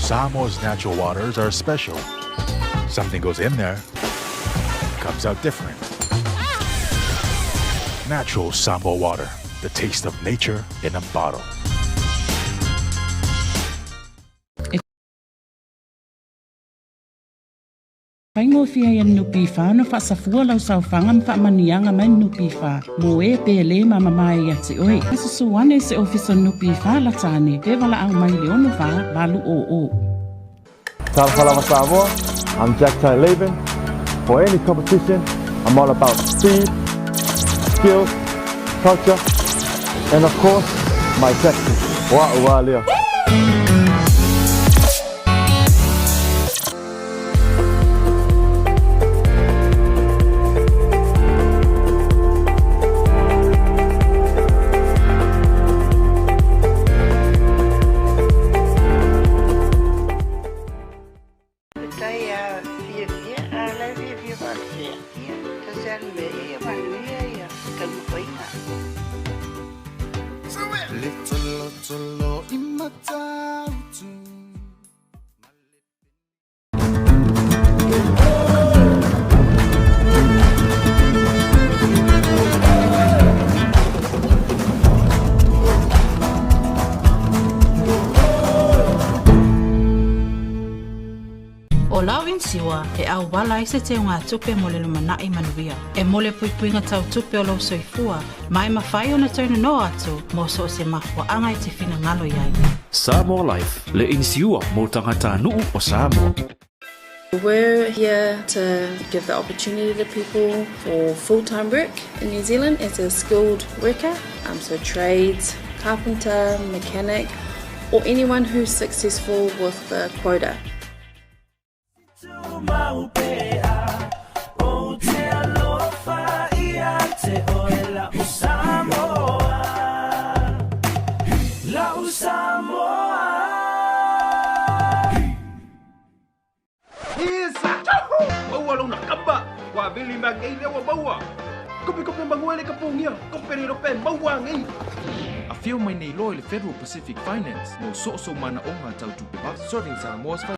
Samoa's natural waters are special. Something goes in there, comes out different. Natural Samoa water, the taste of nature in a bottle. E faigofie ai e le NPF ona faasafua lau saofaga ma faamanuiaga mai le NPF mo e pe lē mamama ai ia te oe. Susu ane i se ofisa o le NPF lata ane pe valaau mai i le 64 800. Talofa lava Samoa, I'm Jack Tai Laban. For any competition, I'm all about speed, skills, culture, and of course, my tactics. Wa ua lea. Faafetai a fiafia, a la e fiafia faapea. Ia, tasi lava le mea, ia manuia ia taumafaiga. Le tolotolo i Matautu. ʻO lau inisiua e ʻauwala ai se teugatupe mo le lumanai manuia. E mo le puipuiga tau tupe o lou soifua, ma e mafai ona toe nonoa atu mo so o se mafuaaga e te finagalo i ai. Samoa Life, le inisiua mo tagatanuu o Samoa. We're here to give the opportunity to people for full-time work in New Zealand as a skilled worker, so trades, carpenter, mechanic, or anyone who's successful with the quota. O te alofa ia te oe la'u Samoa. La'u Samoa. Isa! Maua lona kamba! Wa vili ma ngei le wa maua! Kope kope mangue le kapungia! Kope le rope maua ngei! Afio mai nei loa i le Federal Pacific Finance mo so o sou manaoga tau tupe vave. Serving Samoa's financial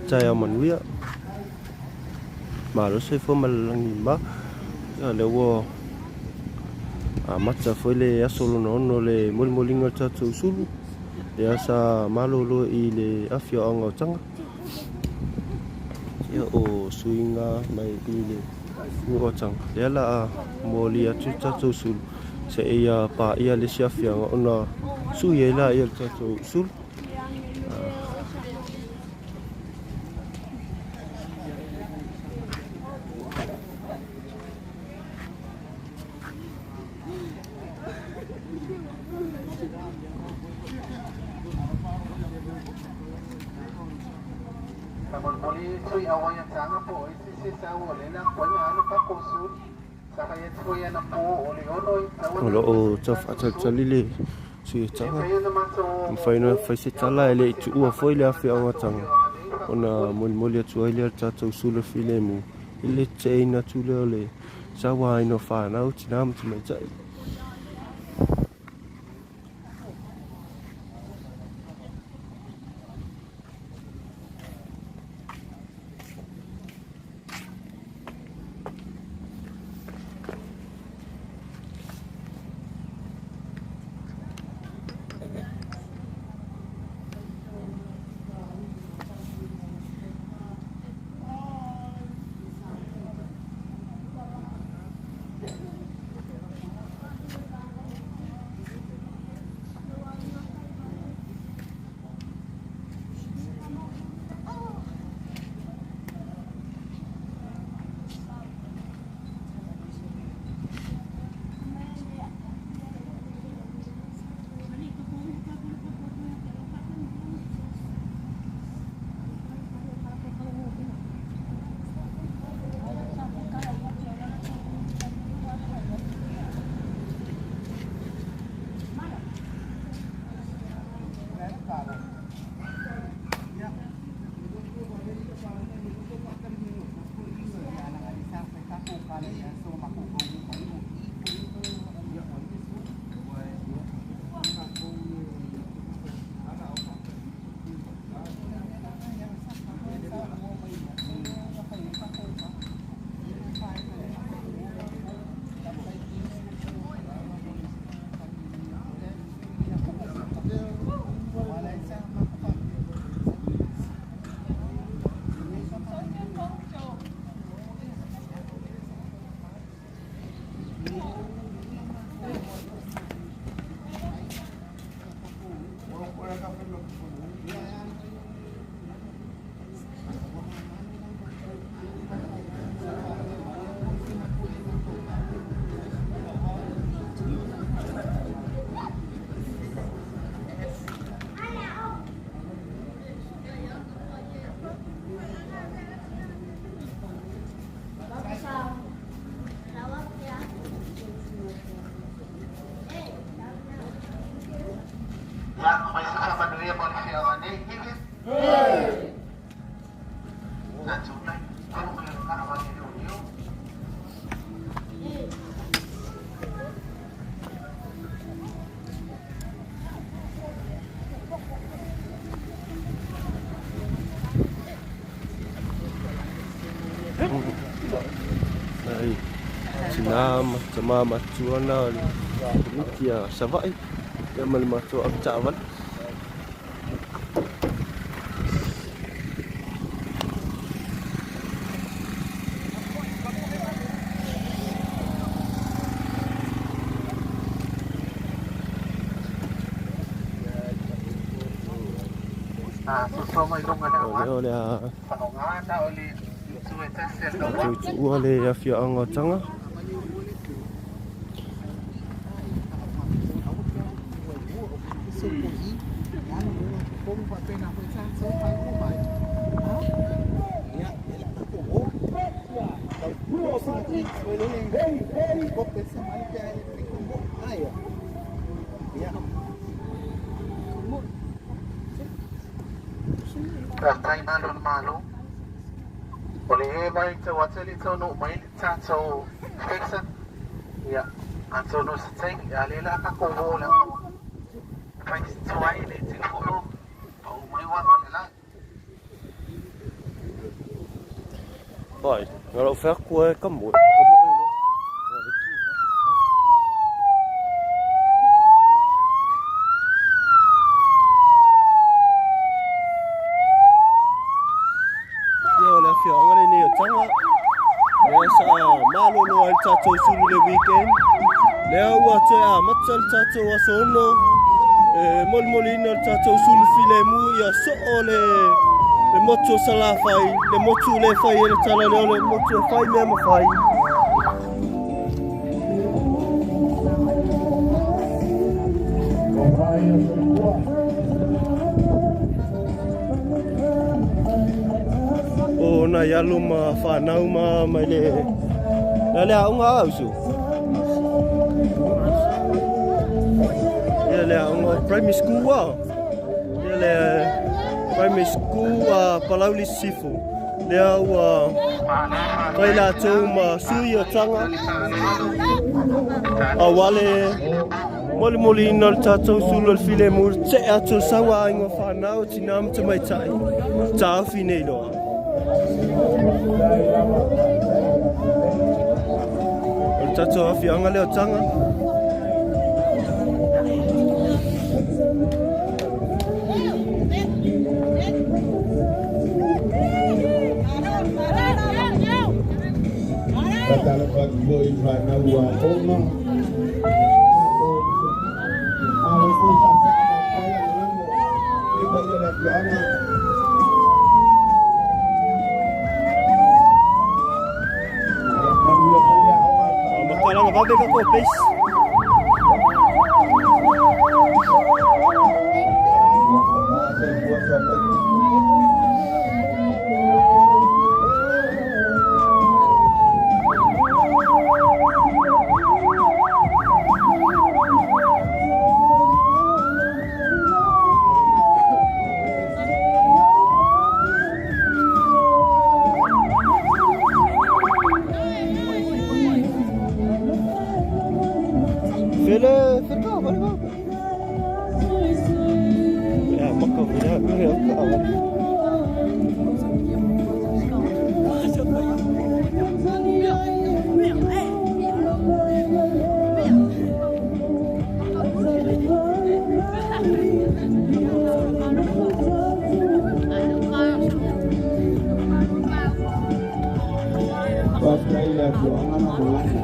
Taeao manuia. Malo soifua ma le lagi ma. Ia lea ua amata foi le aso lona ono le molimoliga o le tatou sulu. Lea sa malolo i le afioaga o Taga. Ia o suiga mai i le nuu o Taga. Lea la a moli atu le tatou sulu seia paia le isi afioaga ona sui ai laia o le tatou sulu. O lo o tau faatalitali le sui o Taga. E mafai ona fai se tala e le i tuua foi le afioaga o Taga ona molimoli atu ai lea o le tatou sulu filemu i le teteina atu lea o le sauaina o fanau, tina ma tamaitai. Nai tinā ma tamā matutua na o le komiti a Savaii ia ma le matou avetaavale. O lea o le a toe tuua le afioaga o Taga. Faafetai malo le Malo. O le e mai tau atele taunuu mai le tatou Fixon. Ia, atonu o se taimi, a lea la tatou o le avanoa. Fai se tuai le tele foi o pau mai uaga o le la. Vai, na lou fai atu e ka moe, ka moe loa. Ia o le afioaga lenei o Taga, lea sa malolo ai le tatou sulu i le weekend. Lea ua toe amata le tatou aso 6 e molimoliina le tatou sulu filemu ia soo le le motu o Salafai, le motu le fai e le tala lea o le motu e fai mea ma fai. O nai alo ma whanau ma mai le le le aoga au su. Ia le aoga primary school wa. Ia le primary school a Palauli Sisifo. Lea ua fai latou ma sui o Taga aua le molimoliina o le tatou sulu o le filemu, le tee atu o le sau a aiga fanau, tinā ma tamaitai, taofi nei loa. O le tatou afioaga lea o Taga. Faatalofa atu foi i fanau aoga. Malo foi faasaa matai lagolago i le paia o le afioaga. Manuia foi le aoga. Matalaga vave ka ko base. Fele, fele ka, fele ka. Ia, maka, ia, ia, ka. Faafetai i le afioaga na molana.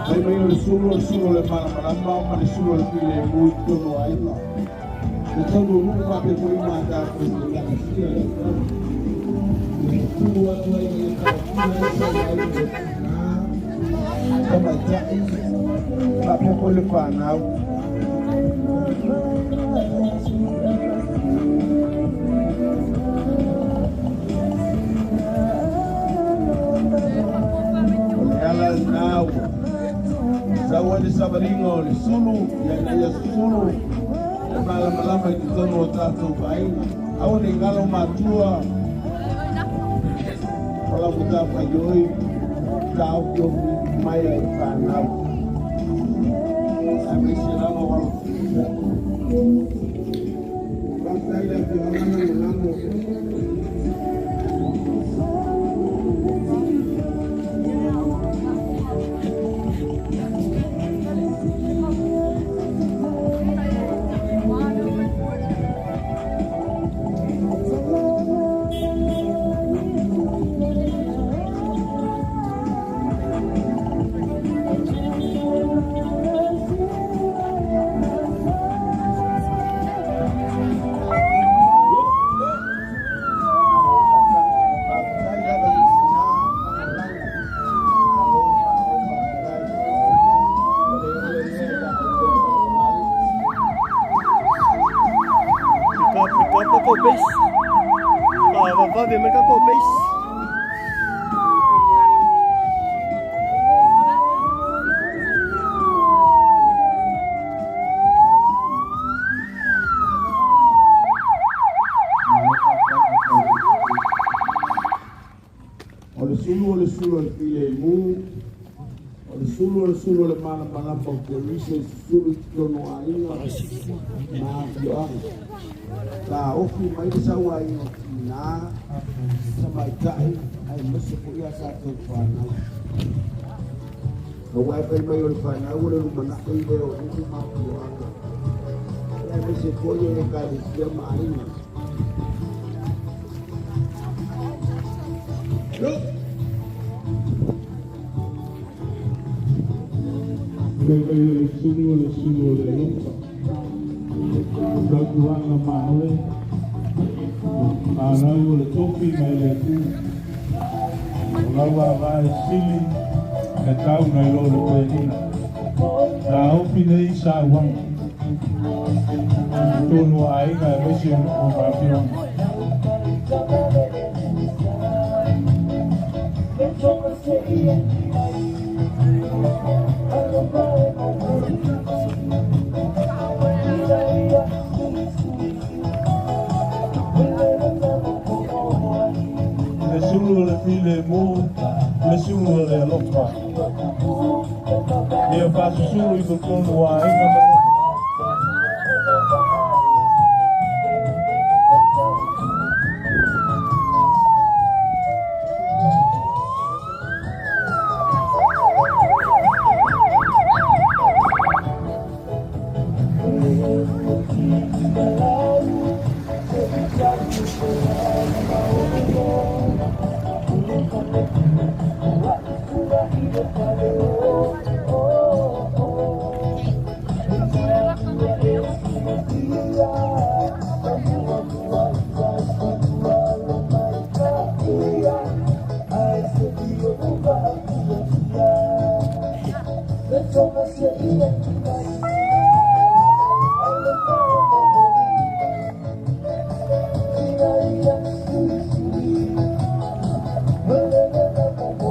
Fai mai o le sulu o le sulu o le malamalama ma le sulu o le filemu i totonu o aiga. Le taunuunuu faapea foi ma tatou ekalesia le tau. E tu atu ai ia taofia ai sau ai le tina, tamaitai, faapea foi le fanau. O le ala lena ua sau ai le savaliga o le sulu ina ia sulu le malamalama i totonu o tatou aiga. Aua ne i galo matua o lau matafaioi taofiofi mai ai fanau. Aemaise lava o alofia. Faafetai le afioaga lagolago. O le sulu o le sulu o le filemu, o le sulu o le sulu o le malamalama o Keriso i susulu i totonu o aiga ma afioaga. Taofi mai le sauaiga o tinā, tamaitai, aemaise foi a tatou fanau. Aua e fai mai o le fanau o le lumanai lea o nuu ma afioaga. Aemaise foi o ekalesia ma aiga. Le le sulu o le sulu o le alofa. Tautuaga maoe, fanau o le tofi mai le Atua. O lau vaavae sili e tau nai lo le Paeaiga. Taofi nei sauaga i totonu o aiga aemaise o nuu ma afioaga. Le sulu o le filemu, le sulu o le alofa. Ia faasusulu i totonu o aiga ma nuu.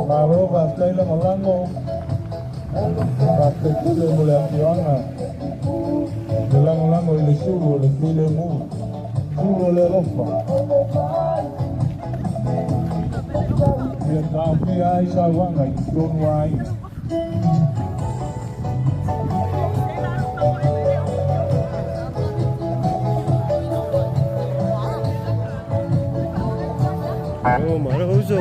Malo faafetai lagolago, faafetai tele mo le afioaga le lagolago i le sulu o le filemu, sulu o le alofa. Ia taofia ai sauaga i totonu o aiga. Oh, maravilhoso.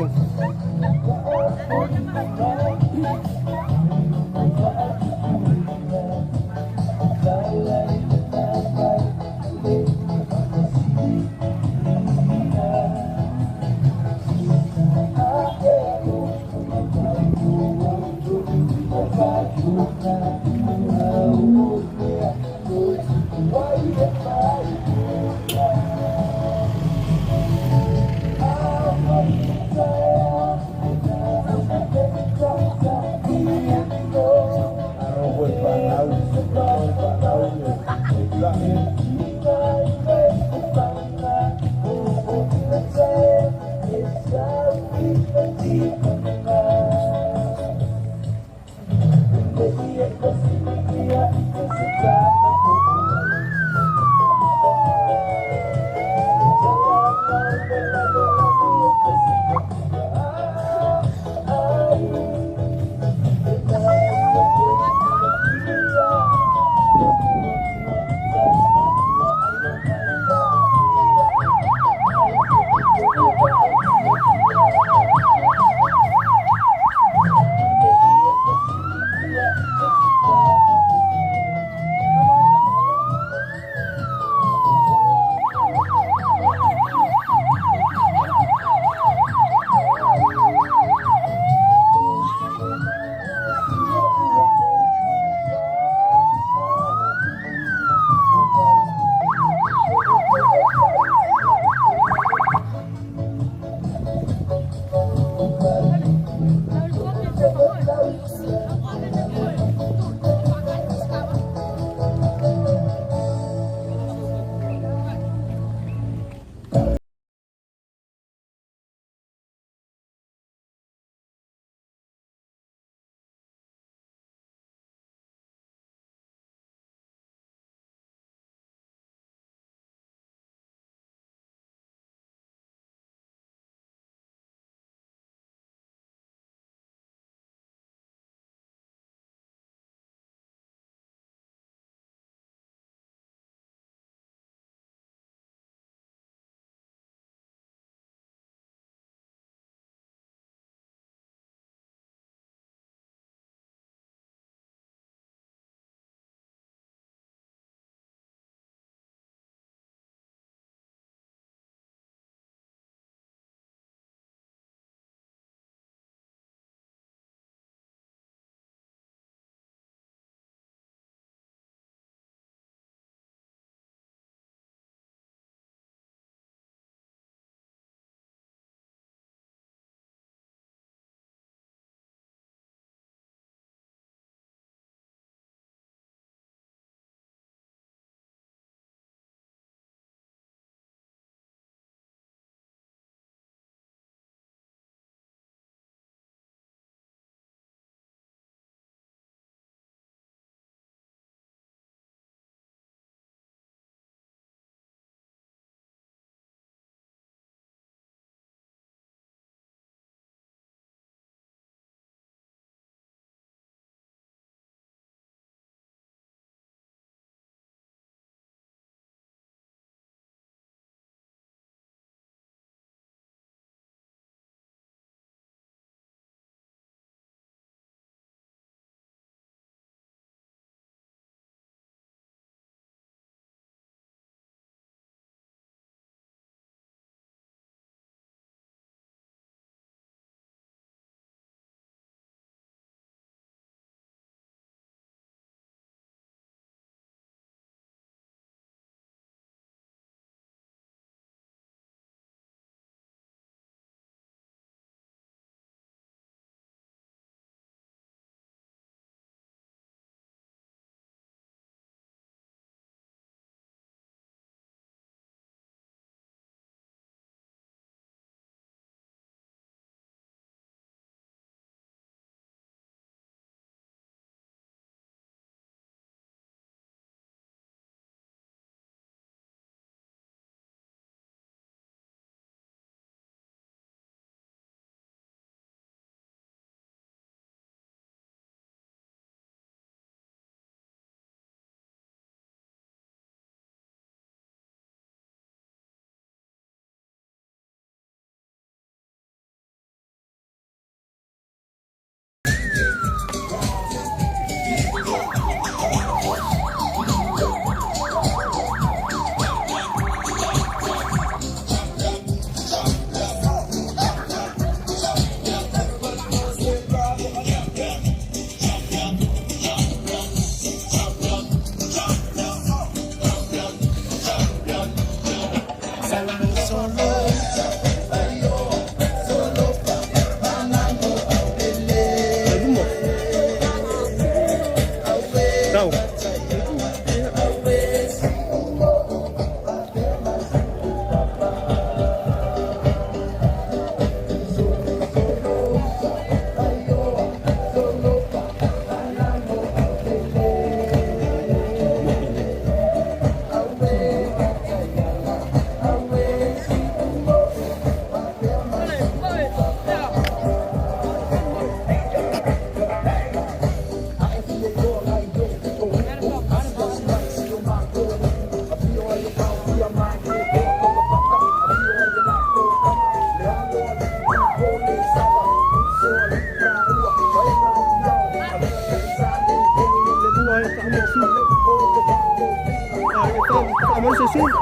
se isi.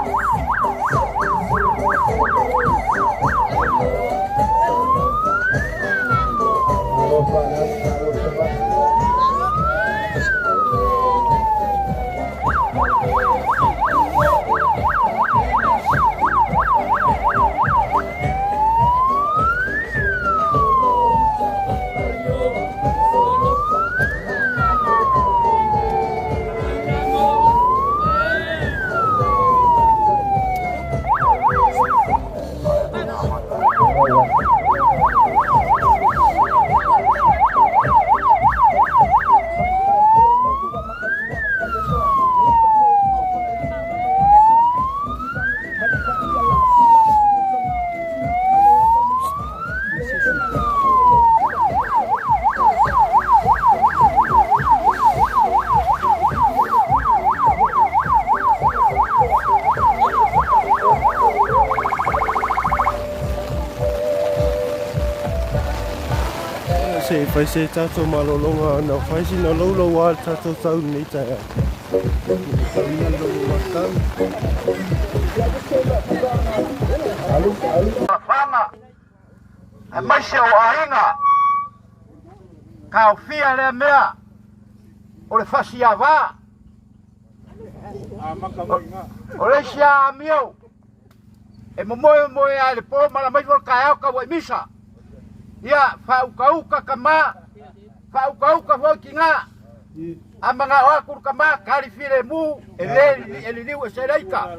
Se i fai se tatou malologa na fai sina laulau a le tatou tau lenei taeao. Tauina le matau. Fana, aemaise o aiga, taofia lea mea o le fasiava. O le isi a amio, e momoe moe a i le po mala mai fo le taeao tau ai misa. Ia, faaukauka tama, faaukauka foi tina. A manao atu le tama, tali filemu, e le e liliu e se leika.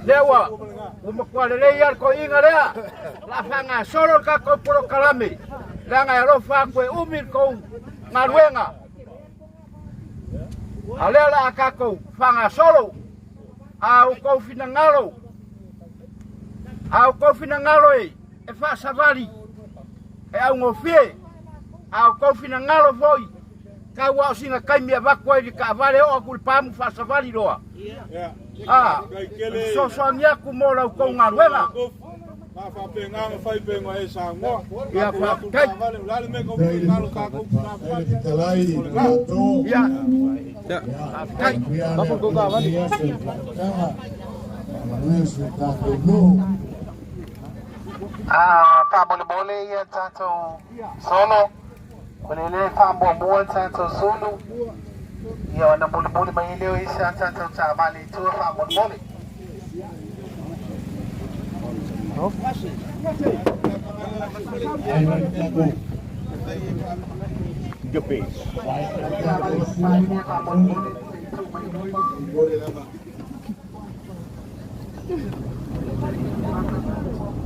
Lea ua, ua matua lelei a le toeaina lea. La faagasolo le tatou polokalame. Leaga e alofa atu e umi le tou galuega. A lea o le a tatou faagasolo. A outou finagalo, a outou finagalo e, e faasavali, e augofie, a outou finagalo foi, tau a o sina taimi e avatu ai i le taavale oo atu i le pamu faasavali loa. A, fesoasoani atu mo la outou galuega. Ia, faafetai. Ia, faafetai. A faamolemole ia tatou solo, o le lē faamuamua le tatou sulu, ia ona mulimuli mai ai lea o isi a tatou taavale i tua faamolemole.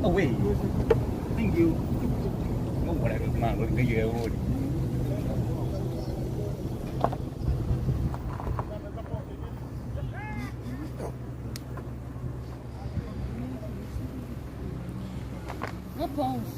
Away. Thank you. Réponse.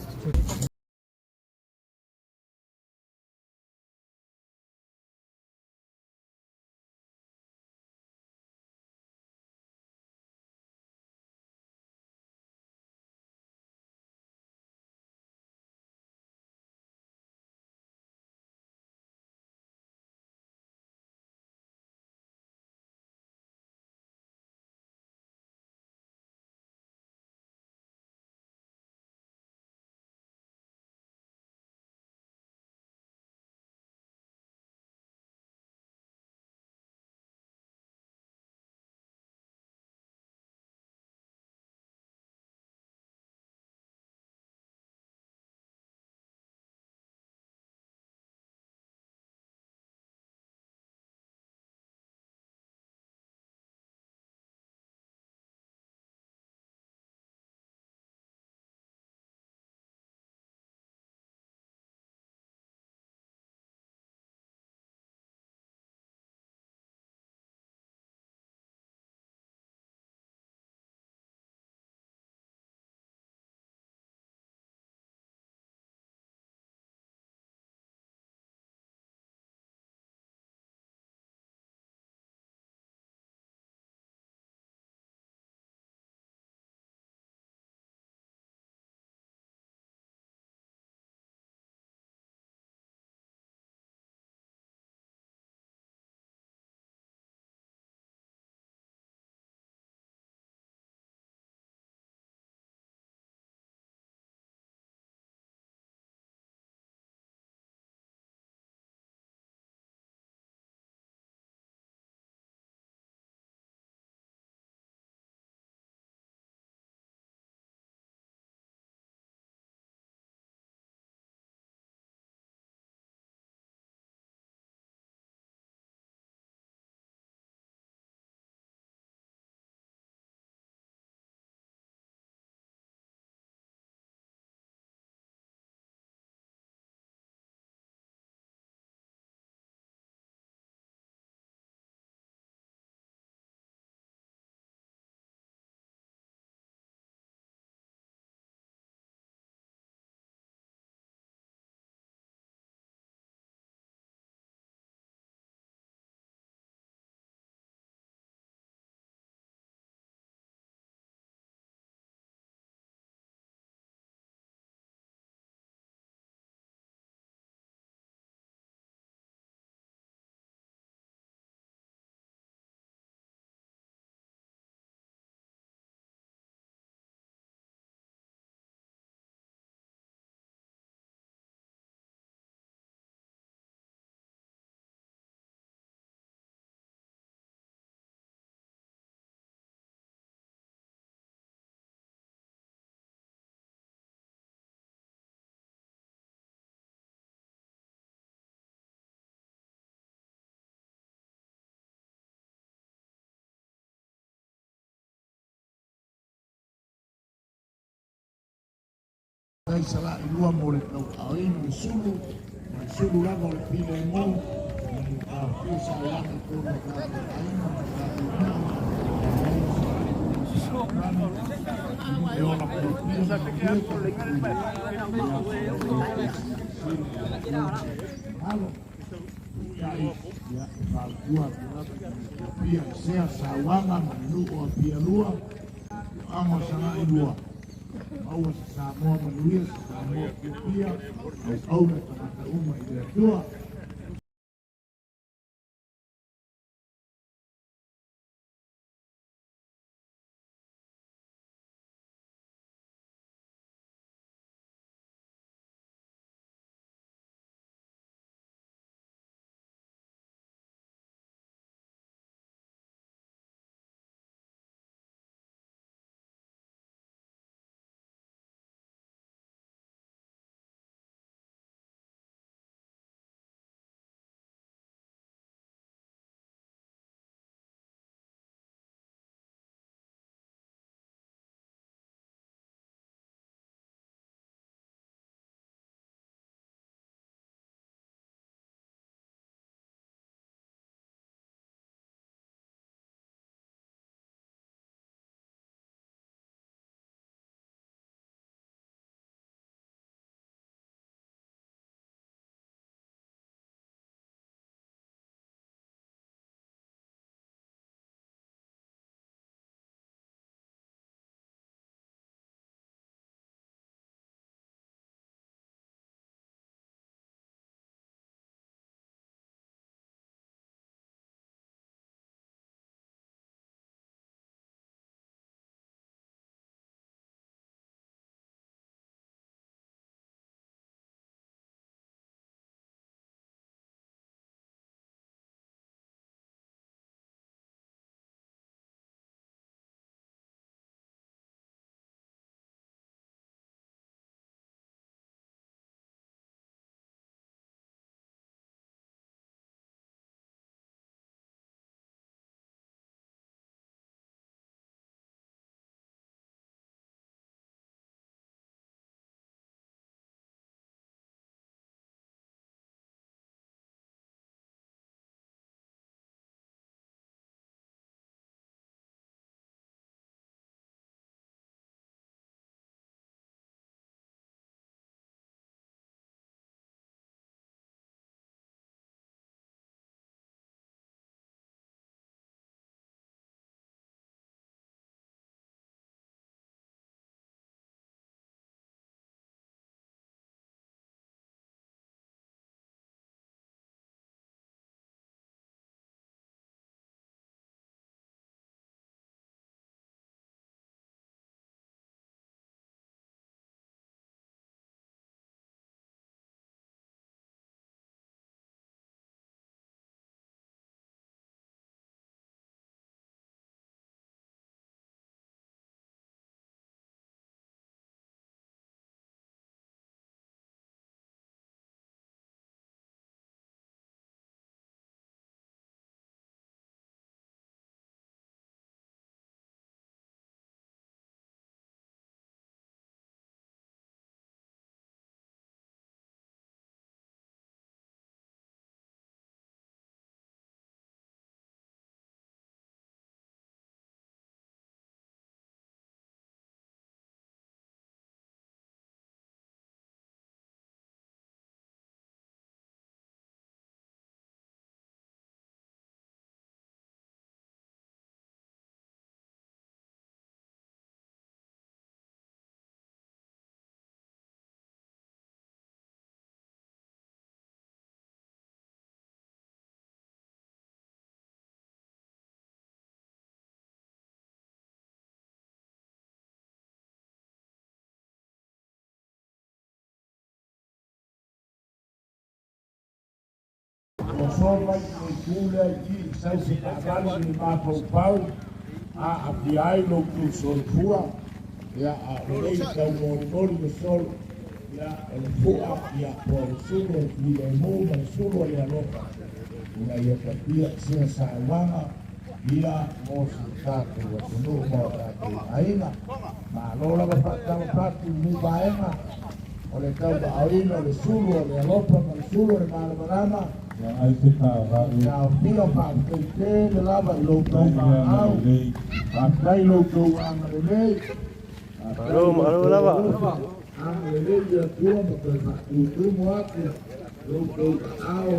nei sala'ilua mo le tauaaoina le sulu, o le sulu lava o le filemu, ina ia taofia sauaga i totonu o tatou aiga ma tatou nuu, e ola puipuia ma manuia tagata uma, ia, o lo o silasila i le Atua ma lona finagalo. Peitai, ia, e fautua atu lava ina ia fiafia i sea sauaga ma le nuu o Apia 2, afioaga o Sagailua, maua se Samoa manuia, se Samoa fiafia, auauna tagata uma i le Atua. Oso mai le itu lea i i i sau se taavale i le mafaufau a aafia ai lo outou soifua, ia, a o lenei tau molimoli le solo, ia, o le fu'a, ia, po o le sulu o le filemu ma le sulu o le alofa, ina ia tapia sea sauaga, ia, mo si o tatou atunuu ma o tatou aiga. Malo lava faatalofa atu i lenei vaega. O le tauvaaoina o le sulu o le alofa ma le sulu o le malamalama. Ia ai se taavale. Taofia o faafetai tele lava i lo outou Faafetai le vaau. agalelei. Faafetai lo outou agalelei. Malo, malo lava. Agalelei le Atua ma toe faatutumu atu lo outou aao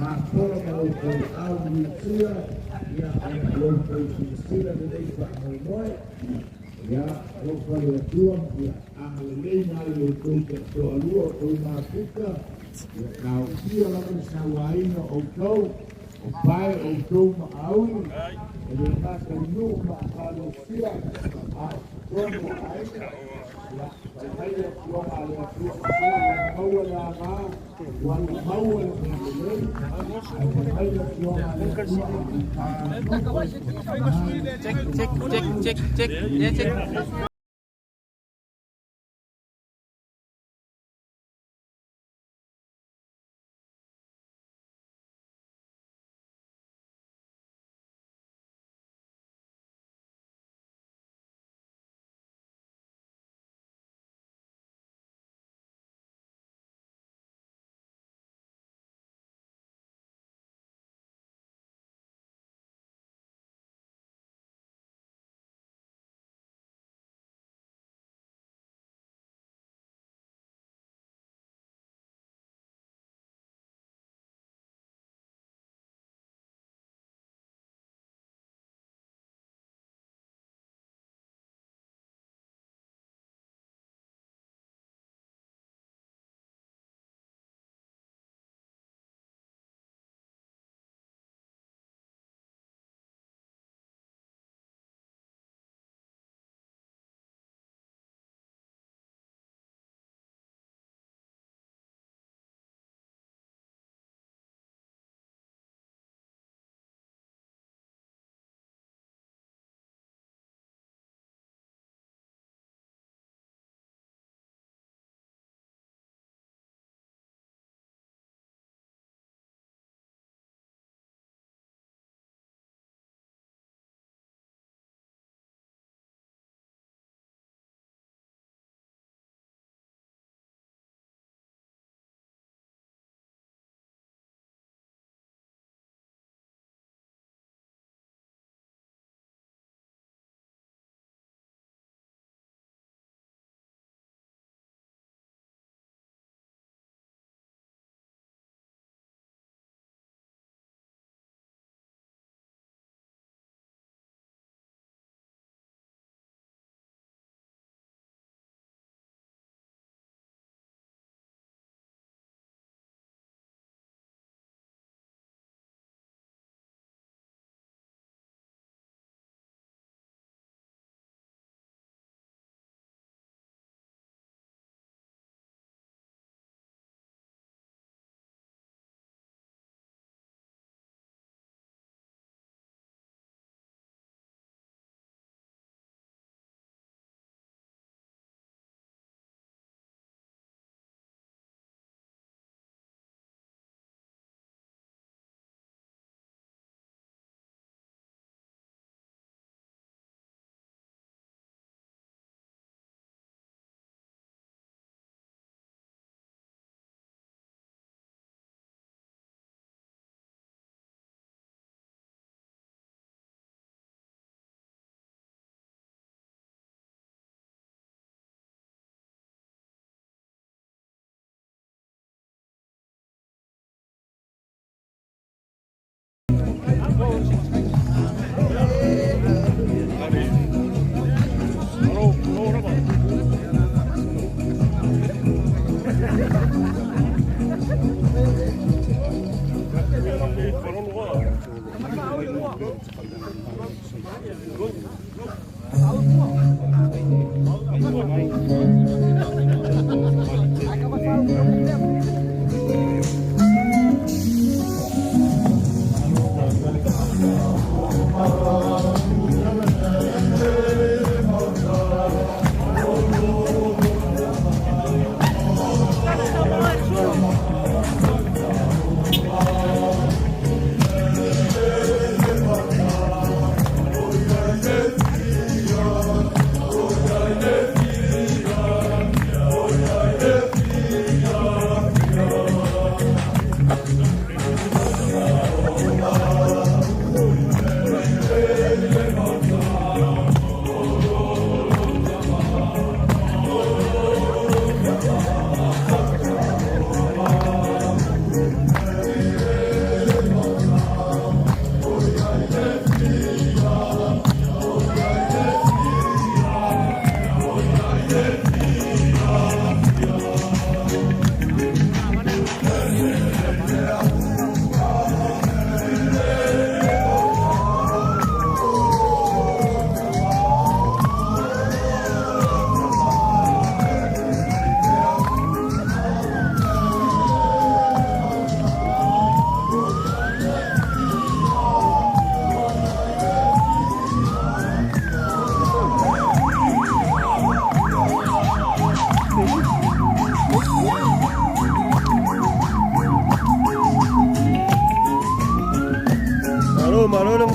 mafola ma lo outou aao minutia ia ona o lo outou silasila lelei faamoemoe. Ia alofa le Atua ma ia agalelei mai lo outou toatoalua o outou mafuta. Ia taofia lava le sauaina o outou, o pae o outou maaui, e le gata i nuu ma ekalesia, a o totonu o aiga. Ia fai mai le afioga a le Atua o se ua maua le agā, ua maua le mea lelei, ae fai mai le afioga a le Atua Check, check, check, check, check. Yeah, check.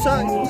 Onosai.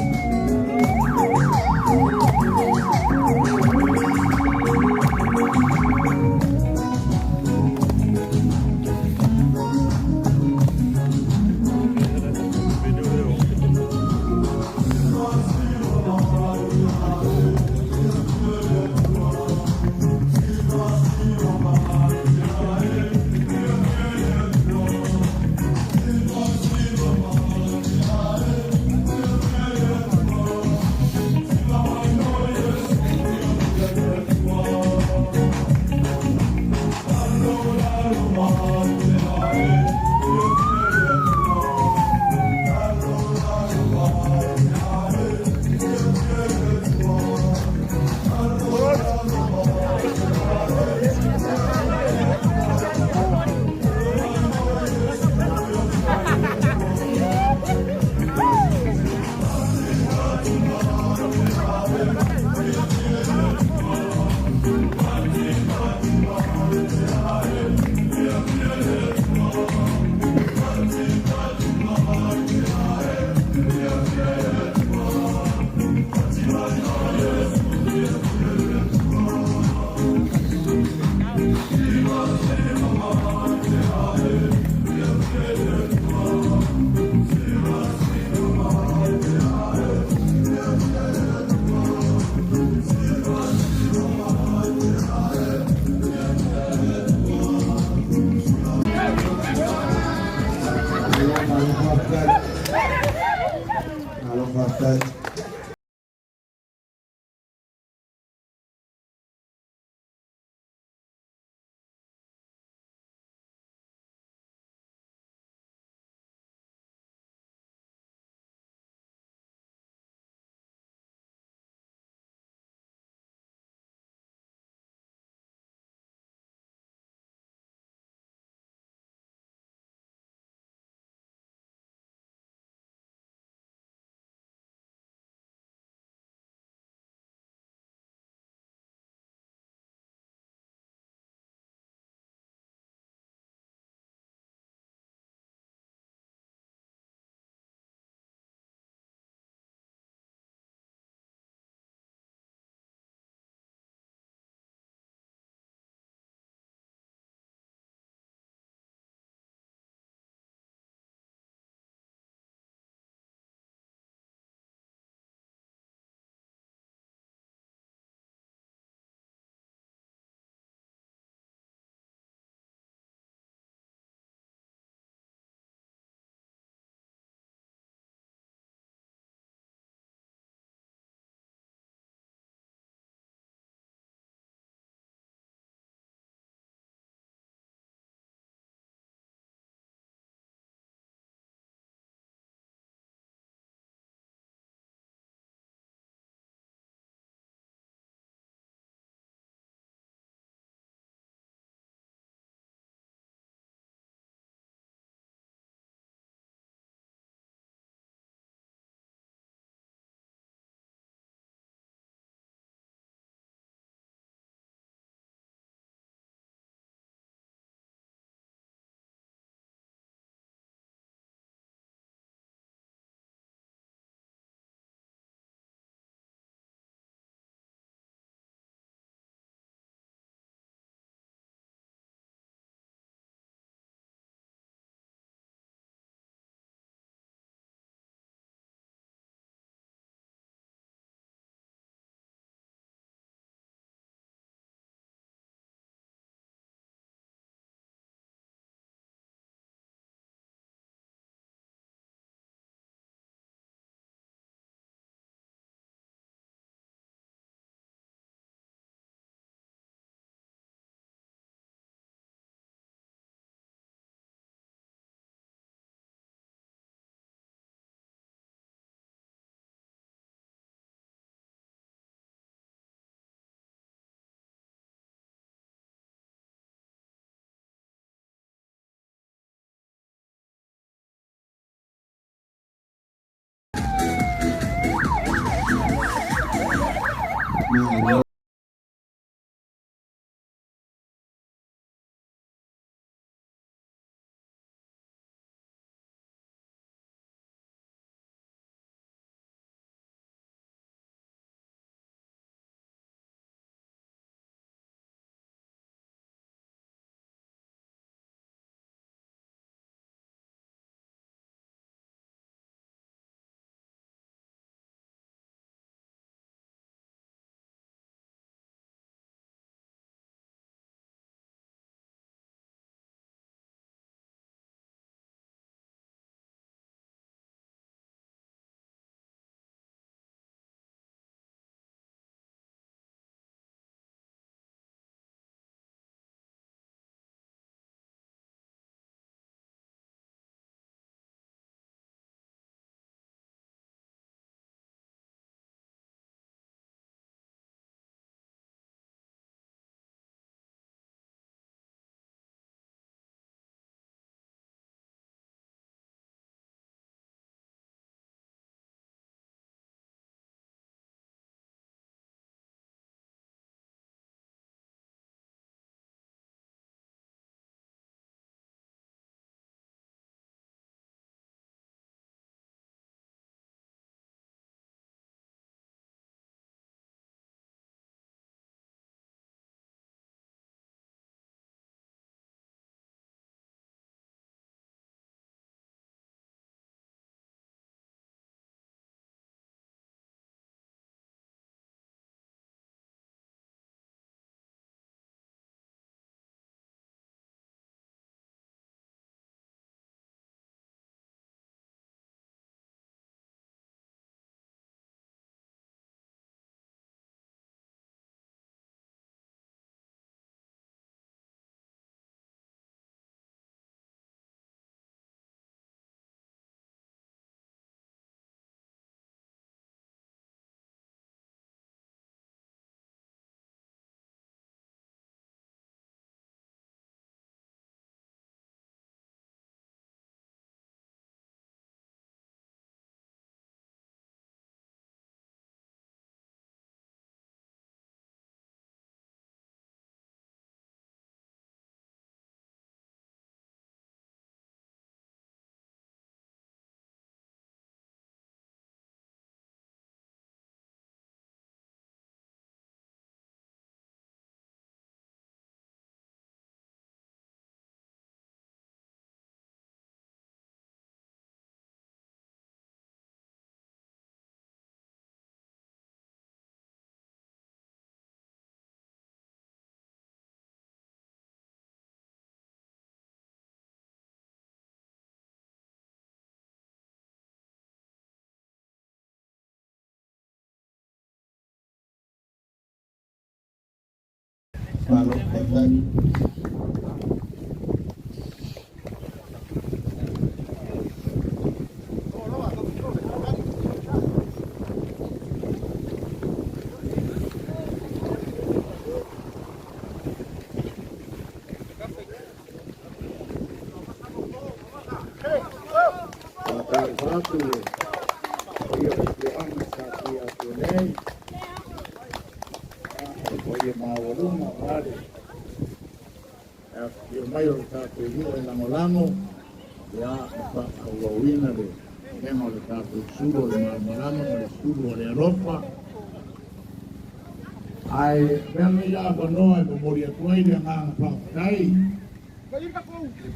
Alofa. Malo faafetai. Faatalofa atu i le paia o le afioaga sa Tuiatua nei, o le paia maualuga aua le afifio mai o le tatou nuu e lagolago ma faaauauina le mega o le tatou sulu o le malamalama ma le sulu o le alofa. Ae avea lenei avanoa e momoli atu ai le agaga faafetai i le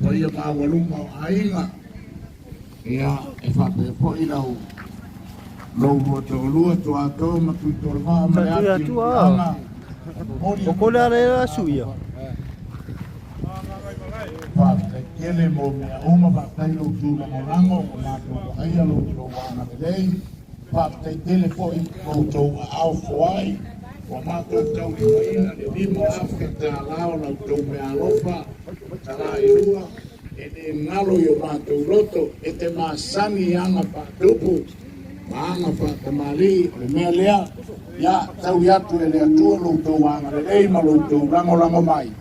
paia maualuga o aiga, ia, e faapea foi lau lou lua toalua Tuato ma Tuitolovaa ma le ati o le Muliaga. O ko le ala e asu ia. Faafetai tele mo mea uma, faafetai lou tūlagolago, ua matou vaaia lo outou agalelei. Faafetai tele foi lo outou aao foai, ua matou taulimaina le $5,000 o la outou meaalofa talailua, e le galo i o matou loto, e te masani i aga faatupu ma aga faatamalii. O le mea lea, ia taui atu e le Atua lo outou agalelei ma lo outou lagolago mai,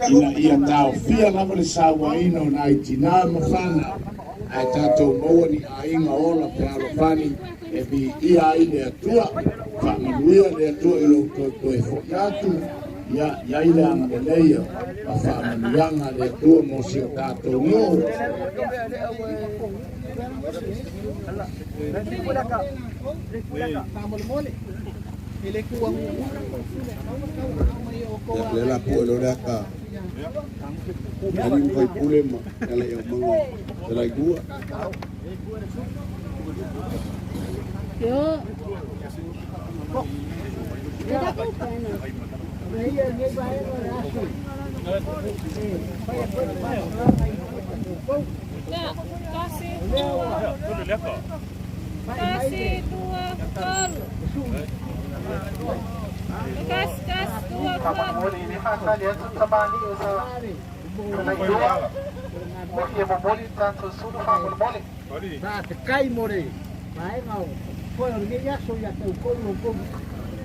ina ia taofia lava le sauaina o nai tinā ma fanau, ae tatou maua ni aiga ola fealofani e viia ai le Atua. Faamanuia le Atua i lo outou toe foi atu, ia i ai le agalelei ma faamanuiaga a le Atua mo si o tatou nuu. Le la pu lo le aka ali mo fai pule ma ala e manga te lai dua. Yo. Tasi, dua, tolu. Kas, kas, dua, Faamolemole i le faatali atu tamalii o sa talailua ua fia momoli le tatou sulu faamolemole. Faafetai mo le vaega o toe o lenei aso ia te outou lo outou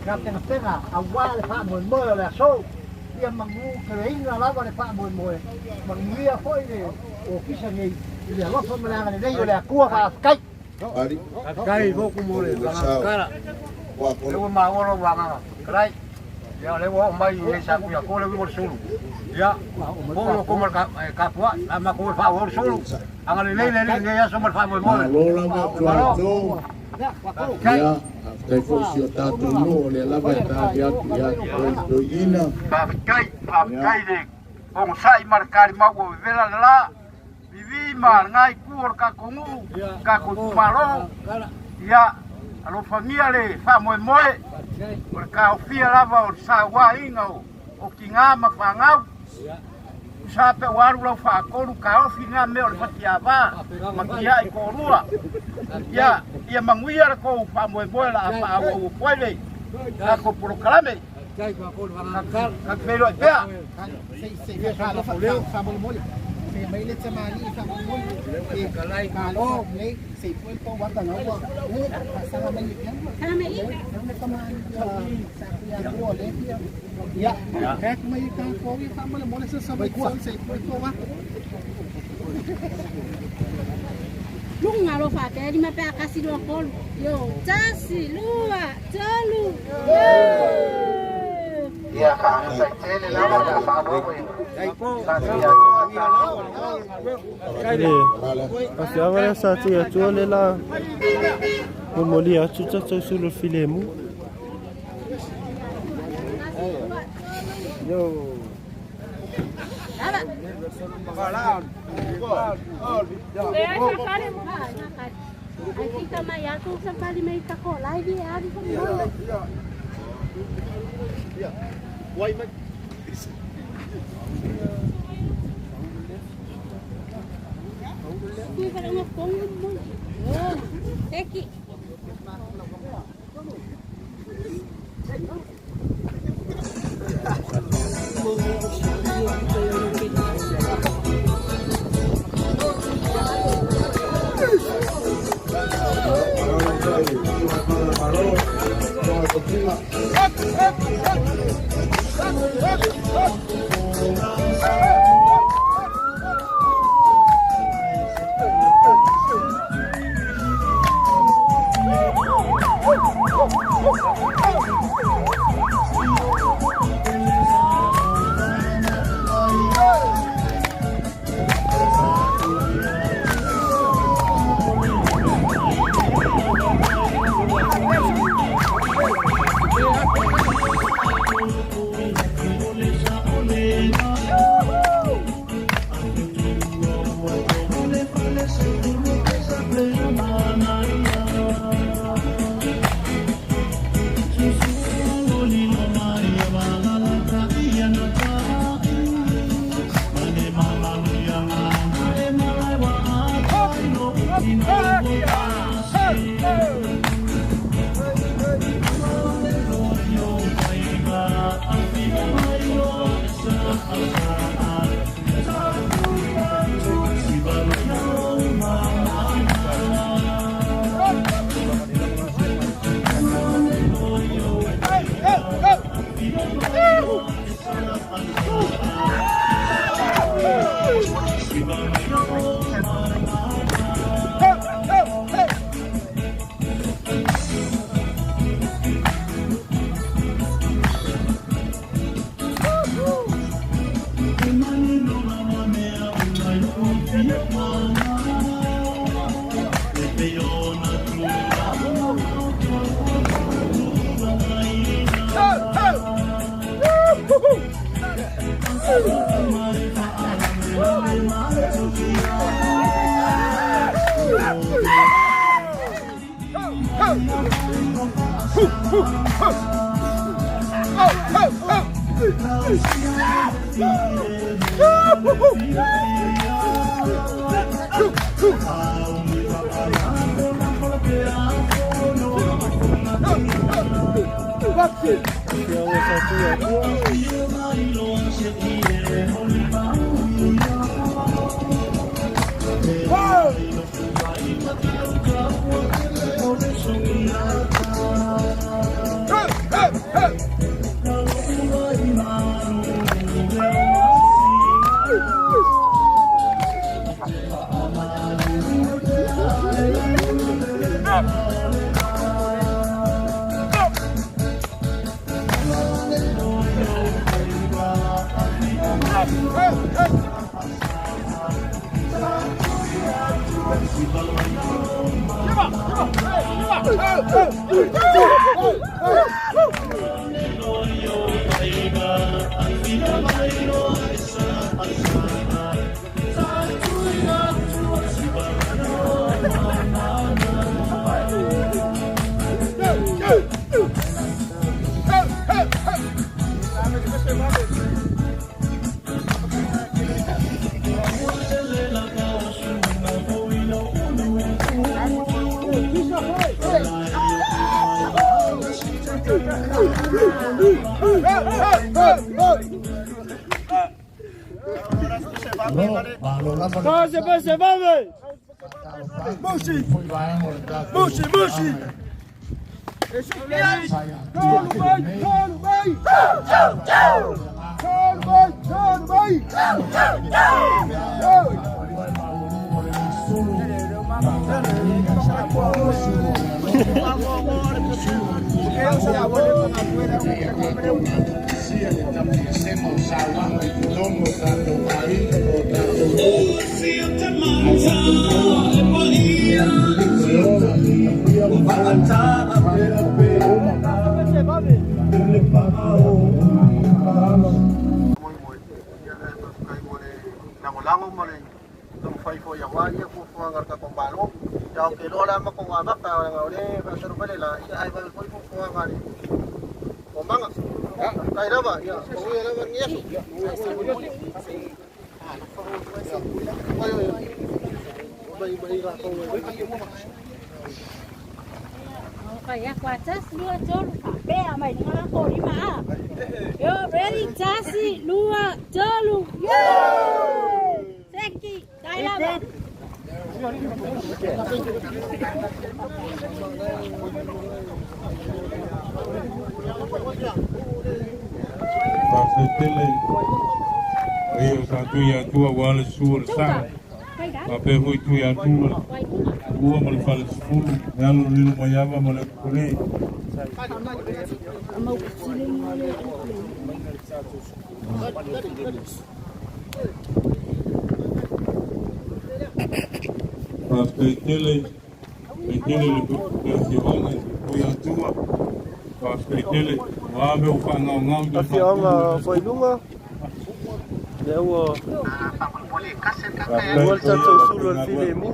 tapenapena aua le faamoemoe o le aso. Ia manu keleina lava le faamoemoe, manuia foi le ofisa nei i le alofa ma le agalelei o le Atua. Faafetai. Ali. Faafetai foku mo le kala. Le ua maua lou agaga fetalai. Ia, o lea ua oo mai i sa Tuiatua le uiga o le sulu. Ia, po lo koma le kapuai, a matou e faaauau le sulu. Agalelei le Alii i lenei aso ma le faamoemoe. Malo lava Tuato. Ia, faafetai foi si o tatou nuu o lea lava e tali atu ia te oe le toeaina. Faafetai, faafetai le onosai ma le talimau ua vevela le la, vivi ma lena itu o le tatou nuu, tatou itumalo. Ia, alofagia le faamoemoe o le taofia lava o le sauaina o tinā ma fanau. Tusa pe ua alu lau faatolu taofi na mea o le fatiava ma tiai toalua. Ia, ia manuia le tou faamoemoe la a faaauau atu ai le tatou polokalame. Ka feiloai pea. Lunga lo faapea lima pe a kasi lua tolu. Yo, tasi, lua, tolu. Ia faafetai tele lava le a faaauau e sa Tuiatua tatou. Le afioaga lea sa Tuiatua le la momolia atu tatou sulu o le filemu. Yo. Ai kita mai aku sampai mai kako lai vi ari Kui para nga kong mo. Oh, teki. Ready, tasi, lua, tolu, yo! Seki, tai lava. Faafetai tele paia o Sa Tuiatua aua le susu o le sa, faapea foi Tuiatua le Tupua ma le Falesefulu, le alo o Lilomaiava ma le Utupule. Faafetai tele, faafetai tele i le afioaga i Tuiatua, faafetai tele, o a mea ua faagaogao i le Afioaga Fuailuga, lea ua ua le tatou sulu o le filemu.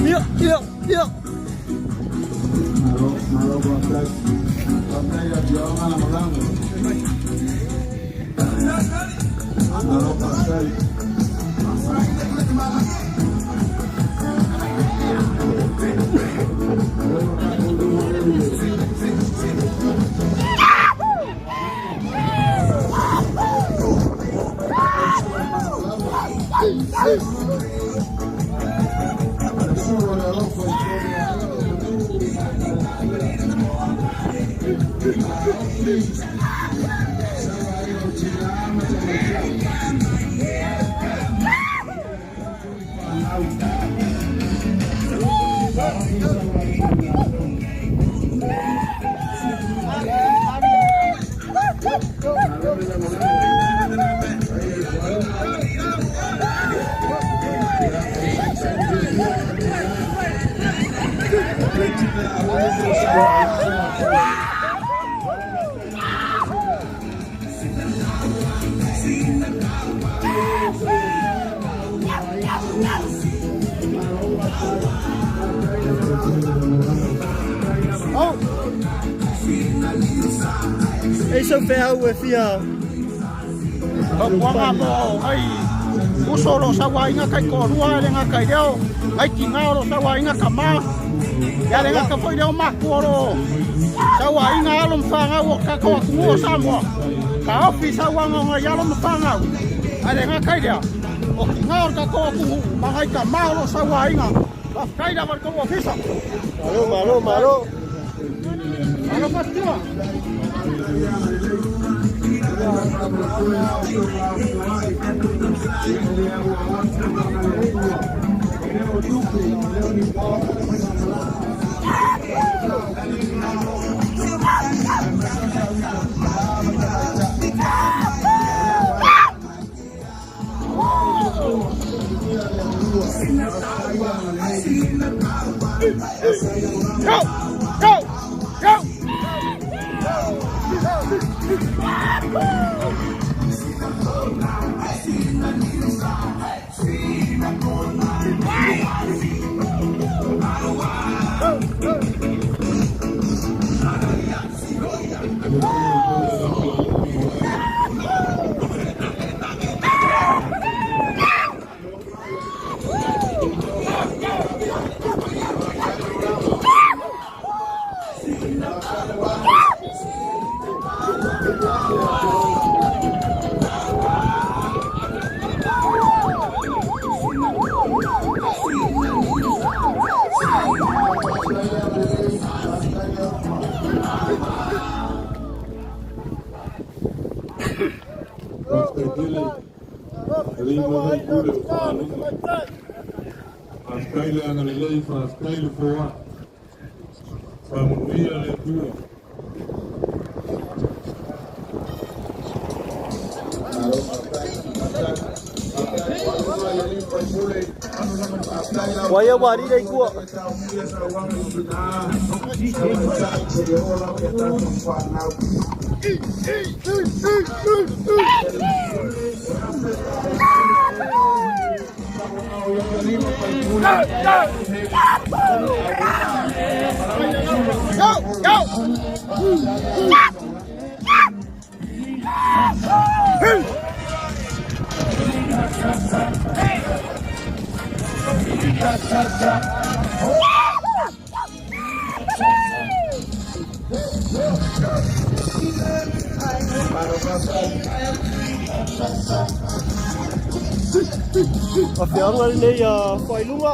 Ia, ia, ia. Malo, malo, faafetai. Faafetai i afioaga lagolago. Malo, faafetai. Oh. E sau feau e fia. Taupuaga mo ai uso lo sauaiga kai toalua e le gata i lea ai tigā o lo sauaiga tamā ia le gata foi lea o matua o lo sauaiga alo ma fagau o tatou atunuu o Samoa taofi sauaga o nai alo ma fagau ae le gata i lea o tigā o le tatou atunuu ma nai tamā o lo sauaiga. Faafetai lava i le tou ofisa. Malo, malo, malo. Malo fatua. Go! Go! Go! Faafetai tele alii ma faipule o faalogo. Faafetai le agalelei, faafetai le foai. Faamanuia le Atua. Ua ia ua alii le Atua. Go! Go! Afeaga lenei a Faailuga.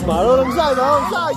Malo le masai, malo le masai.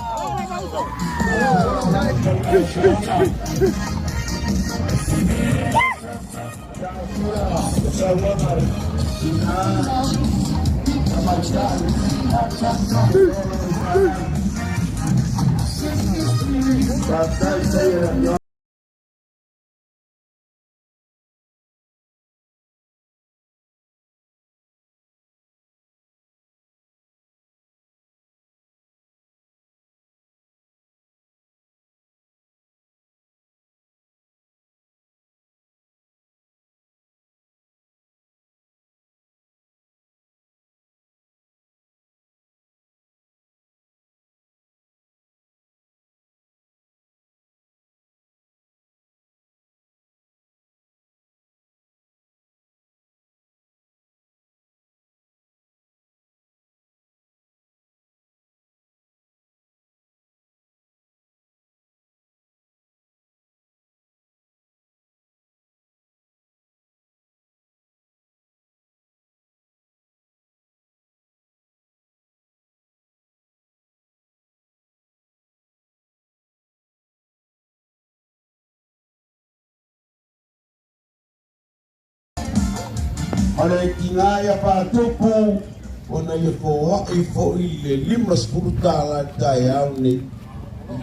O le tina ia faatupu ona ia foaʻi foʻi le $50 i le taeao lenei.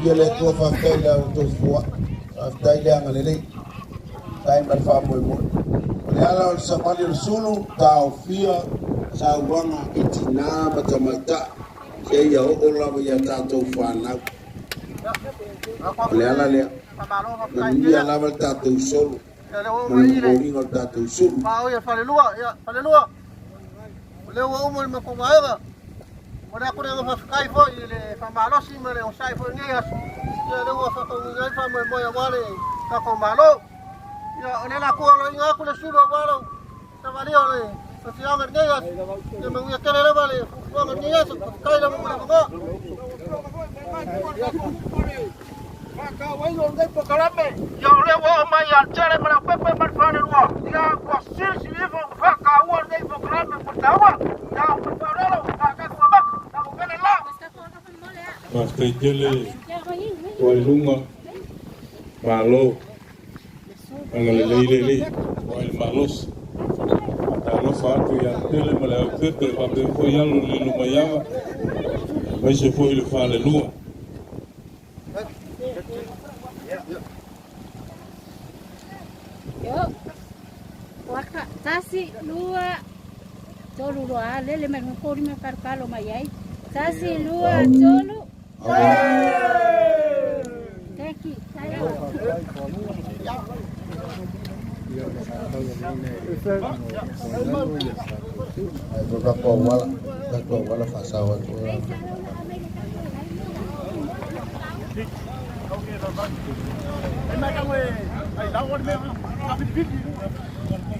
Ia le Atua faafetai i le outou foaʻi. Faafetai le agalelei. Faafetai ma le faamoemoe. O le ala o le savali o le sulu, taofia sauaga i tinā ma tamaitai seia oo lava ia tatou fanau. O le ala lea. Manuia lava le tatou solo ma le momoliga o le tatou sulu. Pao ia falelua, ia falelua. O lea ua uma le matou vaega. O le atu le aga faafetai foi i le faamalosi ma le osai foi i lenei aso. Ia lea ua faataunuuina ai le faamoemoe aua le tatou Malo. Ia o lea la tuualoina atu le sulu aua lou savalia o le afioaga i lenei aso. Ia manuia tele lava le fuafuaga i lenei aso. Faafetai lava mo le avanoa. Faatauaina o lenei polokalame, ia o lea ua oo mai ia Letele ma Leaupepe ma le Falelua, ia ua silisili ifo ona faataua lenei polokalame mo le taua. Ia ma le faaaloalo, faatasi mamaka, tatou vele la. Faafetai tele Tuailuga, malo agalelei le Alii ua ai le malosi. Faatalofa atu ia Letele ma Leaupepe faapea foi alo o Lilomaiava aemaise foi le Falelua. Yo. Waka, tasi, lua, tolu loa, lele mai ngokori mai kalokalo mai ai. Tasi, lua, tolu. Thank you.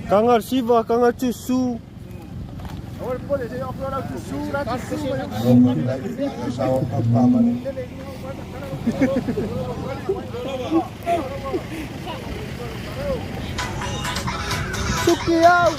Kanga siva, kanga tusu. Suki au!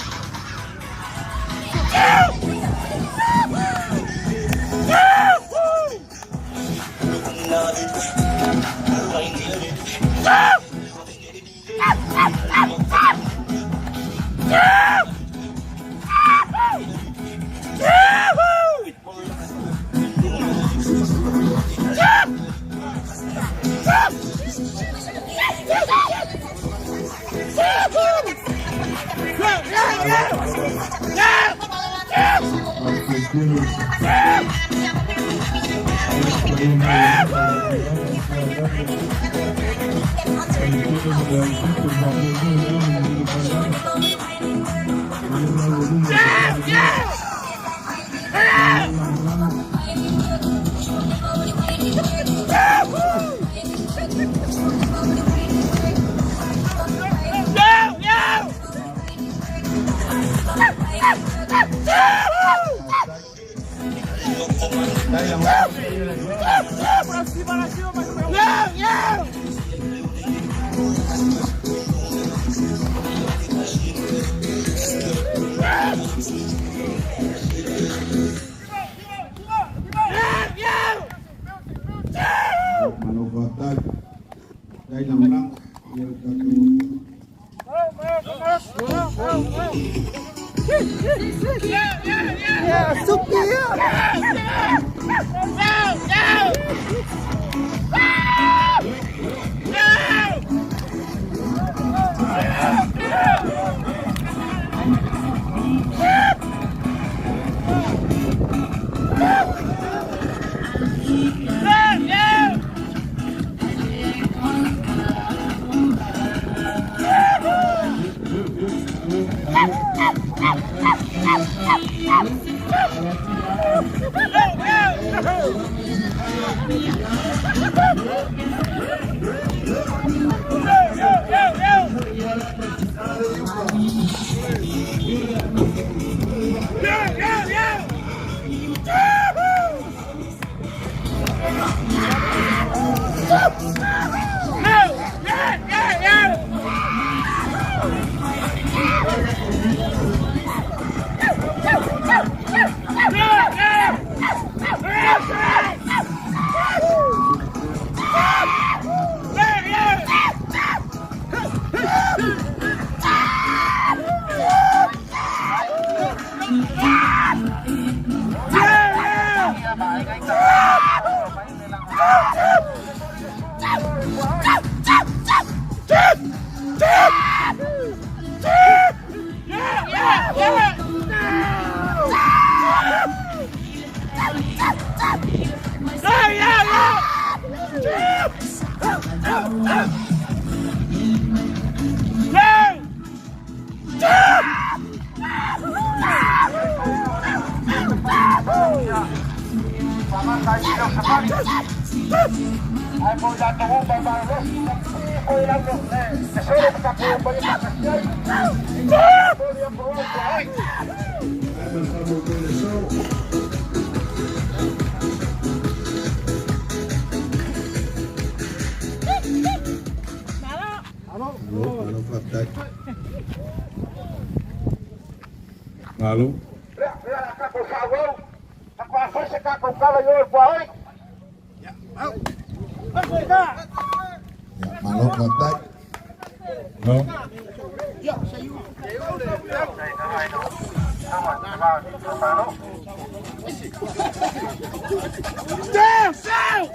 Malo, faafetai. Malo. Malo, faafetai. Malo. Down, down!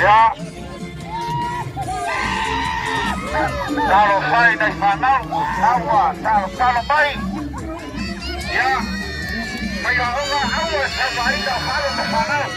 Ia. Talo fai nai whanau, aua, talo talo mai. Ia. Mai a onga aua sa waida whalo ma whanau.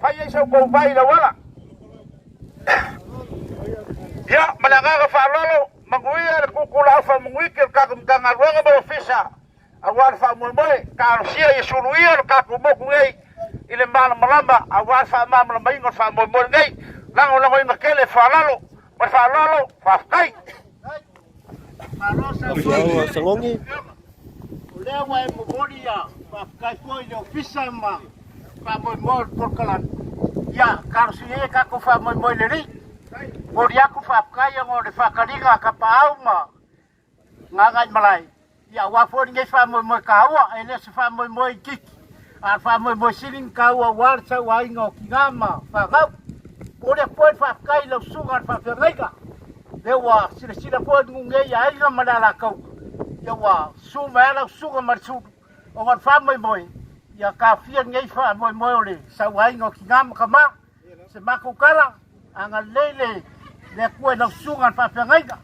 Fai ai sau kou vai la wala. Ia, ma le agaga faaaloalo, manuia le kukula au faamanuiki o le tatou Matagaluega ma le Ofisa aua le faamoemoe talosia ia suluia le tatou motu nei i le malamalama aua le faamalamalamaina o le faamoemoe lenei. Lagolagoina tele faalalo ma le faaaloalo, faafetai. Afioaga Sagogi. O lea ua e momoli ia faafetai foi i le Ofisa ma faamoemoe o le polokalame. Ia, talosia ia tatou faamoemoe lelei. Momoli atu faafetai ona o le faataliga a Tapaau ma Gagaimalae. Ia, aua foi lenei faamoemoe taua, e le o se faamoemoe itiiti, a o le faamoemoe sili ona taua aua le sauaina o tina ma fanau. Momoli atu foi le faafetai i lau susuga i le faafeagaiga, lea ua silasila foi le nuu nei i aiga ma le alataua, ia ua susu mai lava lau susuga ma le sulu, ona o le faamoemoe, ia taofia lenei faamoemoe o le sauaina o tina ma tama. Se matou tala, agalelei le le Atua i lau susuga i le faafeagaiga,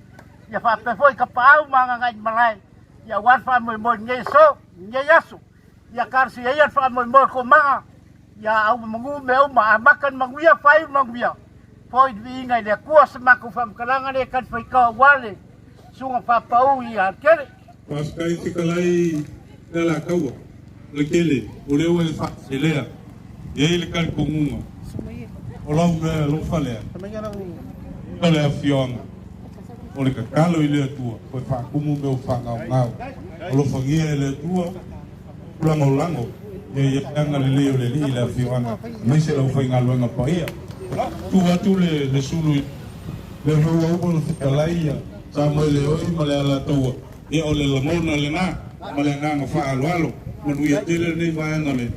ia faapea foi Tapaau ma Agagaimalae, ia aua le faamoemoe i lenei aso, lenei aso. Ia talosia ia le faamoemoe o le toomaga, ia auma manu mea uma, amata le manuia, faaiu le manuia. Foi le viiga i le Atua se matou faamatalaga lea e talifuaitau aua le susuga faapau i Alikele. Faafetai fetalai le Alataua le tele o lea ua e faaselea e i ai le talitonuga o lau mea alofa lea o le afioaga o le tatalo i le Atua toe faatumu mea o faagaogao alofagia e le Atua lagolago ia i ai agalelei o le Alii i le afioaga aemaise le aufaigaluega paia. Tuu atu le sulu i le ua uma ona fetalai ia Samuele Oi ma le Alataua, ia o le lagona lena ma le agaga faaaloalo. Manuia tele lenei vaega o le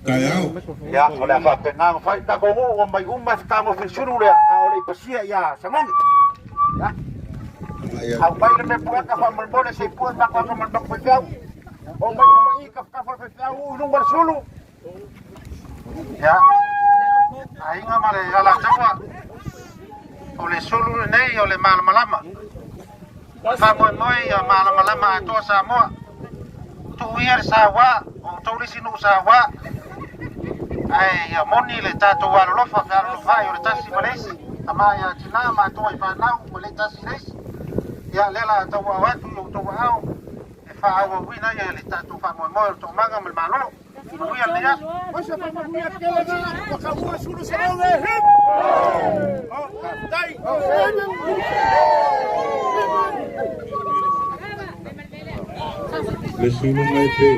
taeao. Ia, o le a faapena ona fai. Tatou nuu ua mai uma se tagofi sulu lea, a o le i pasia ia Sagogi. Ia. Aumai le mea pueka faamolemole se i pue le matou ata ma le matou faifeau. O mai uma i tafatafa o le faifeau uu i luma le sulu. Ia. Aiga ma le Alataua, o le sulu lenei o le malamalama. Faamoemoe ia malamalama atoa Samoa. Tuu ia le saua, o outou le isi nuu saua. Ae ia moni le tatou alolofa fealolofai o le tasi ma le isi. Tama ia tina, matua i fanau ma le tasi le isi. Ia lea la tauau atu i outou aao e faaauauina ia le tatou faamoemoe o le toomaga ma le Malo. Manuia lenei aso. Le sulu mai pe.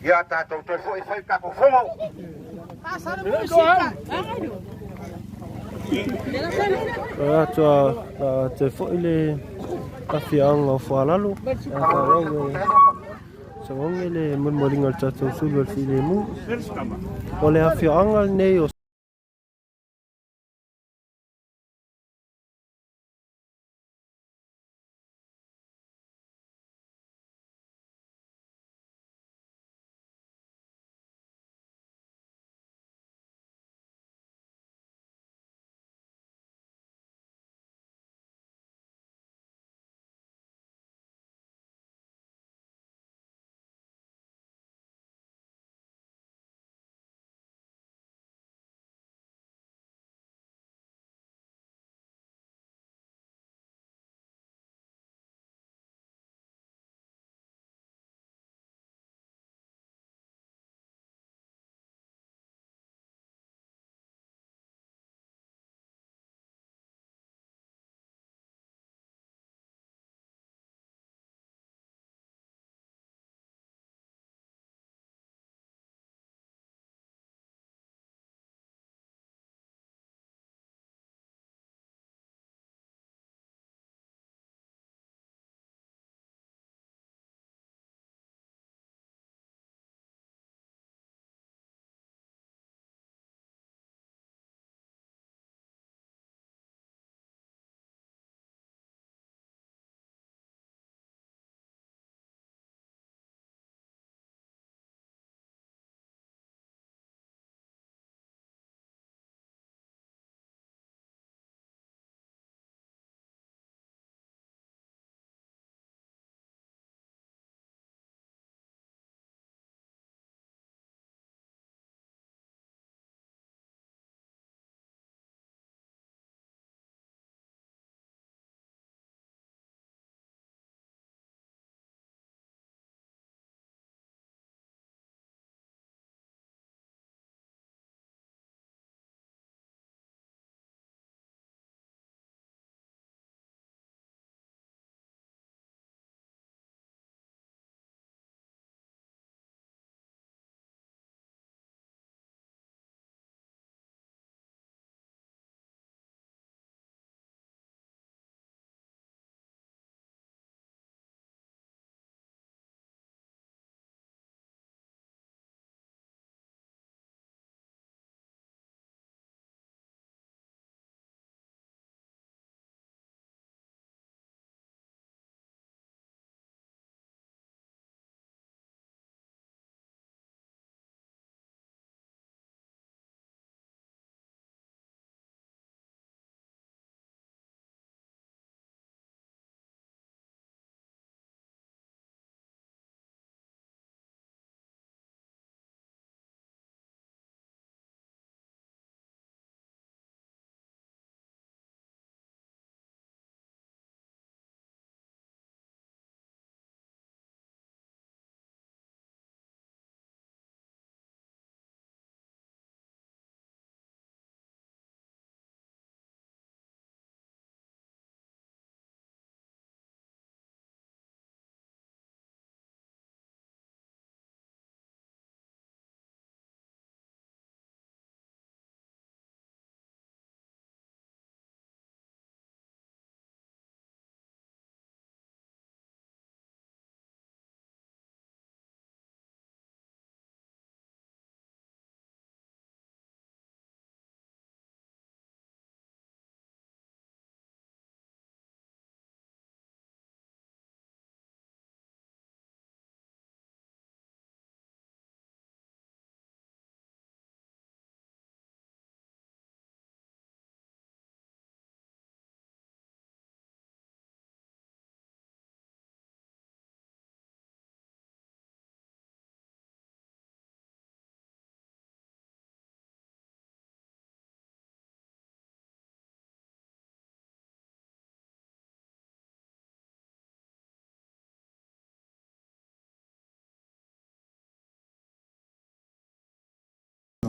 Ia tatou toe foi e fai le tatou fono. Atoa toe foi le afioaga o Foalalo Sagogi le molimoliga o le tatou sulu o le filemu. O le afioaga lenei o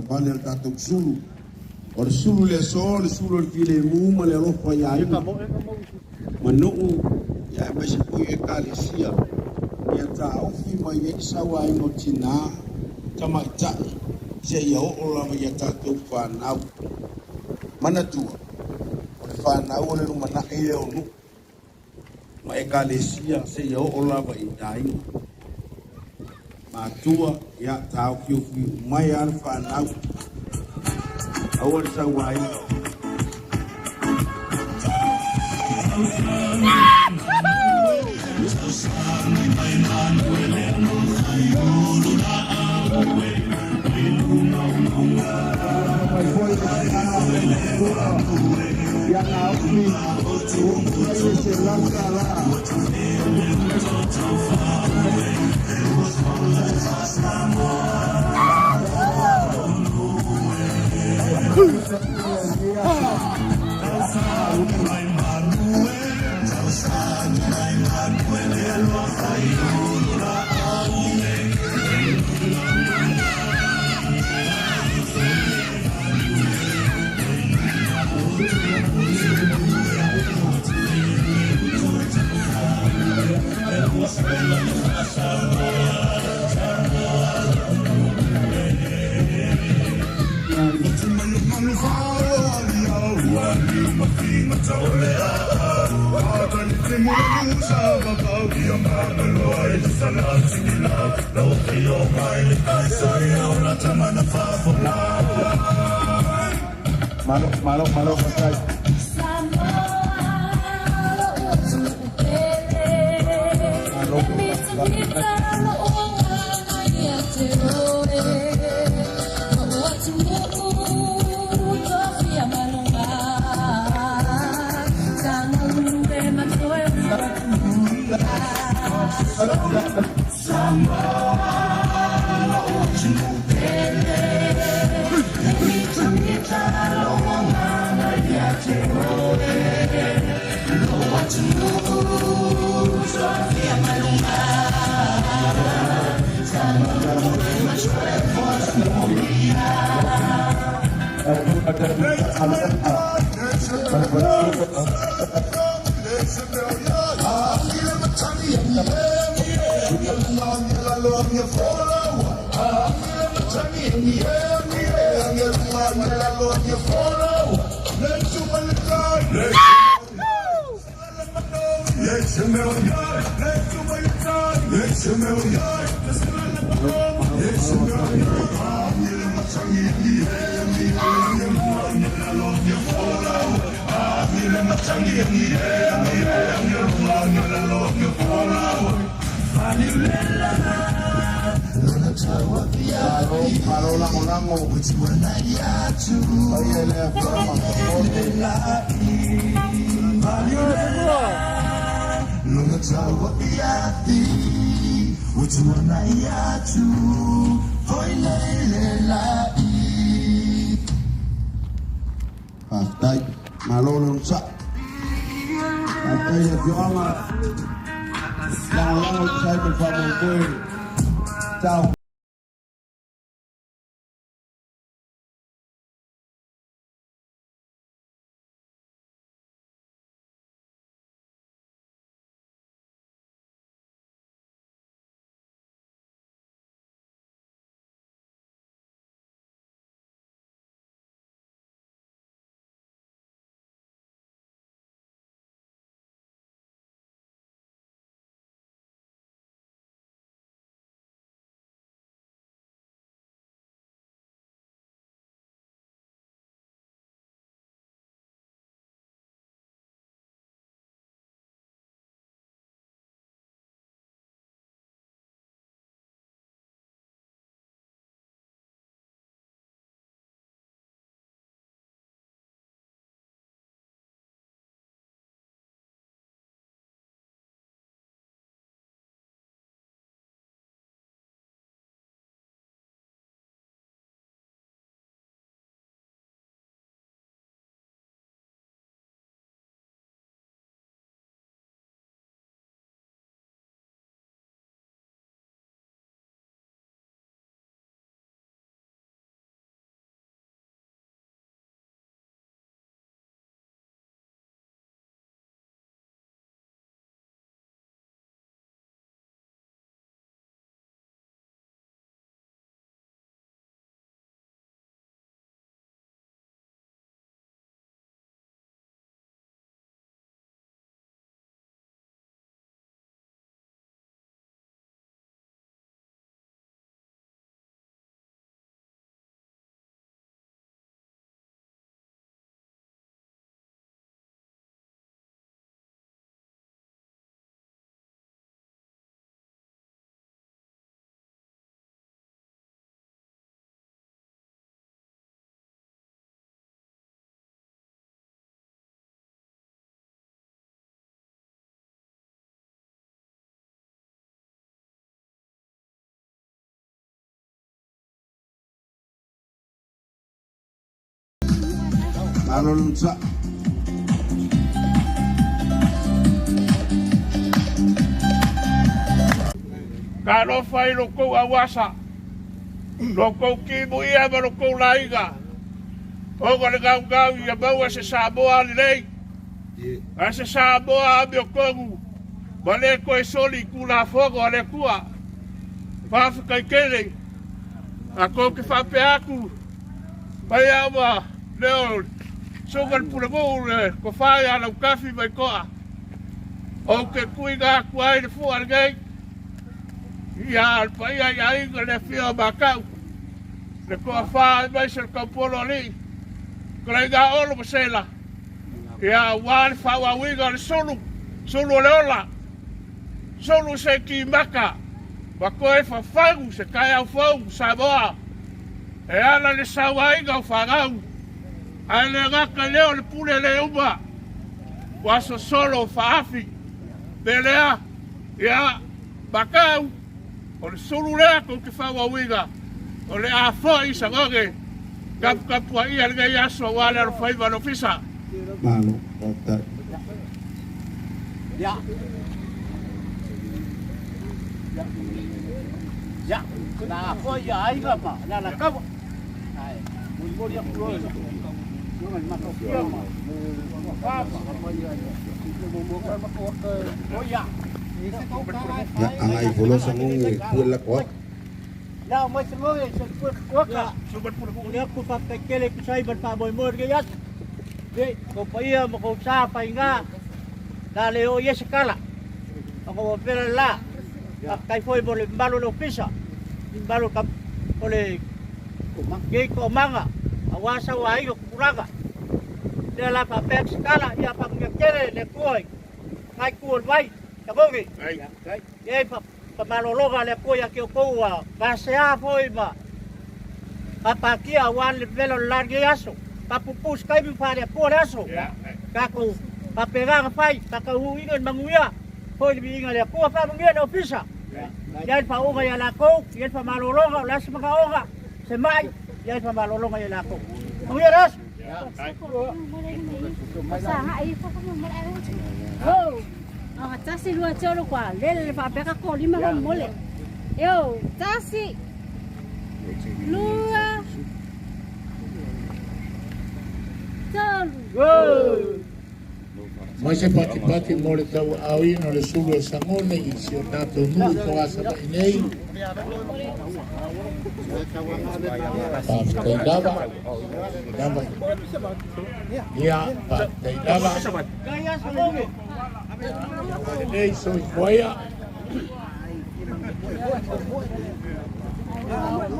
savali a le tatou sulu. O le sulu le aso, le sulu o le filemu ma le alofa i aiga ma nuu, ia aemaise foi ekalesia. Ia taofi mai ai le sauaina o tinā, tamaitai, seia oo lava ia tatou fanau. Manatua, o le fanau o le lumanai lea o nuu ma ekalesia seia oo lava i aiga. Matua, ia taofiofi mai lava le fanau. Aua le sauaina. Malo, malo, malo, faafetai. Malo, malo lagolago. Paia i le Atua ma Faafetai. Malo le onosai. Faafetai i le afioaga. Lagolago i tusa ai ma le faamoemoe. Tao. Malo le onosai. Talofa i lo kou auasa, lo kou kimuia ma lo kou laiga. Oga le gaugau ia maua se Samoa lelei. A se Samoa amiotonu, ma le toe soli i Tulafono a le Atua. Faafetai tele. A tou te faapea atu, mai lava ma leo susuga i le Pulenuu le tofa ia Lautafi Vaitoa, ou te tuuina atu ai le fua lenei ia le paia i aiga le afio o Matau, le toafa aemaise le taupolo alii, talaiga Olo ma Sela, ia aua le faaauauina o le sulu, sulu o le ola, sulu se timata, ma toe fafagu se taeao fou Samoa e ala le sauaina o fanau, ae le gata i lea o le pule le uma, ua sosolo faafi. Le lea, ia, Matau, o le sulu lea tou te faaauauina, o le a foi Sagone, taputapuaia lenei aso aua le alofaiva o le Ofisa. Malo, faafetai. Ya. Ya, na foi ia aiga ma na la kawa. Ai, molimoli aku loa. Nonga i mataukia ma fa ma. O ia. Ia, agai folo Sagone pue lako atu. La mai se ngoe se pue kuaka. O le aku whakatekele ku sai ma pa moi moi ke aso. Le ko paia ma ko sa painga. La le o iese kala. O ko pera la. Kai foi mo le malo le ofisa. Malo ka o le ke ko manga. Awa sa wa ai ko kuraga. Le la pa pek skala ia pa ngia kele le kuoi. Kai kuoi vai. Ka bongi. E pa pa malologa le kuoi a ke o koua. Ka se a foi ma. Pa pa kia wa le velo la ge aso. Pa pupus kai mi pa le kuoi aso. Ka ko pa pega fai pa ka hu inga manguia. Foi le inga le kuoi pa manguia le ofisa. Ia pa oga ia la kou, ia pa malologa o la se maka oga. Se mai, ia pa malologa ia la kou. Manguia ras. Oh, tasi lua tolu kwa lele le faapeka ko lima ho mole. Yo, tasi lua tolu. Mai se patipati mo le tauaauina o le sulu e Sagone i si o tatou nuu i Togasavaii nei. Faafetai lava. Lava. Ia, faafetai lava. Lenei soifua ia.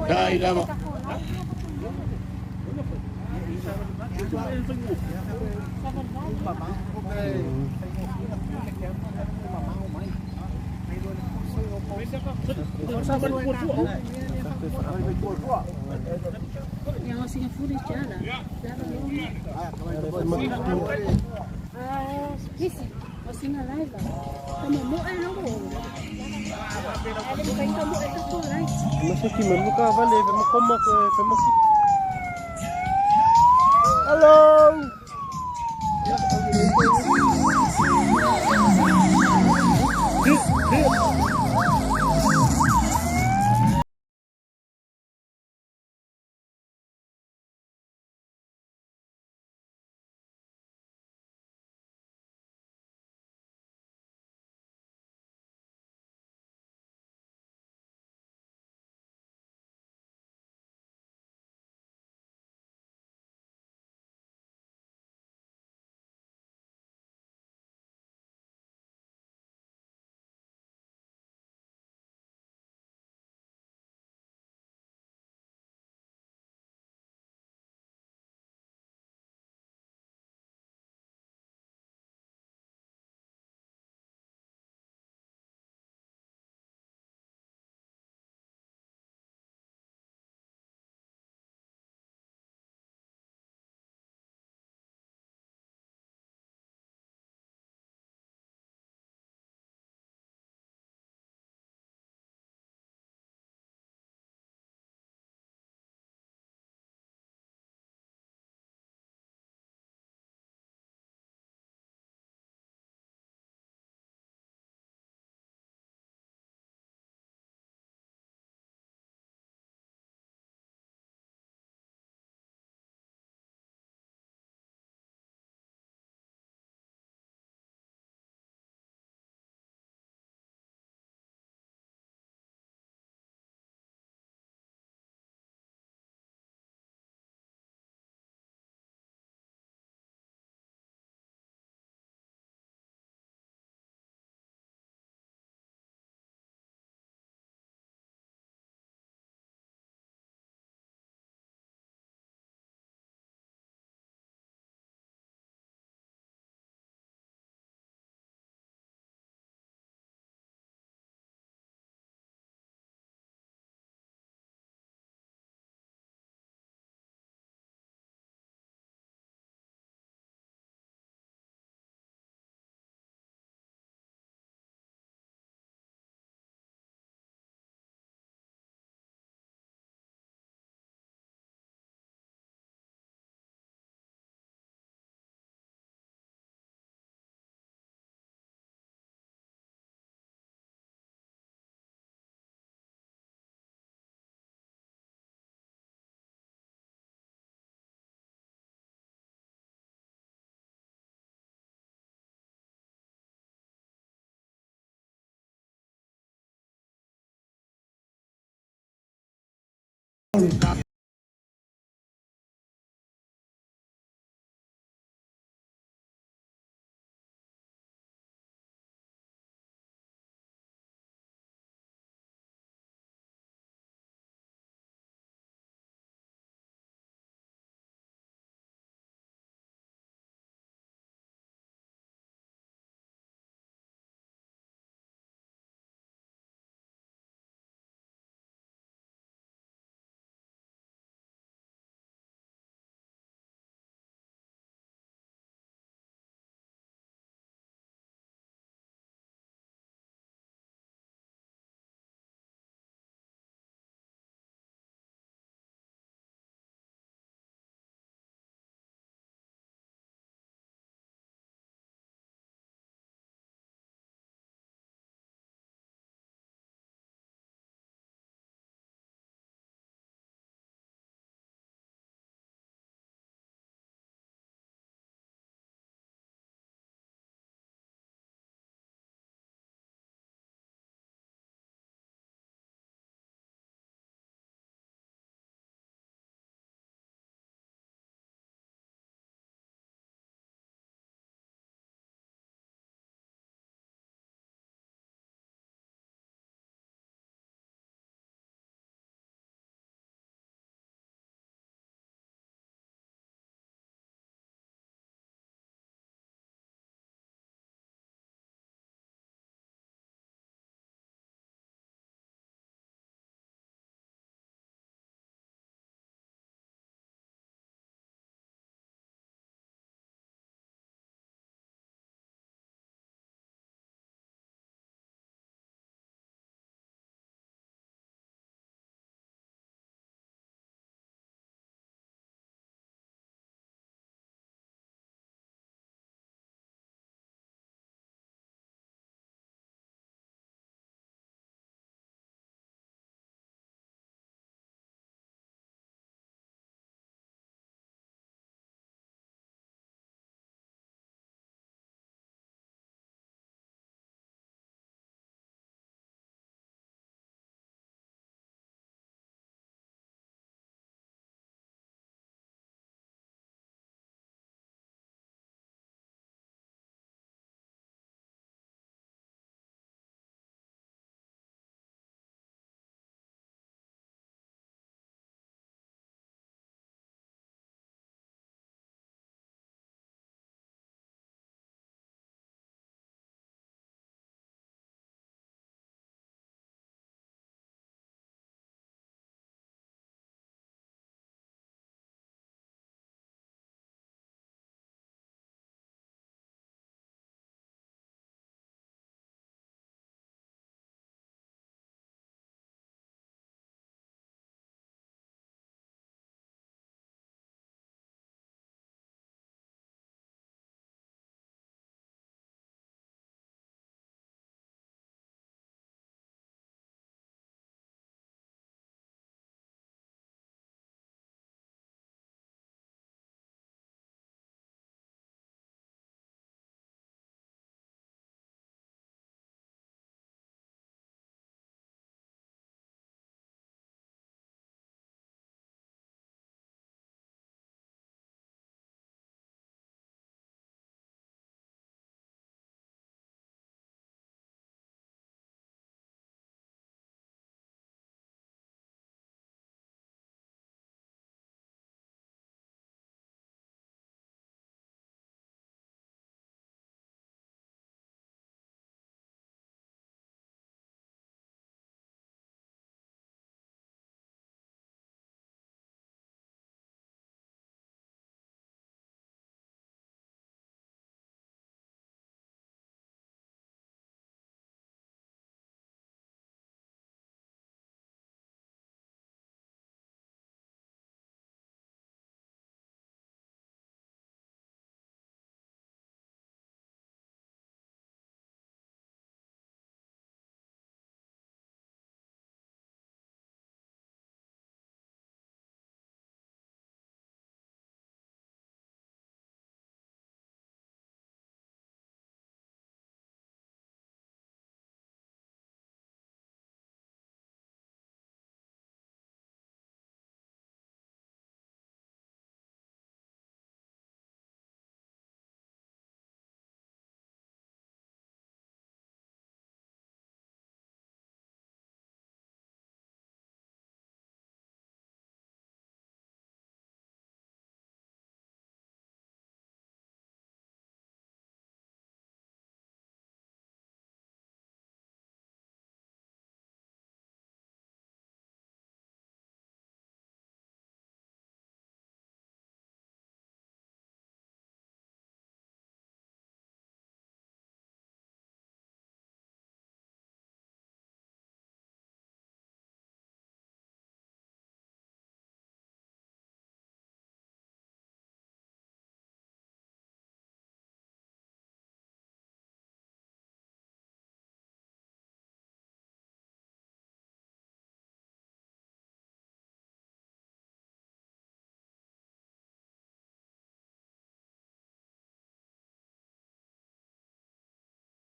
Tai lava. Yang singa furi jala. Ah, kisi. O singa laiva. Kamo mo e no mo. Ale mo kai mo e to lai. Ma se ki manuka vale fe makoma fe maki. Hello.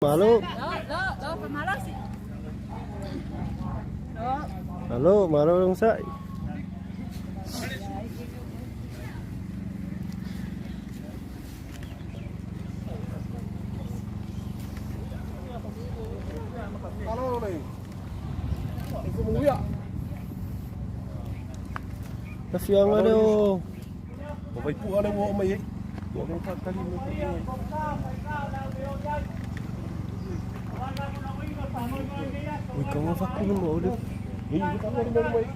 Malo. Malo, malo long sai. Afioaga lea o O Vaipua lea ua oo mai ai. O lea e faatali mai foi. Ui kaua faku le mo le. Ei, kaua le mai.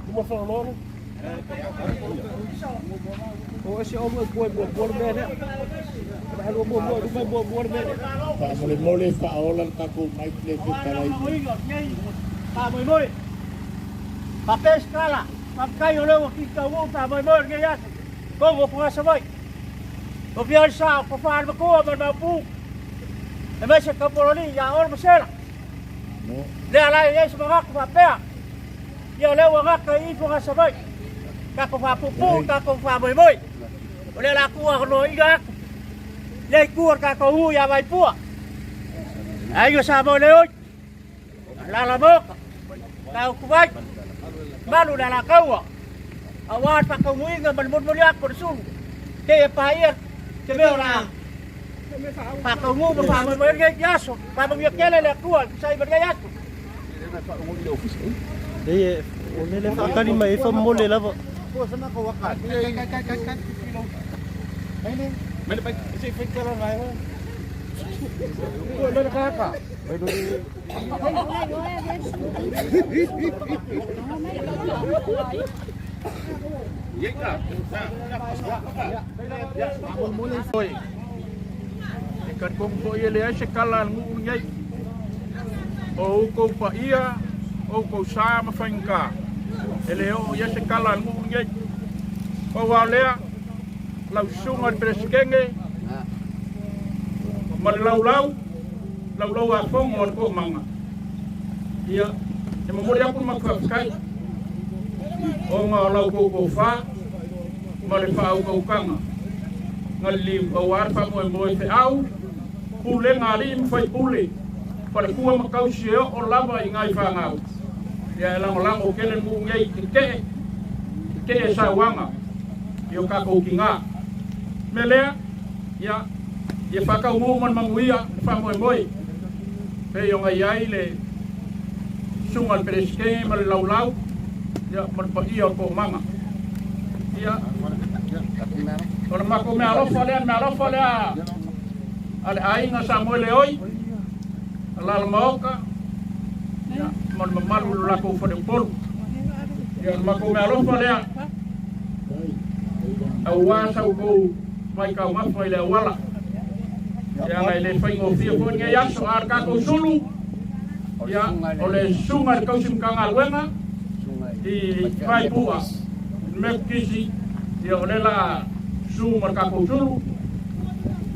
Luma whalaloa le. O ese o mo pue mo mo le mea lea. Ma halua mo mo luma mo mo le mea lea. Faamolemole faaola le tatou mic lea e fetalai mai. Faamoemoe. Faapea se tala, faafetai o lea ua kikau'u faamoemoe o lenei aso, tonu o Fogasavaii. O fia le sa o Tofa le Matua ma le Maopu, aemaise Taupololii ia Olo ma Sela. Lea la e i ai se manatu faapea, ia o lea ua gata i i Fogasavaii, tatou faapuupuu, tatou faamoemoe. O lea la tuu avanoaina atu lea itu o le tatou nuu ia Vaipua. Aiga Samoa le oi, Alala Maota, Tautuvai, Malu le Alataua, aua le faataunuuina ma le molimoli atu o le sulu, seia paia te mea o le a faataunuu ma faamoemoe ai lenei aso. Faamanuia tele le Atua e tusa ai ma lenei aso. Ei, o le le faatali mai ai faamomole lava. E talitonu foi e leai se tala a le nuu lenei. O outou paia, o outou sa ma faigata, e le oo i ai se tala a le nuu lenei. Pau lava o lea, lau susuga i le Peresetene ma le laulau, laulau a fono a le Toomaga, ia, e momoli atu le matou faafetai ona o la outou tofa ma le faautautaga na liliu aua le faamoemoe feau, pulega a alii ma faipule, faletua ma tausi e oo lava i nai fanau. Ia e lagolago tele le nuu nei i tetee, tetee sauaga i o tatou tiga. Mea lea, ia, ia faataunuu ma le manuia le faamoemoe pei ona i ai le susuga i le Peresetene ma le laulau, ia, ma le paia o le Toomaga. Ia, o le matou meaalofa lea, le meaalofa lea a le aiga Samoeleoi, Alala Maota, ia, ma le mamalu o le latou faleupolu. Ia, o le matou meaalofa lea, aua sa outou vaitaumafa i le auala. Leaga e le faigofie foi lenei aso, a o le tatou sulu, ia, o le susuga i le tausi Matagaluega i Vaipua, le Metotisi, ia, o lea la susu ma le tatou sulu.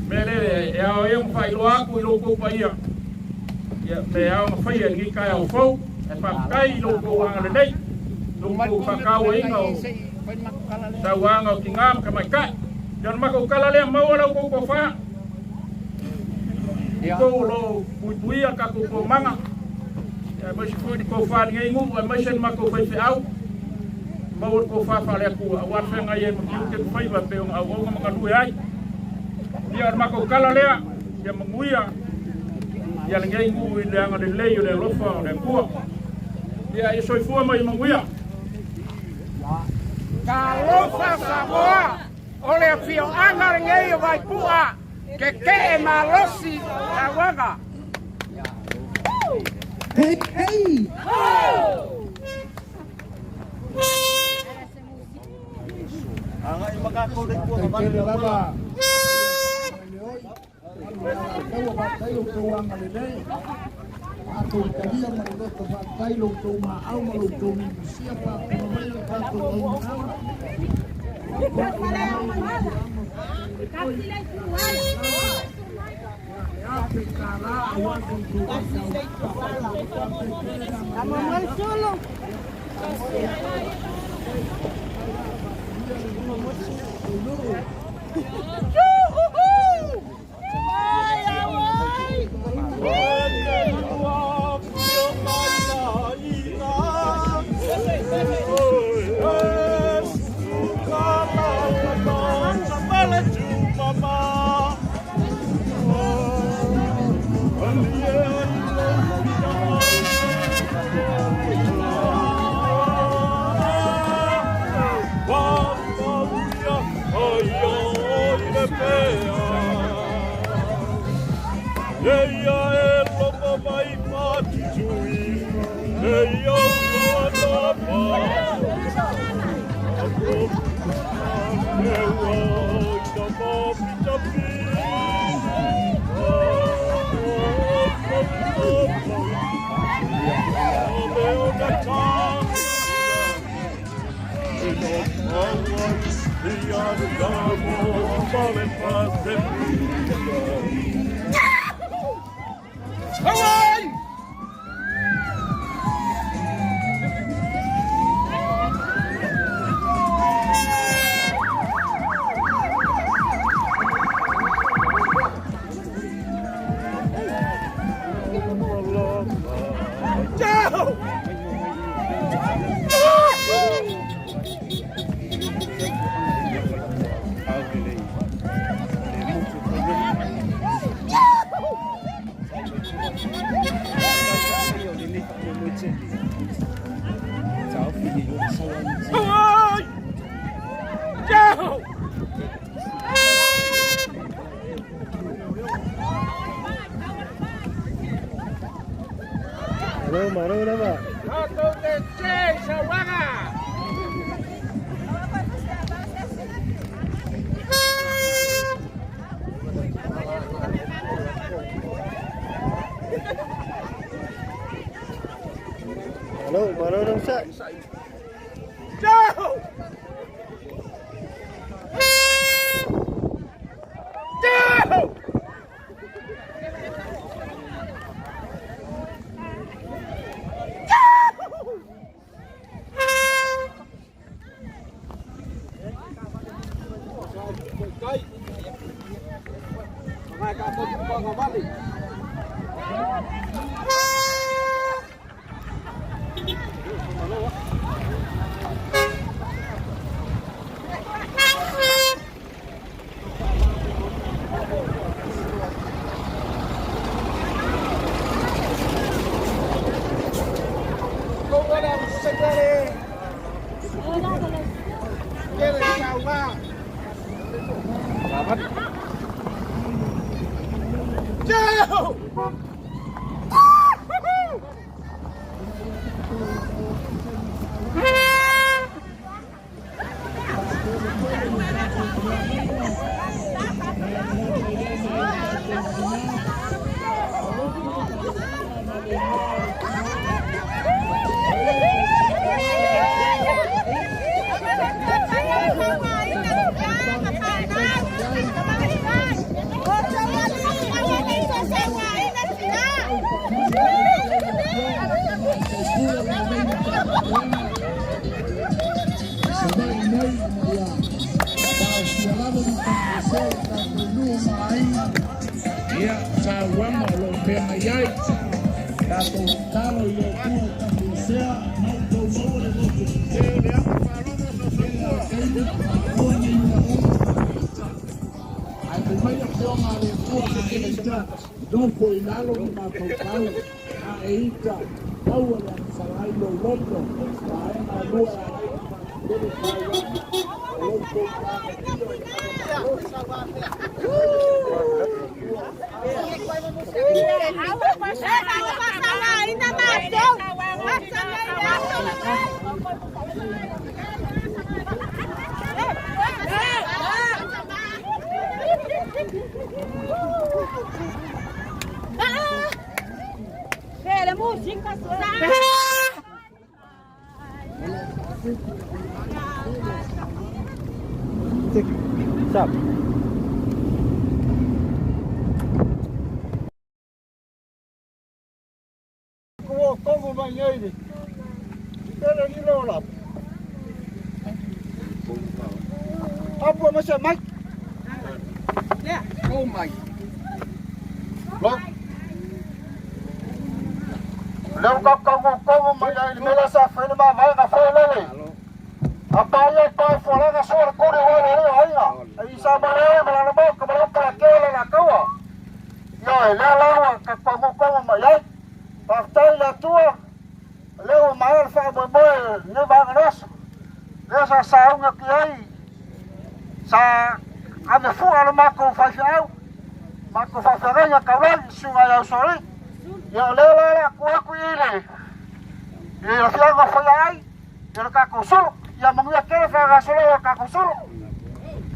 Mea lea e ao ai ona faailoa atu i lo outou paia, ia, me ao ona faia i lenei taeao fou, e faafetai i lo outou agalelei, lo outou faatauaina o sauaga o tina ma tamaitai. Ia o le matou tala lea, maua la outou tofa, outou o lo o puipuia le tatou toomaga, aemaise foi le tofa i lenei nuu, aemaise le matou faifeau, maua le tofa faale-Atua aua le feagai ai ma tiute ma faiva e pei ona auauna ma galue ai. Ia o le matou tala lea, ia manuia ia lenei nuu i le agalelei o le alofa o le Atua. Ia, ia soifua ma ia manuia. Talofa Samoa, o le afioaga lenei o Vaipua, tetee malosi sauaga. Hey, hey! Tele lava. Taua faafetai lo outou agalelei. Tatou talia ma le loto faafetai lo outou maau ma lo outou mumusia faafofoga mai le tatou auaunaga.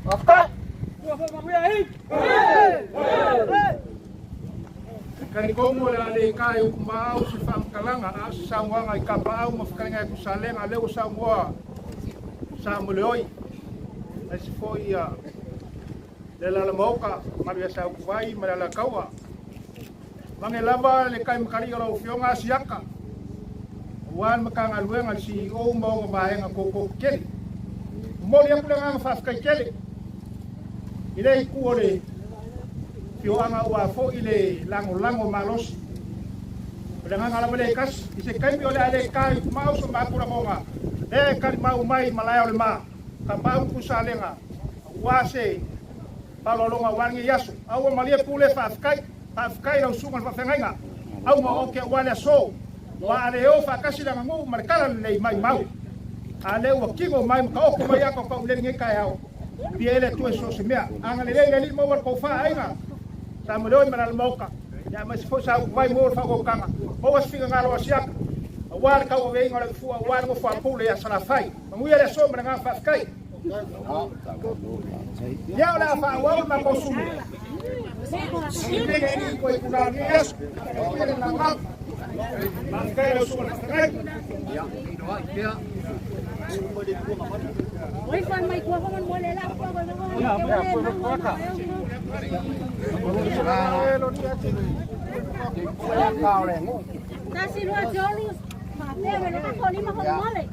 Faafetai. Talitonu o le a le ita i utumaau se faamatalaga a o se saunoaga i Kapaau ma fetalaiga e Tusalega lea ua saunoa Sa Moleoi aemaise foi ia le Alala Maota mamalu ia Sautuvai ma le Alataua. Mange lava le taimatalii o lau Afioga Asiata aua le Matagaluega a le CEO ma ona vaega totofi tele. Momoli atu le agaga faafetai tele i lea itu o le afioaga aua foi le lagolago malosi. O le agaga lava lea e tasi, i se taimi o le a le ta i tumau so matou lagona, lea e talimau mai i malae o le ma, Tapaau ma Tuisalega, aua se faaaloaloga aua lenei aso. A ua malie pule, faafetai, faafetai i lau susuga i le faafeagaiga, auma oke aua le aso, aua a le o faatasi le aganuu ma le tala lelei, maimau. A lea ua tino mai ma taoto mai ata o taulele i lenei taeao, Pia ele Atua i so o se mea. Agalelei le Alii maua le tofa aiga Sa Moleoi ma Lalomaoka, ia aemaise foi Sa Utuvai maua le faautautaga, maua se finagalo o Asiata, aua le tauaveina o le avefua, aua le nofo a Pule ia Salafai. Manuia le aso ma le agaga faafetai. Ia o le a faaauau le matou sulu. Faafetai lau susuga i le Faafetai. Tasi, lua, tolu, faapea me lona ko lima ho mole.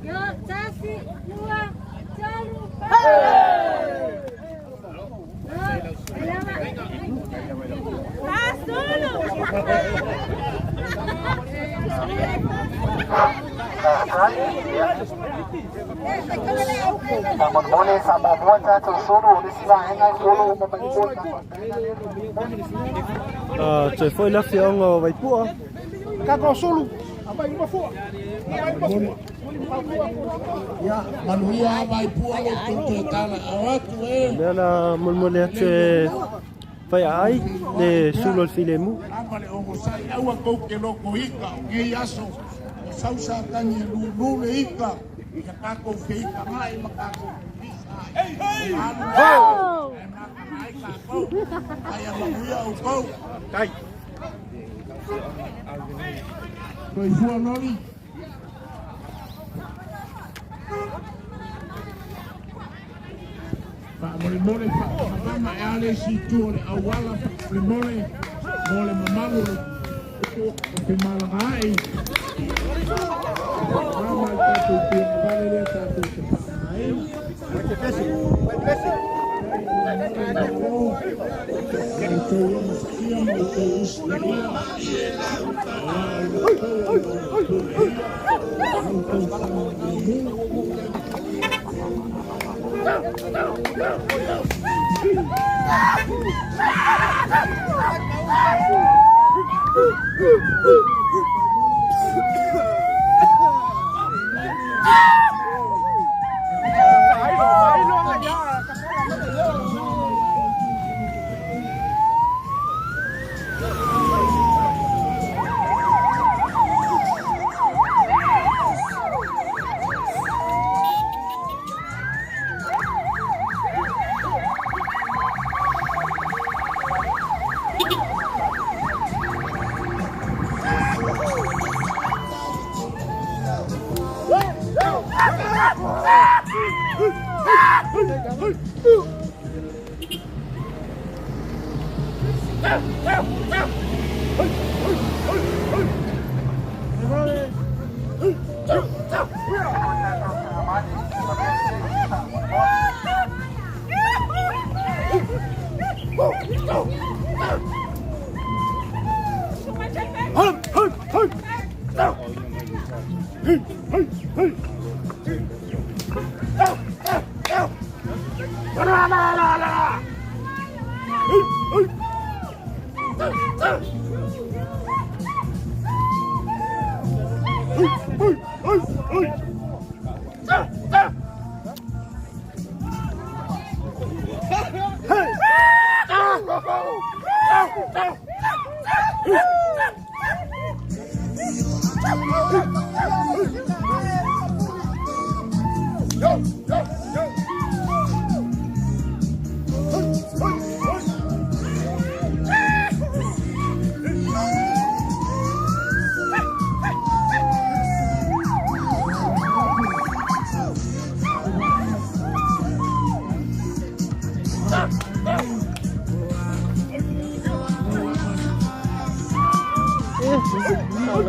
Yo, tasi, lua, tolu, Faamolemole faamuamua le tatou sulu o le isi vaega e folo uma mai Toe foi le afioaga o Vaipua. Tatou sulu, aumai uma fua. Aumai uma fua. Ia, manuia Vaipua lo outou toe tala ao atu e. Lea la molemole atu e fai aai le sulu o le filemu. Lava le ogosai aua tou te loko ika o nei aso ua sau Satani e lulu le ika ia tatou feikagai ma tatou pipisa ai. Alu ae mataga ai tatou. Aia manuia outou. Tai. Soifua Noli. Faamolemole faatamama e a le isi itu o le auala faamolemole mo le mamalu o le femalagaai. Faamama le tatou tuagavale lea tatou te faaaogaina. Outou amafaia ma outou usitaia aua o outou o lo o puleia la outou saogalemu.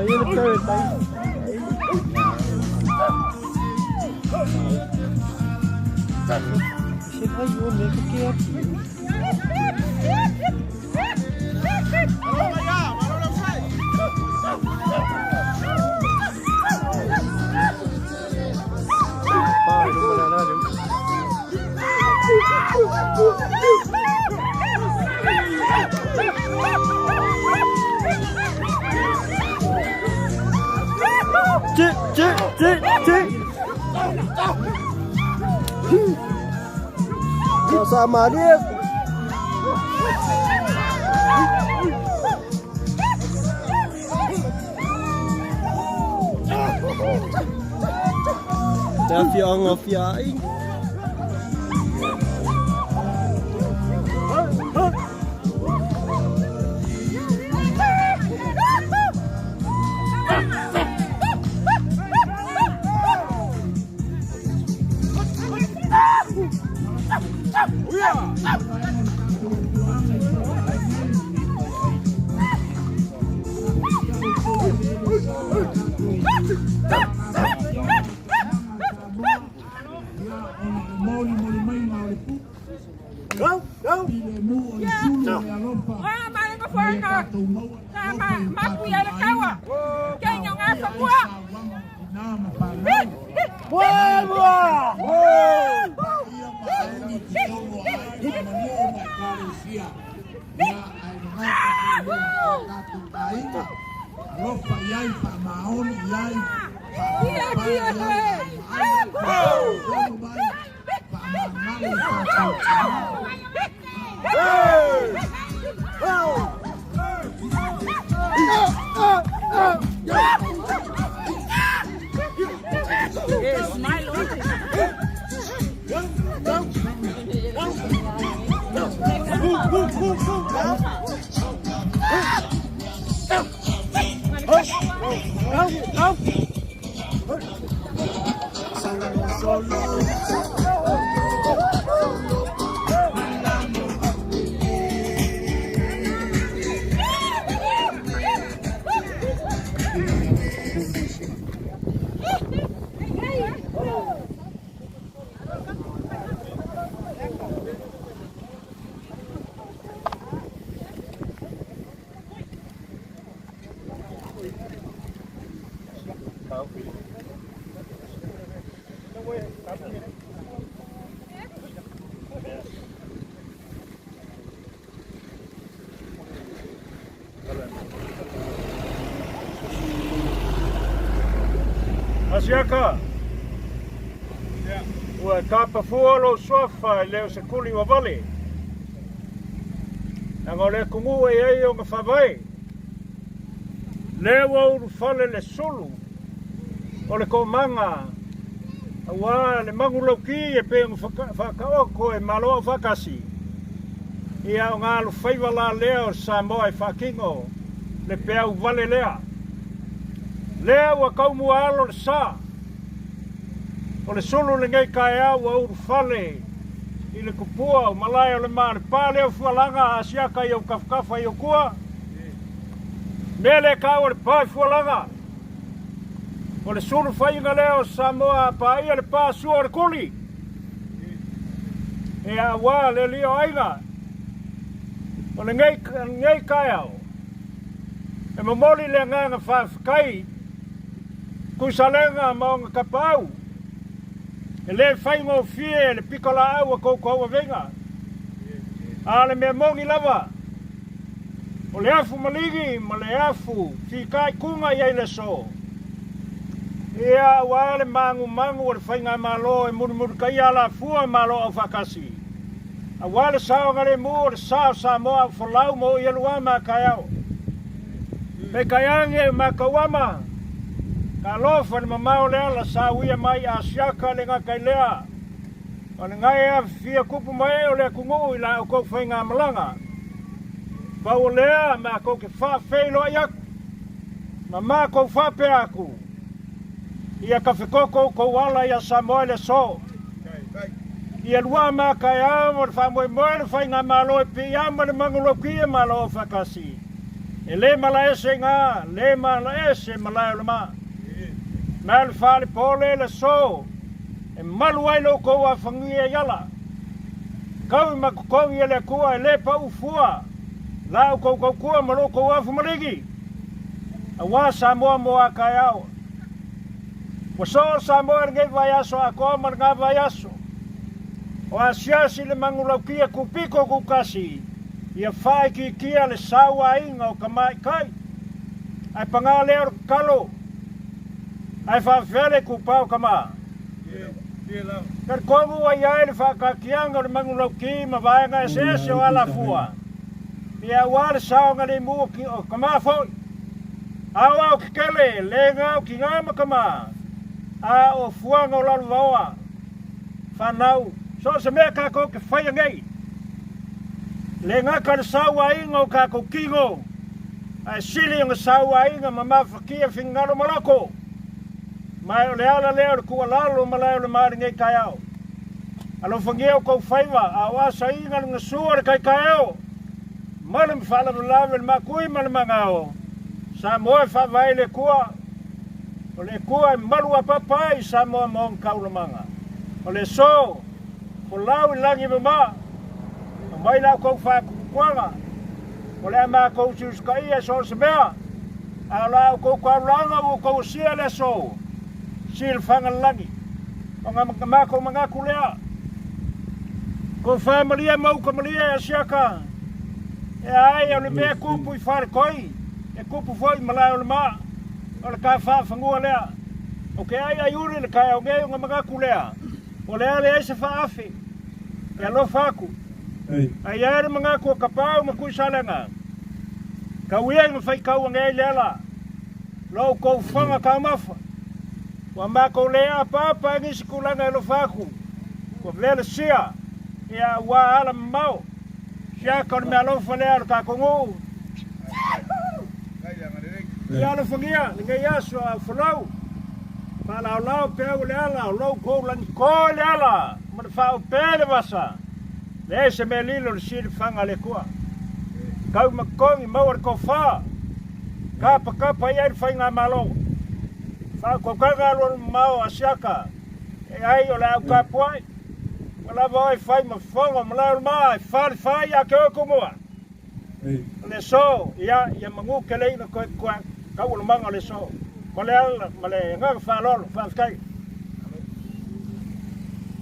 Mai le paradise. Se vai o me que aqui. Ci, ci, ci, ci. Sama dia. Le afioaga o Fiaaiga. Alofa i ai, faamaoni i ai, Asiaka, ua tapafua lou suafa e le o se kuli ua vale. Leaga o le atunuu e i ai ona faavae. Lea ua ulufale le sulu o le toomaga aua le manulauti e pei ona faataoto e Malo Aufaatasi, ia o na alofaiva la lea o Samoa e faatino le peau vale lea. Lea ua taumuaalo le sa o le sulu lenei taeao ua ulufale i le tupua o malae o le Malepa lea o Fualaga a Asiata i ou tafatafa i ou tua. Mea lea taua le pa i Fualaga. O le sulu faiga lea o Samoa a paia le pa sua o le kuli. E aua le alii o aiga. O lenei, lenei taeao, e momoli le agaga faafetai Tuisalega ma ona tapaau. E le faigofie le pitolaau a tou tauavega. A o le mea moni lava, o le afu maligi ma le afu fitaituga i ai le aso. Ia, aua le magumagu o le faigamalo e mulimulitaia alafua Malo Aufaatasi. Aua le saogalemu o le sa o Samoa au folau mo ia lua ma taeao. Peitai ane ma tauama, talofa le mamao le ala sa uia mai Asiata le gata i lea, o le gae afifia tupu ma ee o le atunuu i la outou faigamalaga. Pau o lea, matou te faafeiloai atu, ma matou faapea atu, ia tafetoto outou ala ia Samoa i le aso. Ia lua ma taeao o le faamoemoe le faigamalo e piiama le manulauti e Malo Aufaatasi. E le malaese iga, le malaese malae o le maa. Ma o le falepole le aso e malu ai lo outou afagia i ala. Kau i makokogi e le Atua e le pau fua la outou tautua ma lo outou afu maligi, auā Samoa mo a taeao. Ua soo Samoa i lenei vaiaso atoa ma lena vaiaso. O asiasi le manulautia tupito tutasi ia faaitiitia le sauaina o tamaitai. Ae pagā lea o le tatalo, ae faafefea le itupa o tama? Talitonu ua i ai le faataatiaga o le manulauti ma vaega eseese o alafua, ia auā le saogalemu o tama foi. Aoao tetele, le na o tinā ma tama, a o fuaga o lalovaoa, fanau, so o se mea tatou te faia nei. Le gata le sauaina o tatou tino, ae sili ona sauaina ma mafatia finagalo ma loto. Ma o le ala lea o le tuualalo malae o le ma i lenei taeao. Alofagia outou faiva, a o asaina le gasu o le taitaeo, ma le faalavelave le makui ma le magao, Samoa e faavae i le Atua, o le Atua e malu apapa ai i Samoa ma ona taulamaga. O le aso, folau i lagi mama, aumai la outou faatuatuaga, o le a matou usitaia i so o se mea, a o la outou taulaga ua outou asia le aso, silafaga le lagi. O na matou manatu lea, tofa malie ma uta malie e Asiata, e ai o le mea tupu i Faletoi, e tupu foi i malae o le maa, o le ta faafanua lea. O ke aiaiuli le taeao nei o na manatu lea, o le a leai se faaafe, e alofa atu. Ae i ai le manatu o Tapaau ma Tuisalega, tau ia ina faitau ane ai le ala, lo outou fofoga taumafa, ua matou le apaapa i nisi tulaga e alofa atu, ua velasia, ia ua ala mamao. Siaka o le meaalofa lea o le tatou nuu. Ia alofagia lenei aso a folau, faalaolao peau o le ala, o lo outou lagito i le ala, ma le faaope le vasa, leai se mea lilo i le silifaga a le Atua. Tau ma totogi maua le tofa, tapatapa i ai le faigamalo. Faautautaga alualu mamao a Siaka, e ai o le a tapuai, ua lava oe fai ma fofoga o malae o le maa e falefā ia te oe Tumua. O le aso, ia, ia manu tele ina toe taualumaga o le aso. Ma le ala, ma le agaga faaaloalo, faafetai.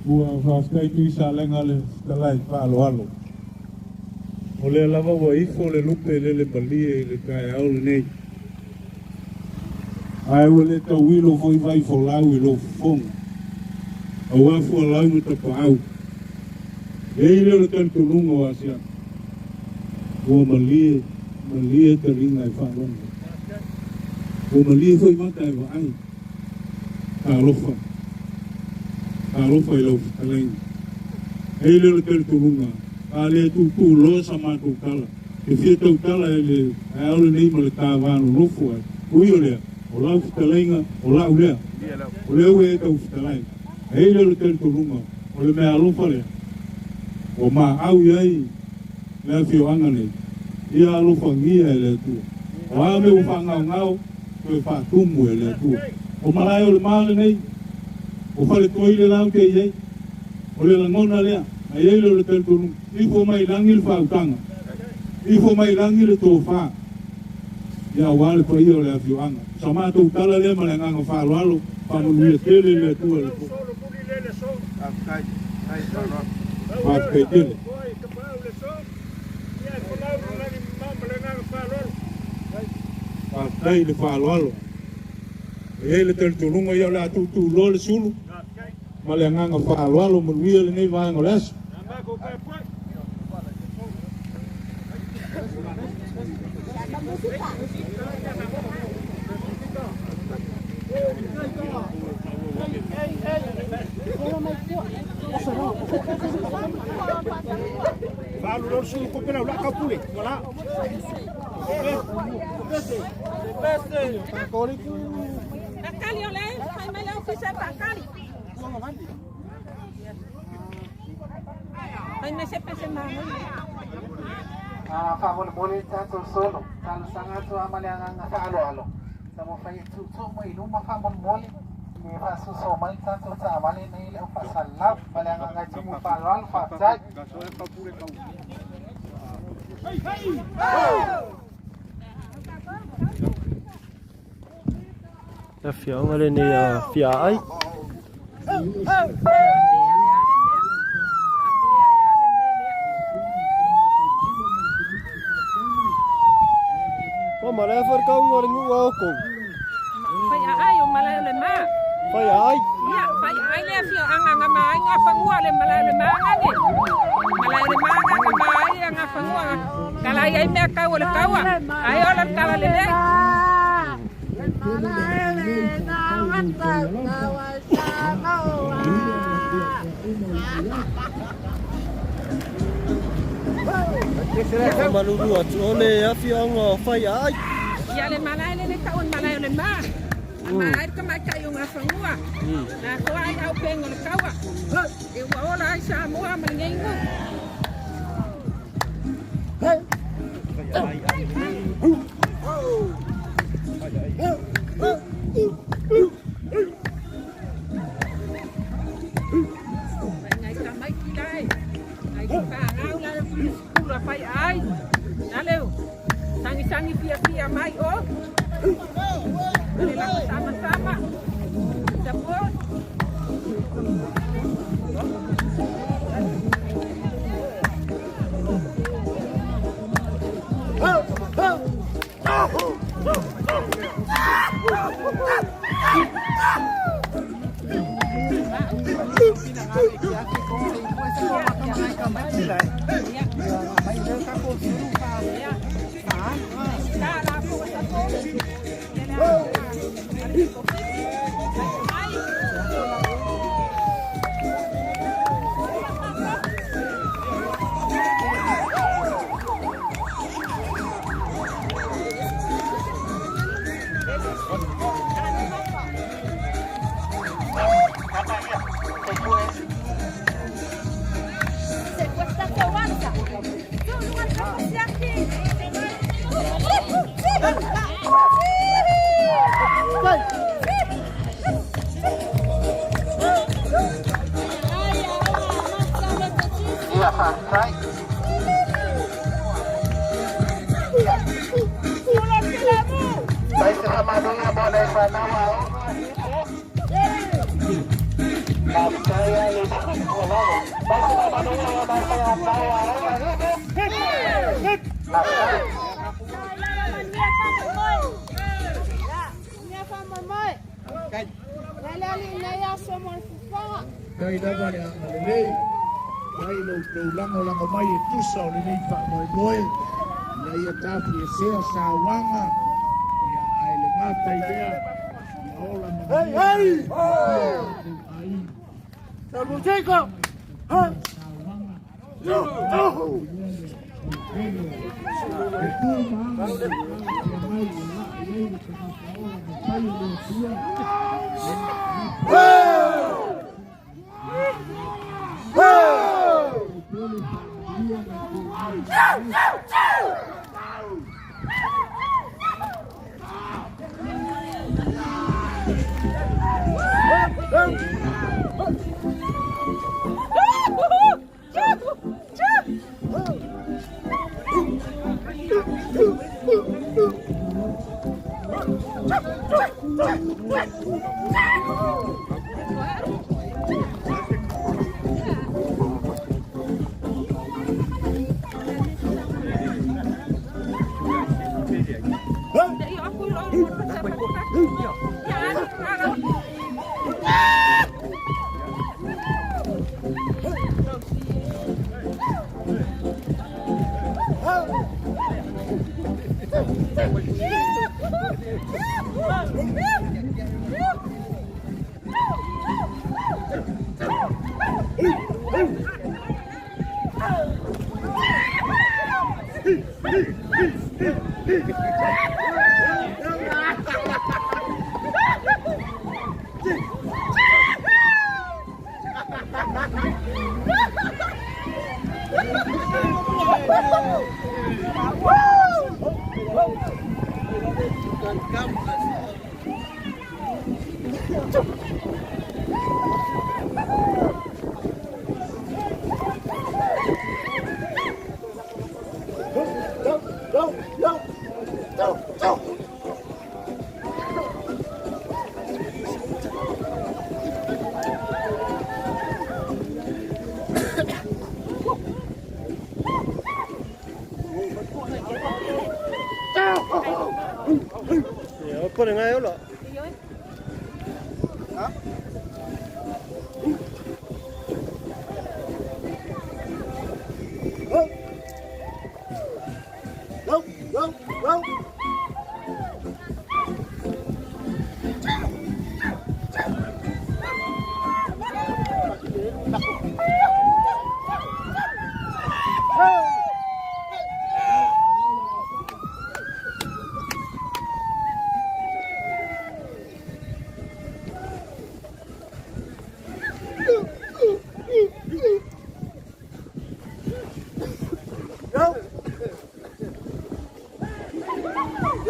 Ua faafetai Tuisalega le fetalai faaaloalo. O lea lava ua ifo le lupe lele malie i le taeao lenei. Ae ua le tauilo foi vai folau i lou fofoga, auā fualau ma tapaau. E i ai lea o le talitonuga o Asiata, ua malie, malie taliga e faalogo. Ua malie foi mata e vaai. Talofa, talofa i lau fetalaiga. E i ai lea o le talitonuga, a le tuutuu loa sa matou tala, E fia tautala e le taeao lenei ma le ta va nonofo ai. Ui o lea, o lau fetalaiga, o la'u lea. O lea ua e tau fetalai. E i ai lea o le talitonuga, o le mea alofa lea, ua maau i ai le afioaga nei, ia alofagia e le Atua. O a mea ua faagaogao, toe faatumu e le Atua. O malae o le ma lenei, o Faletoi le la ou te i ai. O le lagona lea, a i ai lea o le talitonuga, ifo mai lagi le faautaga, ifo mai lagi le tofa, ia aua le paia o le afioaga. O sa matou tala lea ma le agaga faaaloalo, faamanuia tele le Atua i le po. Faafetai tele. Faafetai i le faaaloalo. E i ai le talitonuga ia o le a tuutuu loa le sulu. Ma le agaga faaaloalo, manuia lenei vaega o le aso. Faamolemole le tatou solo talosaga atu a ma le agaga faaaloalo taumafai e tuutuu mai i luma faamolemole le faasoasoa mai le tatou taavale nei le au faasalalau ma le agaga e tumu faaaloalo faafetai. Le afioaga lenei a Fiaai. O malae foi le kauga o le nuu a outou. Fai aai o malae o le ma. Fai aai. Ia, fai aai le afioaga nga ma ai nga fangua le malae o le ma ngage. Malae o le ma nga ma ai nga fangua. Kala ai mea kau o le kaua. Ai ola le kala lelei. Faamalulu atu o le afioaga o Faiaai. Ia le malae le le tau o le malae o le ma. A malae le tamaitai o Gafagua. Na toa ai au penga o le kaua. E ua ola ai Samoa ma lenei nuu. Ngai tamaiti lai. Ngai whāngau lai o kula whai ai. Nā leo. Sangi sangi fia fia mai o. Le lako sama sama. Support. Ia faafetai. Fai se faamanuia mo le fanau aoga. Faafetai a le tuualalo. Fai se faamanuia mo le fanau aoga. Faafetai. Tai lava le agalelei, mai lo outou lagolago mai e tusa o lenei faamoemoe, ina ia tafiesea sauaga, ia ae le gata i lea, ia ola manuia tatou aiga. E tu ma aga i le afia mai ua laa i ai le tagata ola ma fai o le Atua. Ia, pore ngai ola. Go, go, go. Go.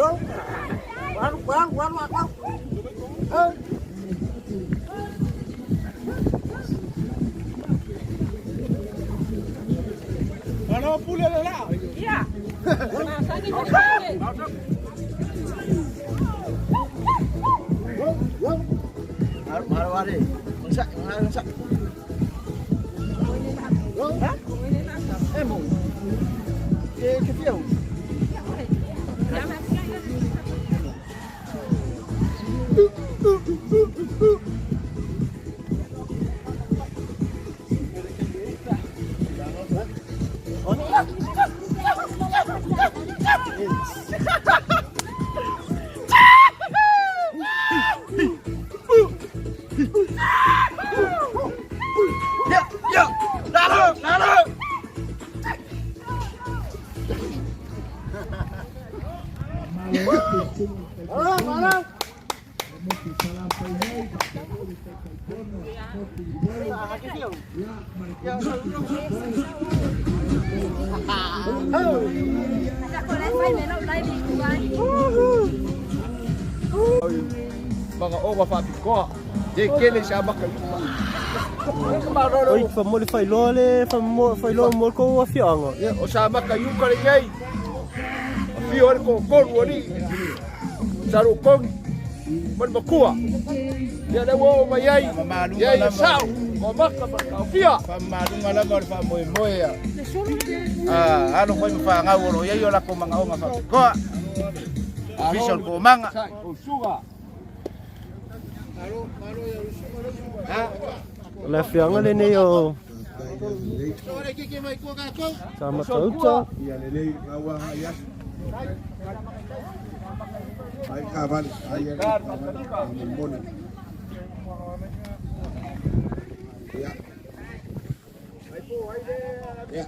Go. Waru, waru, waru, waru. Hey. Malo pule le la. Ia. Maru, maru, maru. Masak, masak. Ha? Eh, mo. Ke ke fiau. Ya, ya. Lalu, lalu. Malu, malu. Mga o whapikoa. Te kele sa maka Oi, fa mo le whailoa le, fa mo whailoa mo ko afianga. Ia, o sa maka yuka le nei. A whio ane ko koru ani. Sa ro kongi. Mani makua. Ia le wo mai ai. Ia ia sao. Ko maka maka o whia. Whamalunga lava o le whamoemoe a. Ah, alo koe mawhangau o lo iai o lako mga onga whapikoa. Official ko manga. O suga. Le afianga le nei o Sa matauta. Ia lelei gaua ngai aso. Ai ka vale, ai ai ka vale, moni. Ia. Ia.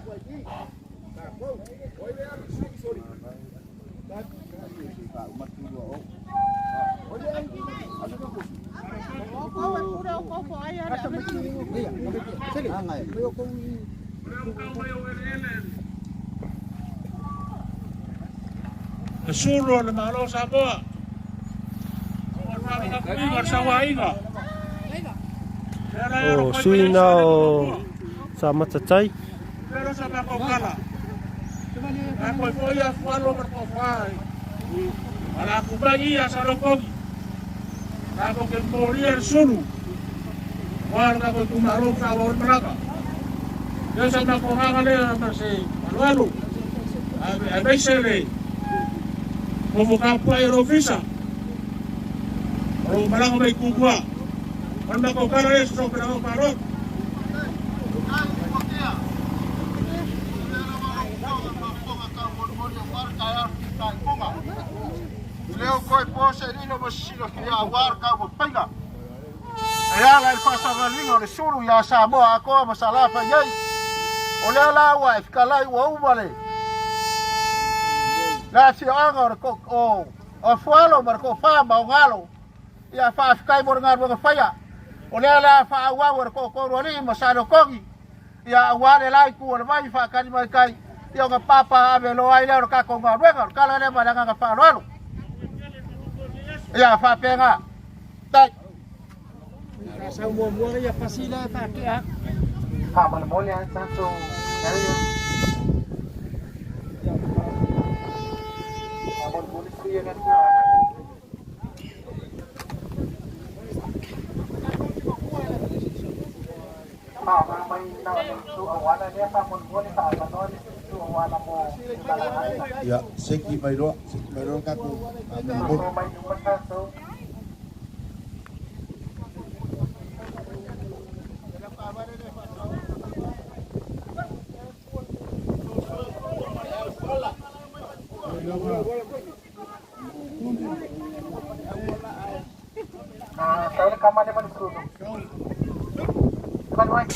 Le sulu o le malo Samoa. O le sauaiga. O sui na o sa matatai. Pero sa makokala. A koe foi a fualo ma ko fai. Ala kumangi a salokogi. Ako ke mori el sulu. Guarda ko tu malo sa o malaka. Yo sa makokanga le ma se malualu. A veisele. Como ka pai ro visa. O malanga mai kukua. Anda ko kala le so pero paro. Leo koe pose lilo mo silo ki a war ka mo painga. E ala il whasavalinga o le sulu ia Samoa akoa ma salapa iai. O lea la ua e fikalai ua uma le. La fioanga o le ko o o fualo ma le ko wha ma o ngalo. Ia whaafikai mo le ngaruanga whaia. O lea la wha au o le ko koru ali ma sa kongi. Ia awa le lai ku o le mai whaakani mai kai. Ia ona papa ave loa ai lea o le tatou galuega. O le tala lea ma le agaga faaaloalo. Ia faapena. Tai. Sau muamua ia pasi lea faatea. Faamolemole lava tatou area. Faamolemole sui usufono le afioaga. Faaaoga mai na o le itu auala lea faamolemole faaavanoa le isi itu auala mo femalagaaiga. Ia, seki mai loa, seki mai loa le tatou faamolemole. Soso mai luma tatou. Tau le kama lea ma le sulu. Malu ai.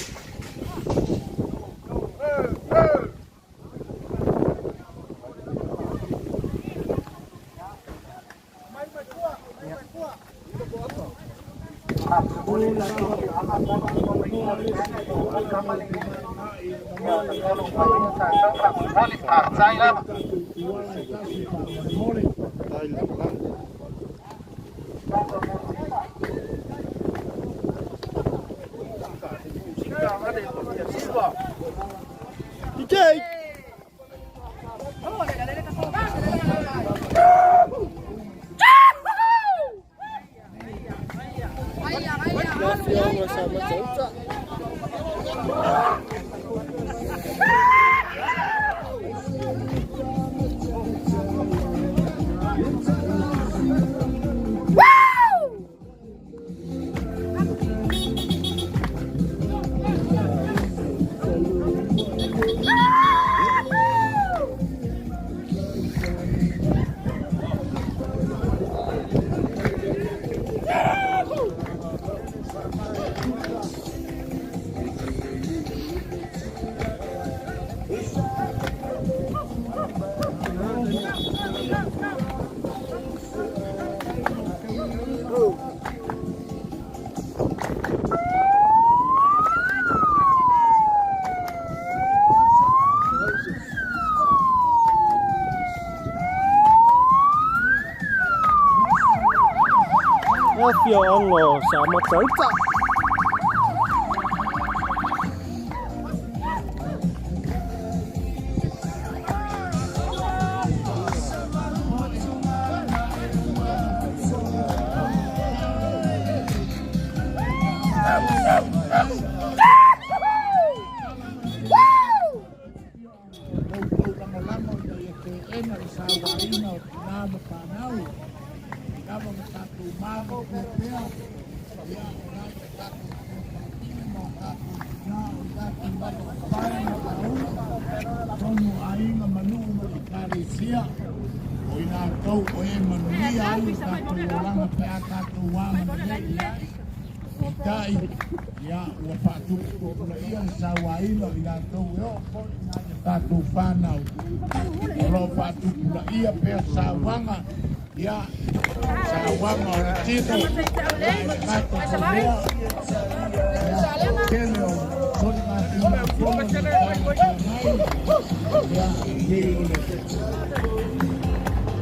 DJ! Le afioaga sa Matauta. Le afioaga o sa Matauta. Tou lagolago ina ia teena le sauaina o tina ma fanau, i lava ma tatou malo pea, ia o lava tatou tuafafine ma o tatou tina o i latou pae ma lauga, tonu aiga ma nuu ma ekalesia, o i latou o e manuia ai o tatou olaga pe a tatou agalelei i ai. Peitai, ia, ua faatuputupulaia le sauaina o i latou e oo foi i nai a tatou fanau o lo o faatupulaia pea sauaga, ia, sauaga o le tino, ia, e le gata foi lea, ia, o le tele o soligatulafono ma talafeagai, ia, pei o le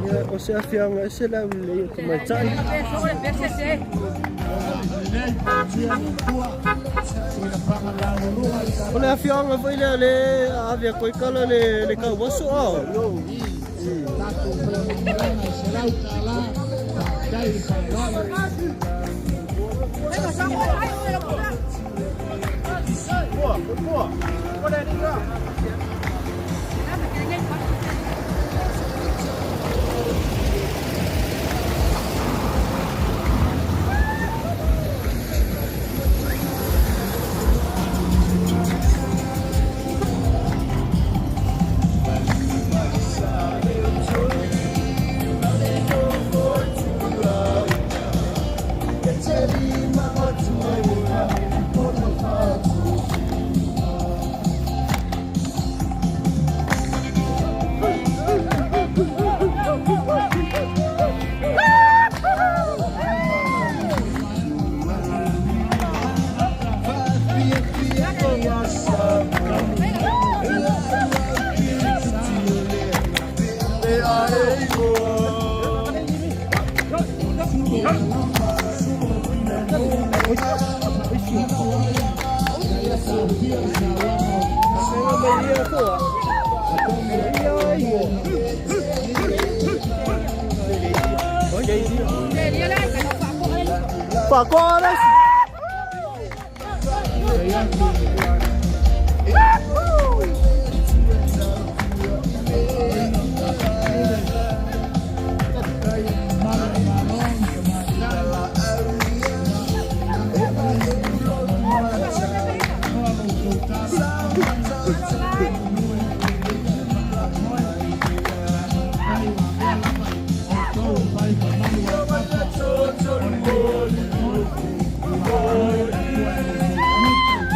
Ia, o se afioaga ese le aulelei o tamaitai. O le afioaga foi lea le ave atu ai kala le le tauaso a. Fakoa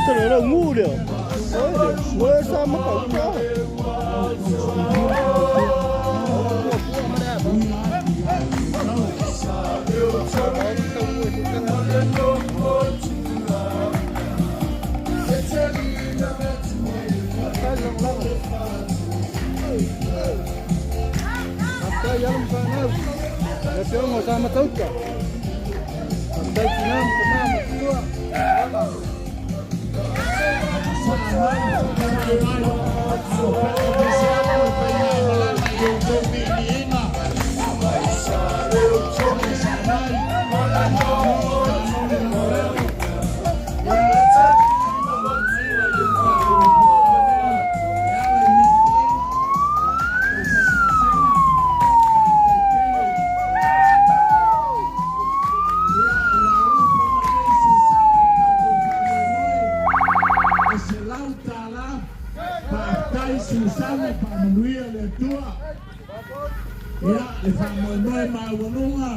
这来了木了，哎，我上没搞到。Ia, le faamoemoe maualuga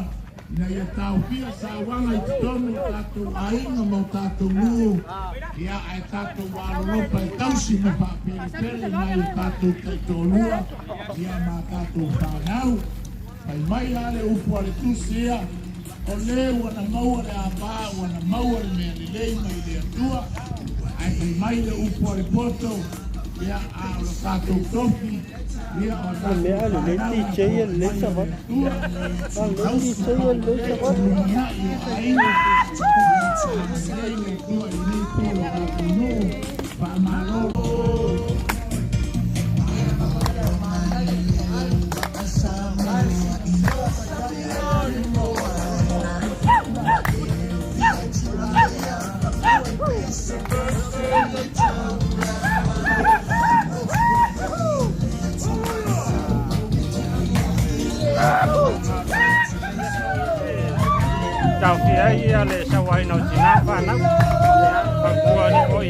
ina ia taofia sauaga i totonu o tatou aiga ma o tatou nuu, ia ae tatou alolofa e tausi ma faapelepele nai o tatou taitoalua ia ma tatou fanau. Fai mai la le upu a le tusi ia, o le ua na maua le avā ua na maua le mea lelei mai le Atua, ae fai mai le upu a le poto, ia a o lo tatou tofi, ia o tatou Mea lelei DJ lelei savali. Lelei DJ lelei savali. Taofia ai ia le sauaina o tinā fanau fautua alii foi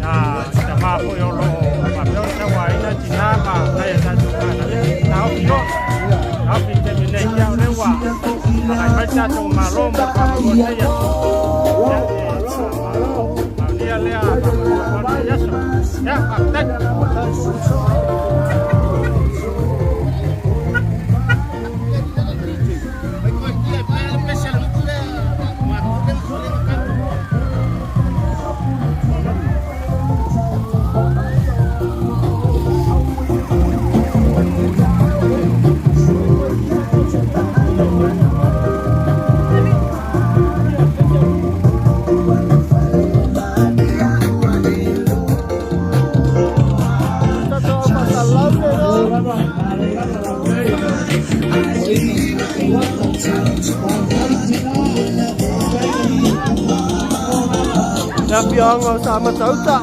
na tamā foi o loo faapea ona sauaina tinā ma nai a tatou fanau taofi loa taofi i taimi nei ia o lea ua agai mai le tatou malo mo le faamoemoe lenei aso ia e maonia lea faamoemoe mo lenei aso ia faafetai. Le afioaga o Samatauta.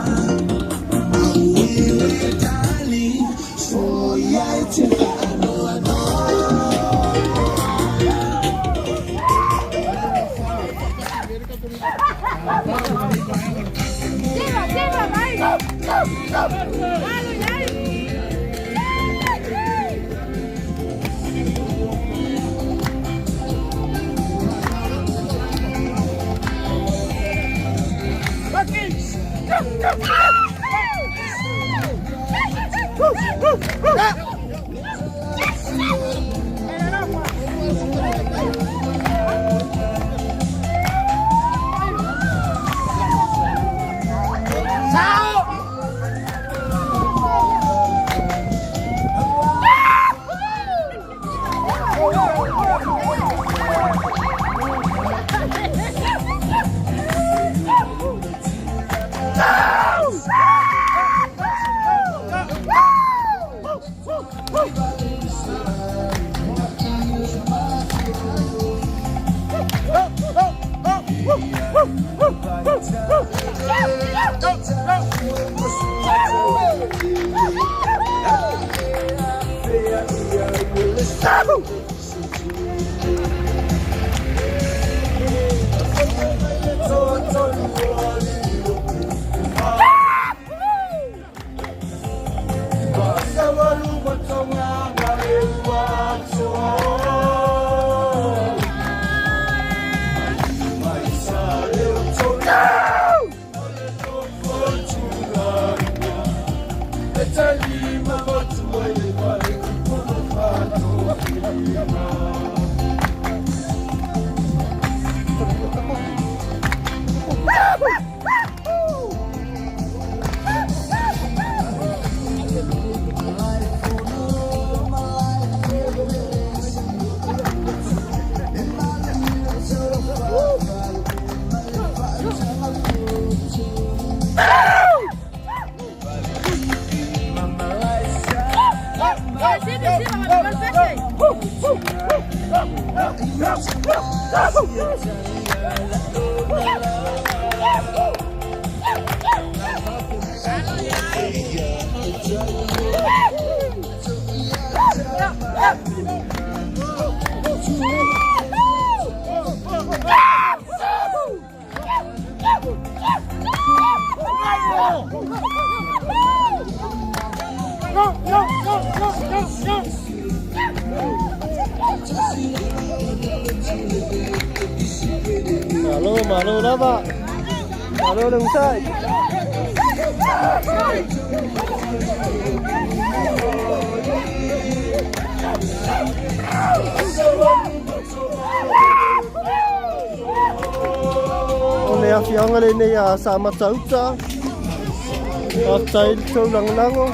Malo, malo lava. Malo le usai. O le afiaga lenei a sa matauta. Faafetai le tou lagolago.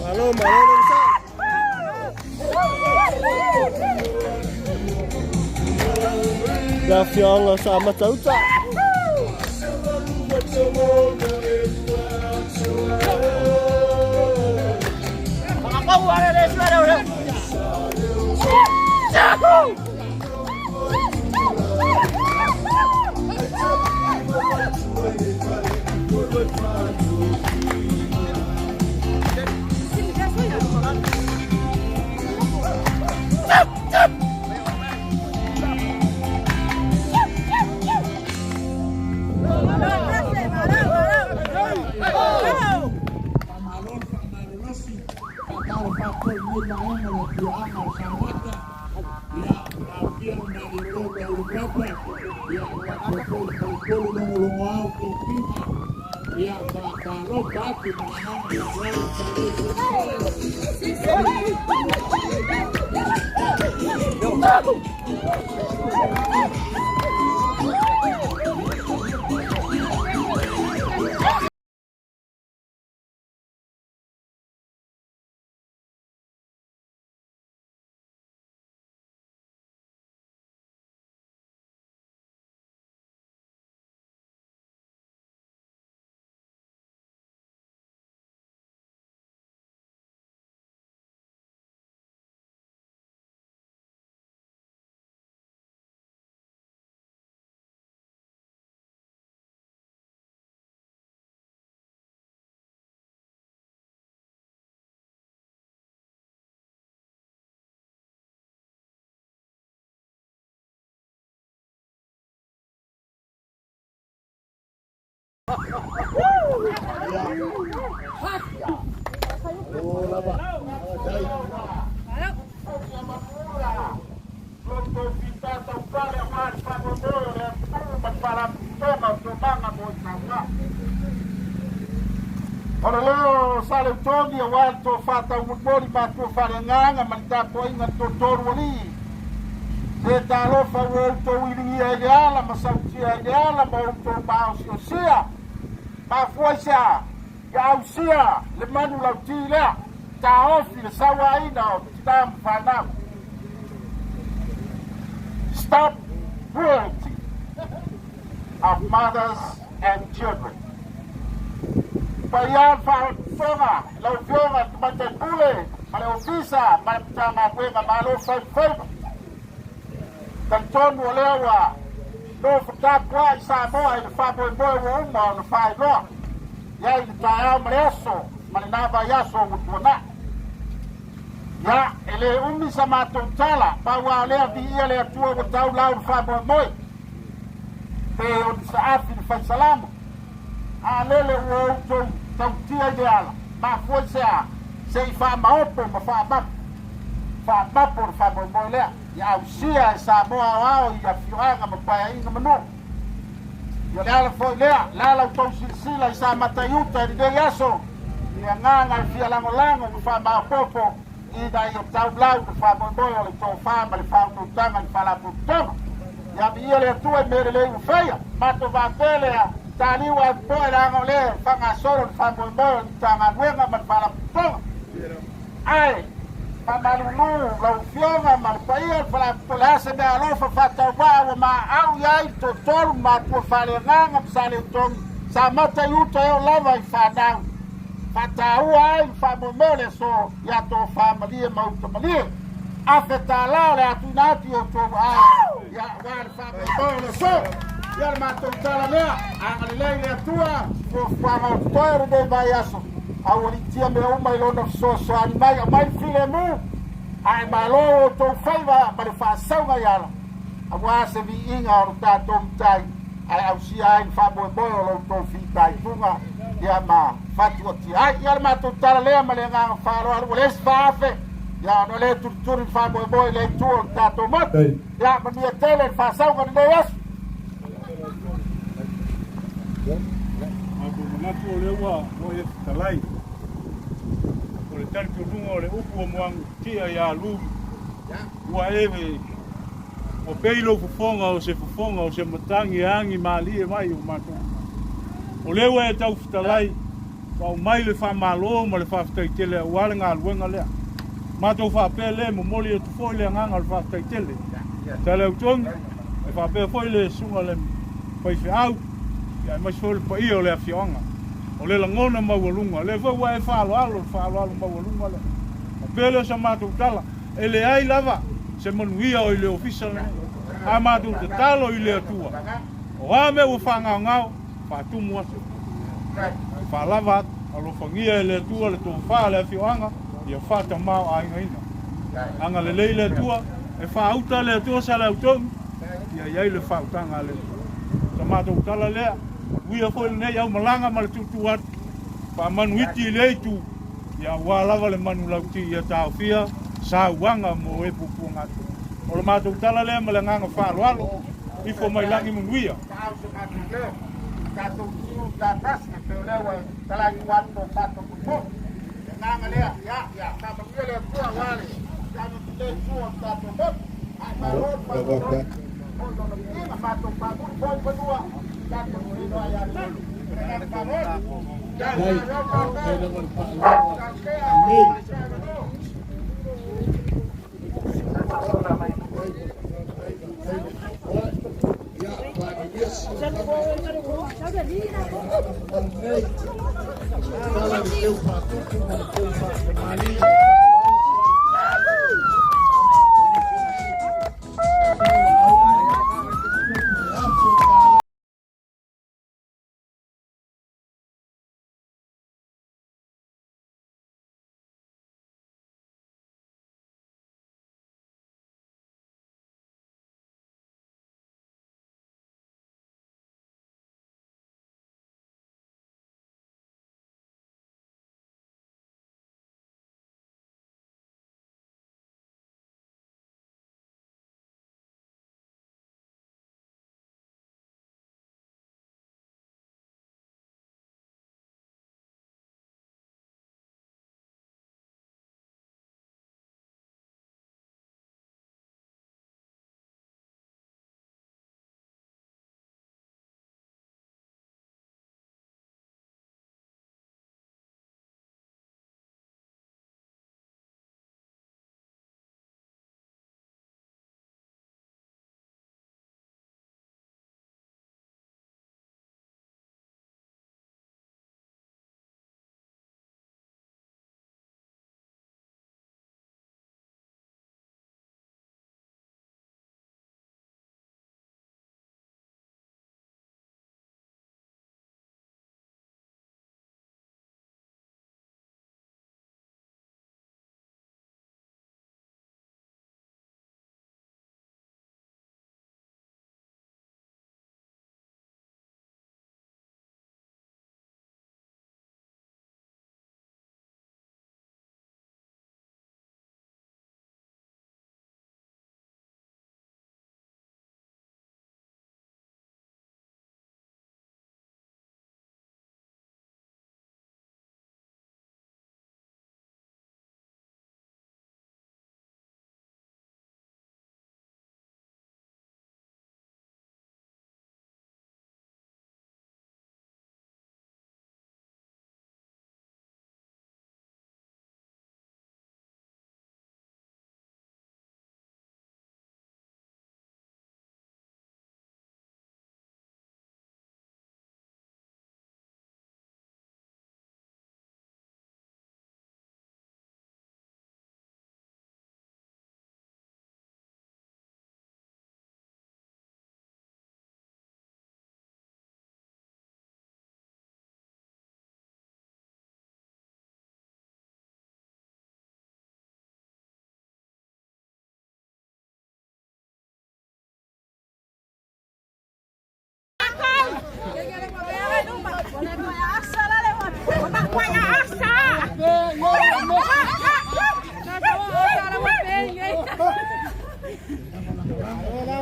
Malo, malo le usa. Le afioaga o sa matauta. O le leo o Saleutogi aua le tofa taumolimoli ma atua faaleagaga ma le tapuaiga a le toatolu alii. Se talofa ua outou iligia ai le ala ma sautia ai le ala ma outou maosiosia. Mafua i se a? Ia ausia le manu lauti lea, taofi le sauaina o tina ma fanau. Stop cruelty of mothers and children. Paia le faafofoga i lau Afioga i le Tamaitai Pule ma le Ofisa ma le Matagaluega Malo Faifaiva. Talitonu o lea ua nofo tapuai Samoa i le faamoemoe ua uma ona faailoa i ai le taeao ma le aso ma lena vaiaso ua tuanai. Ia, e le umi sa matou tala, pau lava o lea viia le Atua ua tau lau le faamoemoe, pe o ni saafi le fai salamo. A lele ua outou tautia i le ala, mafua i se a? Se i faamaopo ma faamapu, faamapo le faamoemoe lea, ia ausia e Samoa aoao i afioaga ma paeaiga ma nuu. Ia o le ala foi lea, la la outou silasila i Samata i uta i lenei aso, i le agaga e fia lagolago ma faamaopoopo ina ia tau lau le faamoemoe o le tofa ma le faautautaga i le Faalapotopotoga. Ia viia le Atua i mea lelei ua faia. Matou vapele a taliu a poe leaga o lea e faagasolo le faamoemoe o le Matagaluega ma le Faalapotopotoga. Ae faamalulu lau Afioga ma le paia o le Faalapotopotoga, o le a se mea alofa faatauvaa ua maau i ai le toatolu ma matua faaleagaga ma Saleutogi sa mata i uta e oo lava i fanau. Faataua ai le faamoemoe o le aso ia tofa malie ma uta malie. $1,000 o le a tuuina atu i outou aao ia aua le faamoemoe o le aso. Ia le matou tala lea, agalelei le Atua, fuafuaga o totoe o lenei vaiaso. Aualiitia mea uma i lona fesoasoani mai, aumai le filemu, ae malo outou faiva ma le faasauga i ala, aua se viiga o lo tatou Matai, ae ausia ai le faamoemoe o lo outou fitaituga ia ma fatuatia ai. Ia le matou tala lea ma le agaga faaaloalo, ua leai se faaafe, ia ona o lea e tulituli le faamoemoe i le itu o le tatou motu. Ia manuia tele le faasauga lenei aso. Matou manatu o lea ua e fetalai, o le talitonuga o le upu o Muagututia ia Lu, ua e Ua pei lou fofoga o se fofoga o se matagi e agi malie mai o matou uma. O lea ua e tau fetalai, ua aumai le faamalo ma le faafetai tele aua le galuega lea. Matou faapea lea e momoli atu foi le agaga o le faafetai tele. Saleautogi, e faapea foi le susuga le faifeau, ia aemaise foi le paia o le afioaga. O le lagona maualuga, lea foi ua e faaaloalo, le faaaloalo maualuga lea. Faapea lea o sa matou tala. E leai lava se manuia o i le ofisa lenei. A matou tatalo i le Atua, o a mea ua faagaogao, faatumu atu, faalava atu, alofagia e le Atua le tofa a le afioaga, ia faatamaoaigaina. Agalelei le Atua, e faauta le Atua Saleautogi, ia i ai le faautaga a le Atua. O sa matou tala lea, manuia foi lenei aumalaga ma le tuutuu atu, faamanuiti i lea itu, Ia aua lava le manulauti ia taofia sauaga mo e puapuaga atu. O le matou tala lea ma le agaga faaaloalo, ifo mai lagi manuia.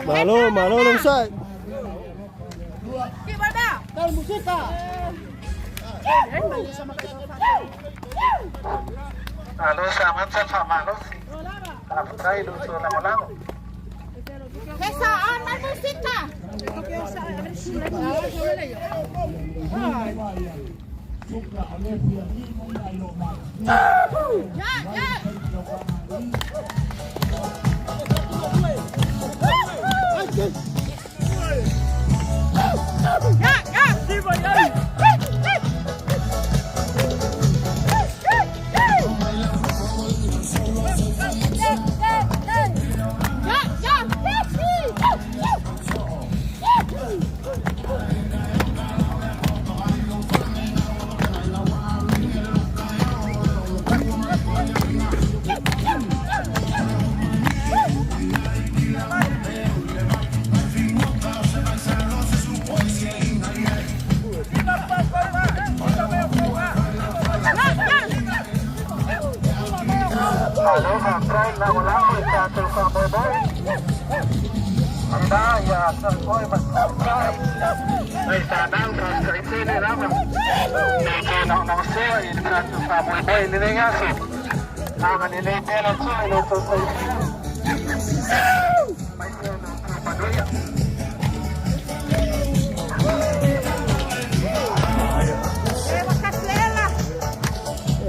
Malo, malo le onosai. Alo sa mansa fa malosi. Faafetai i lo outou lagolago. Malo, faafetai le lagolago i le tatou faamoemoe. Ina ia Salefoi ma Tamaitai ma fanau, faafetai tele lava i le noonoosia i le tatou faamoemoe i lenei aso. Agalelei pea le Atua i lo outou soifua aemaise o lo outou manuia.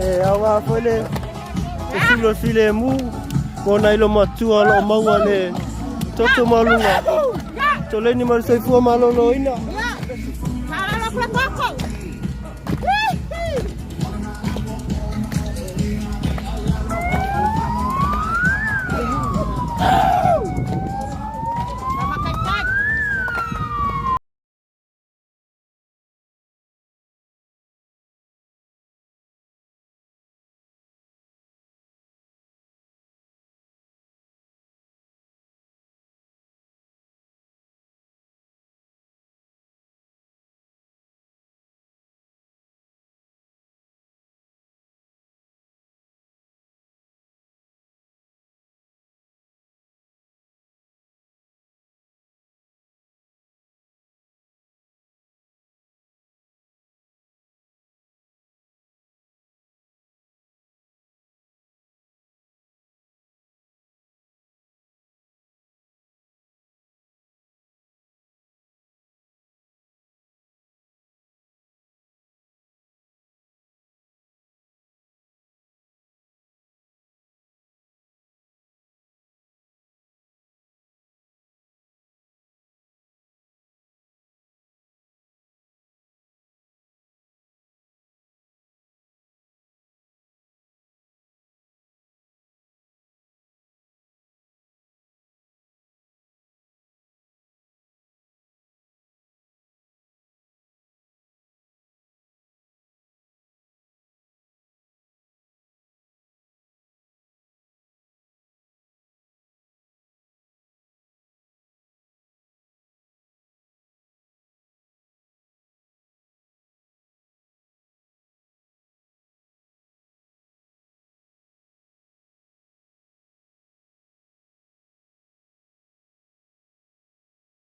E aoga foi le le sulu o le filemu mo nai lo matua o lo o maua le toto maualuga. Toleni ma le soifua maloloina.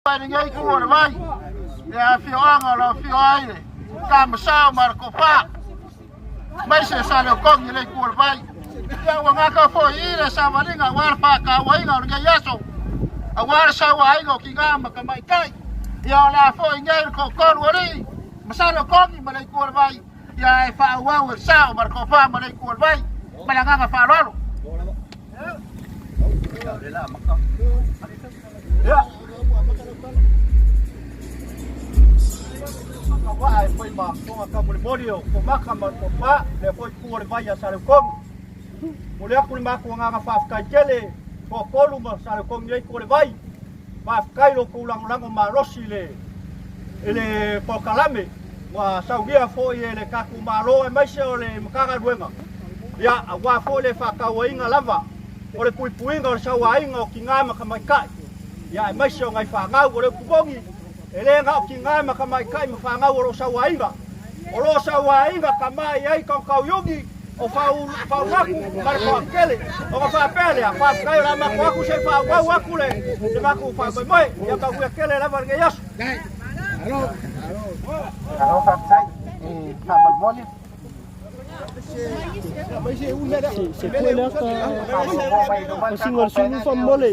Mai lenei itu o le vai, le afioaga o lo o afio ai le Tamasao ma le Tofa, aemaise Saleokogi i le itu o le vai. Ia ua gata foi i le savaliga aua le faatauaina o lenei aso, aua le sauaina o tina ma tamaitai. Ia o le a foi nei le toatolu o alii ma Saleokogi ma le itu o le vai, ia e faaauau e le sao ma le tofa ma le itu o le vai. Ma le agaga faaaloalo. Waa e fai ma tonga kamolimoli o Komaka ma Tofa, lea foi itu o le vai a Saleokogi. Momoli atu le matou agaga faafetai tele toatolu ma Saleokogi nei itu o le vai. Faafetai lo outou lagolago malosi i le i le polokalame ua saunia foi e le tatou Malo aemaise o le Matagaluega, ia aua foi le faatauaina lava o le puipuiga o le sauaina o tina ma tamaitai, ia aemaise o nai fanau. O le upu moni, e le na o tina ma tamaitai ma fanau o lo o sauaina, o lo o sauaina tama e i ai tautau iuni, O faauluaku ma le toatele. Ona faapea lea, faafetai o le a matou atu se i faaauau atu le le matou faamoemoe. Ia manuia tele lava lenei aso. Malo faafetai. Faamolemole. Se koe lea ka pasinga o le sulu faamolemole.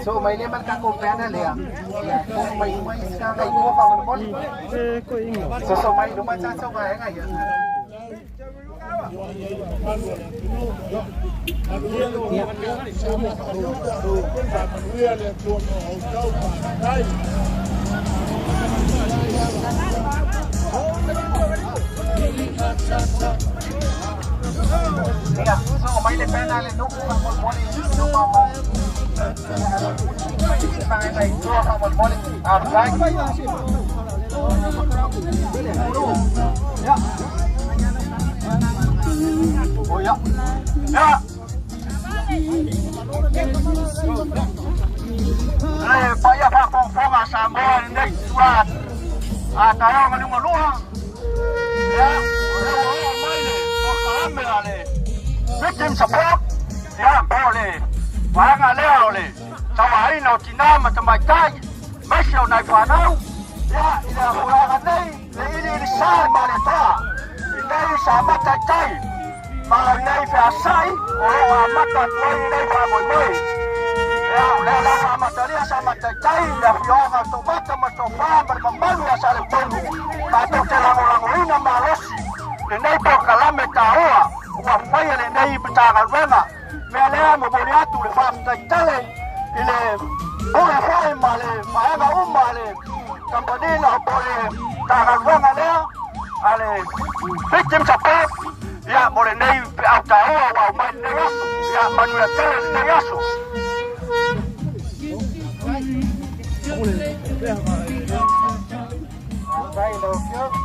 So mai le ma le tatou pena lea. Ia so mai uma isi tagata i tua faamolemole. Soso mai i luma tatou vaega ia. Ia, so mai le pena le nuu faamolemole i luma mai. Mai isi vaega i tua faamolemole. Faafetai. Le paia faafogafoga a Samoa i lenei itula a taeao maliugalua, ia, o lea ua oo mai le polokalame a le Victim Support, ia, po o le vaega lea o le sauaina o tinā ma tamaitai, aemaise o nai fanau, ia, i le afulaga nei, le iliili sa i Malietoa, i nei sa mataitai ma nei feasa'i o lo o amata atu ai lenei faamoemoe. Ia, o lea la ua amatalia sa mataitai i le afioaga o Toomata ma Tofa ma le mamalu ia Saleupolu, matou te lagolagoina malosi lenei polokalame taua ua faia lenei Matagaluega. Mea lea momoli atu le faafetai tele i le pule foi ma le vaega uma a le kamupani na po o le Matagaluega lea a le Victim Support ia mo lenei feau taua ua aumai lenei aso. Ia manuia tele lenei aso. Faafetai i lau Afioga.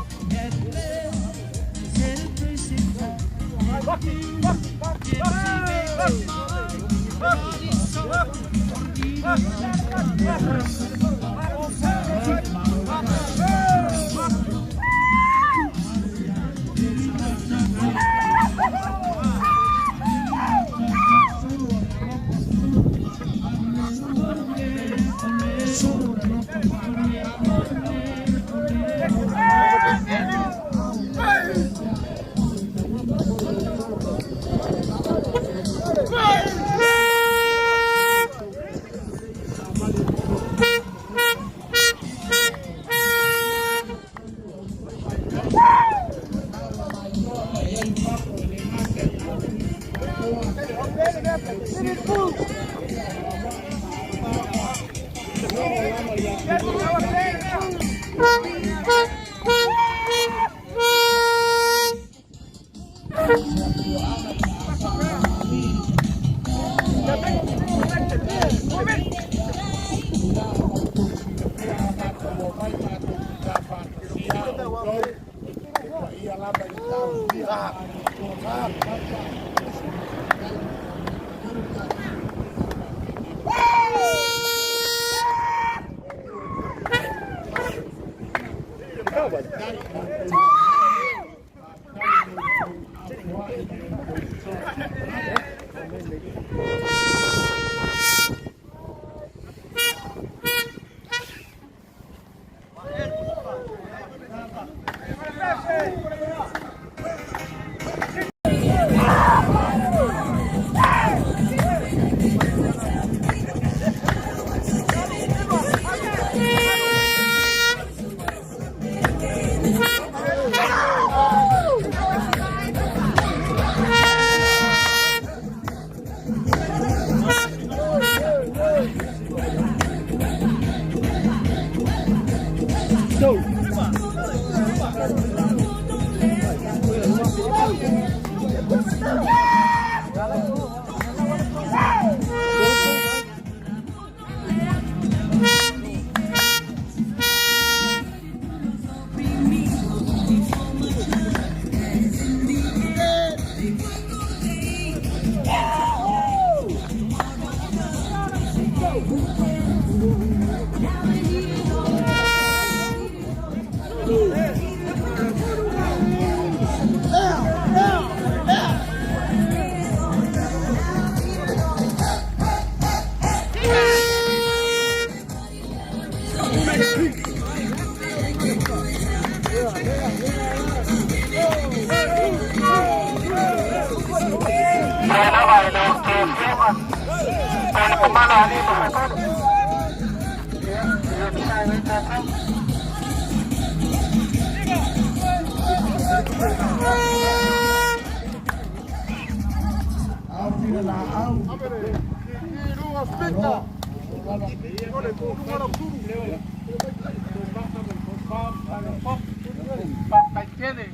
Faafetai tele i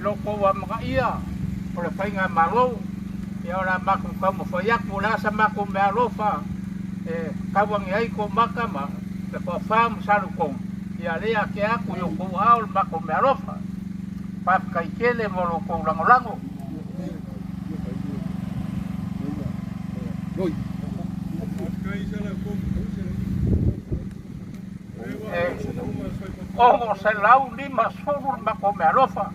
lo outou amanaia o le faigamalo. Ia o le a matou taumafai atu, o le a sa matou meaalofa e tau ane ai Tomaka ma le Toafa ma Salutonu, ia lea tea atu i outou aao le matou meaalofa. Faafetai tele mo lo outou lagolago. E 650 le matou meaalofa.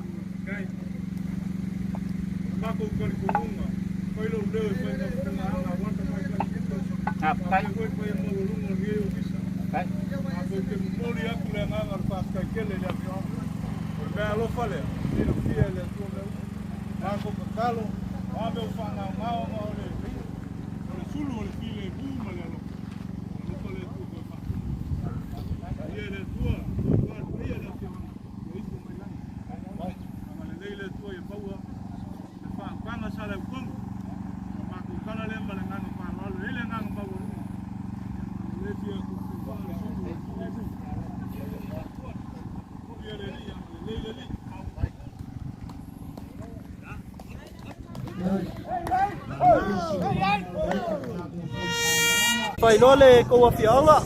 Failoa le kou afiaoga.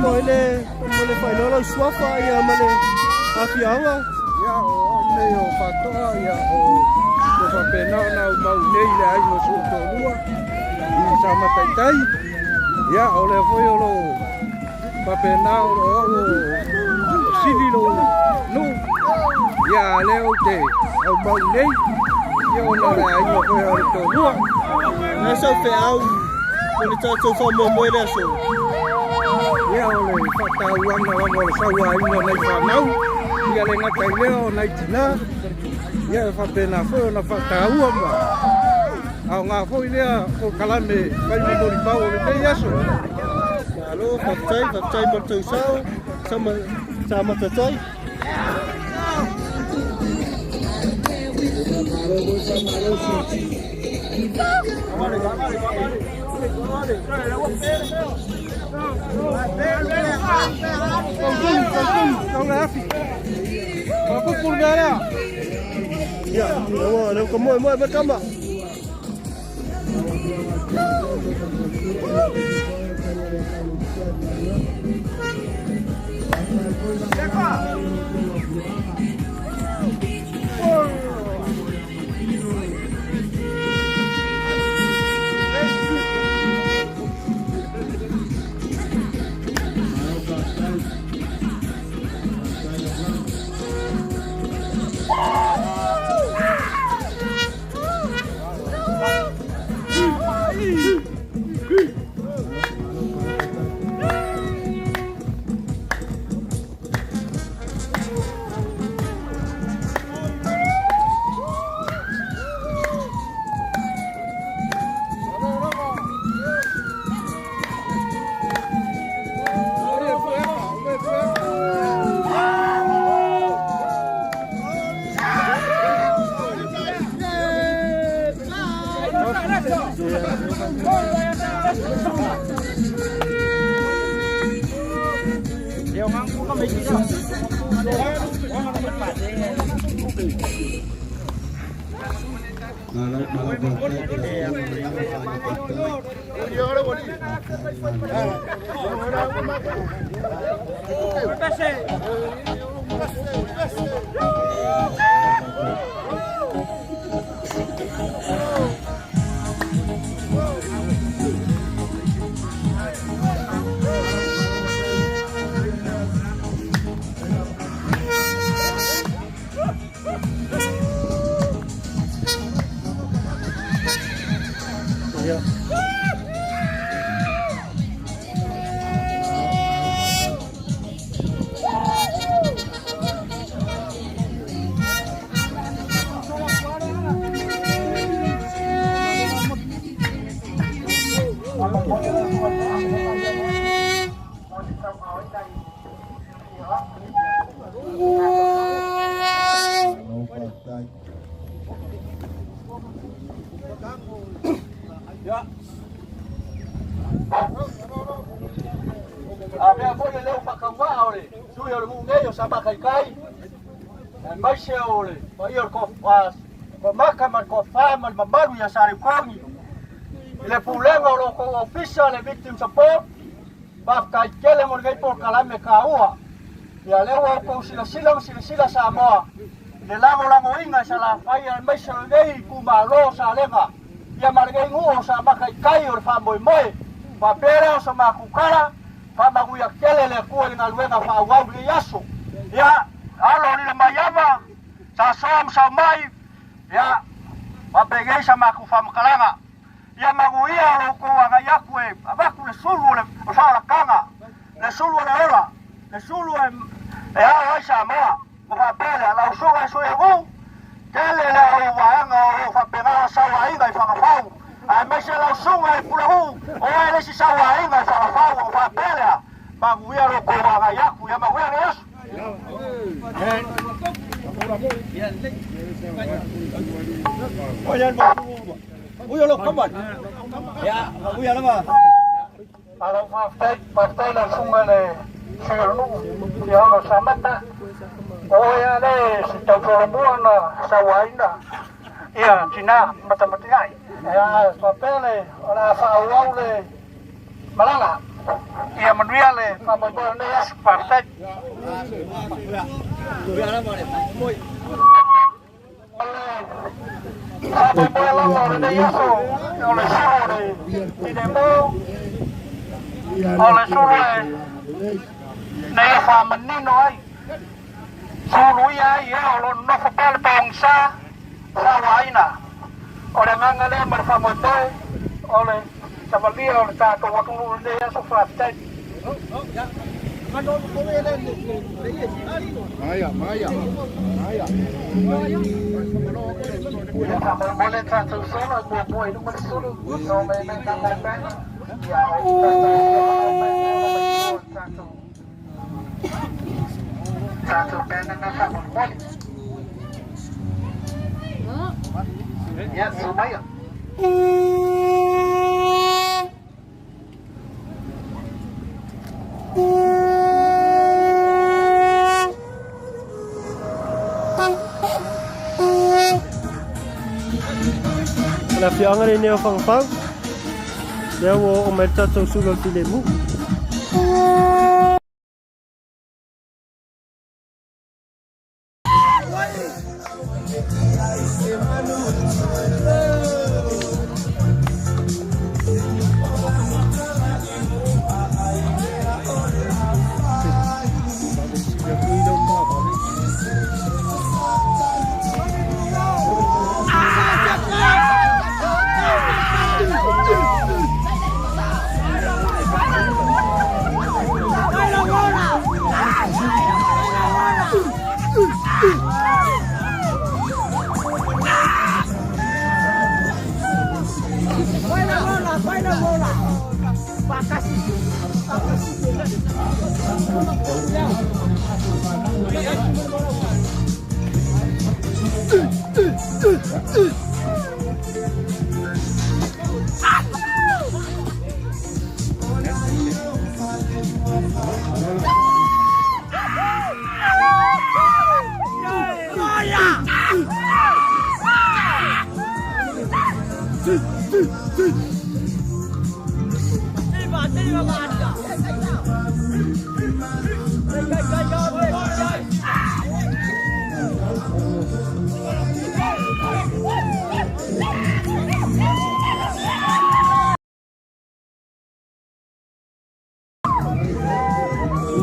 Ko ile mo le failoa lau suafa ia ma le afiaoga. Ia o au nei o Fatoa, ia o faapena ona aumau nei le aiga o so'u toalua i sa. faafetai. Ia, o lea foi o loo faapena o loo au o sili lou nuu. Ia, a lea ou te aumau nei, ia ona o le aiga foi a le toalua. Le sau feau o le tatou faamoemoe le aso. Ia, o le faatauaga lava o le sauaina o nai fanau, ia le gata i lea o nai tinā, ia e faapena foi ona faataua ma aoga foi lea polokalame fai ma molimau o lenei aso. Malo, faafetai, faafetai mo le tausao, sama sa matatai. Ia, ua leu ka moe moe mai kama. A mea foi le leo whakawaa o le sui o le nuu nei o sa makaikai. Aemaise o le paia o le Komaka ma le Toafa ma le mamalu ia Salekogi. I le pulega o lo outou ofisa le Victim Support, faafetai tele mo lenei polokalame taua. Ia lea ua outou silasila ma silasila Samoa i le lagolagoina e Salafai aemaise o lenei itumalo o Salega ia ma lenei nuu o Samakaikai o le faamoemoe. Faapea lea o sa matou tala, faamanuia tele le Atua i le galuega faaauau i lenei aso. Ia, alo lilo mai ava, sa soa ma sao mai, ia, faapenei sa matou faamatalaga. Ia manuia lo outou agai atu e avatu le sulu o le faaolataga, le sulu o le ola, le sulu e ao ai Samoa. Ma faapea lea, lau susuga e sui o nuu, tele le au vaega o lo o faapena sauaina i Fagafau, aemaise lau susuga i Pulenuu, o oe le isi sauaina i Fagafau. Ona faapea lea, manuia lo outou agai atu, ia manuia lenei aso. Alo, faafetai, faafetai lau susuga i le sui o le nuu, Fiaono Samata. O oe lava le se tausolomua na sauaina ia tina matamatiai. Ia, faapea le, o le a faaauau le malala. Ia manuia le faamoemoe o lenei aso. Faafetai. Faamoemoe lava o lenei aso o le sulu o le filemu, o le sulu e nei faamanino ai, suluia ai e o lo nofo pea le pogisa sauaina. O le agaga lea ma le faamoemoe o le savalia o le tatou atunuu i lenei aso. Faafetai. Maia, maia, maia. Faamolemole tatou solo e muamua i luma le sulu no me me tatou pena ia o tatou tatou pena na faamolemole. Ia, sumaia. O le afioaga lenei o Fagafau, lea ua oo mai le tatou sulu o le filemu.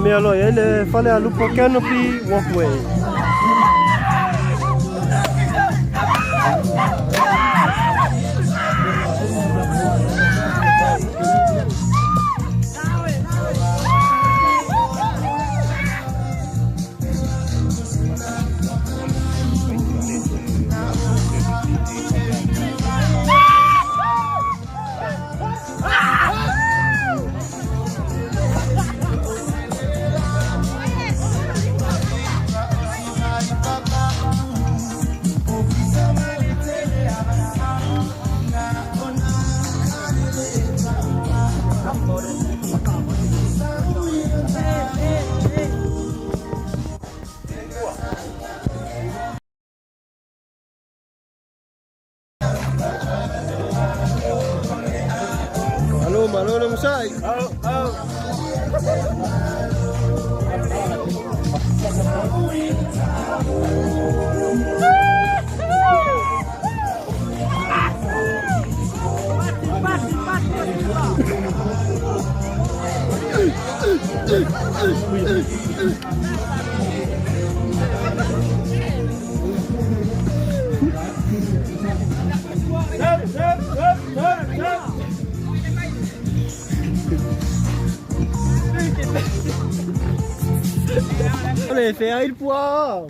Mea loa i ai le fale a Lupo Canopy Walkway. Malo, malo le masai. Malo, malo. Le feai le poids.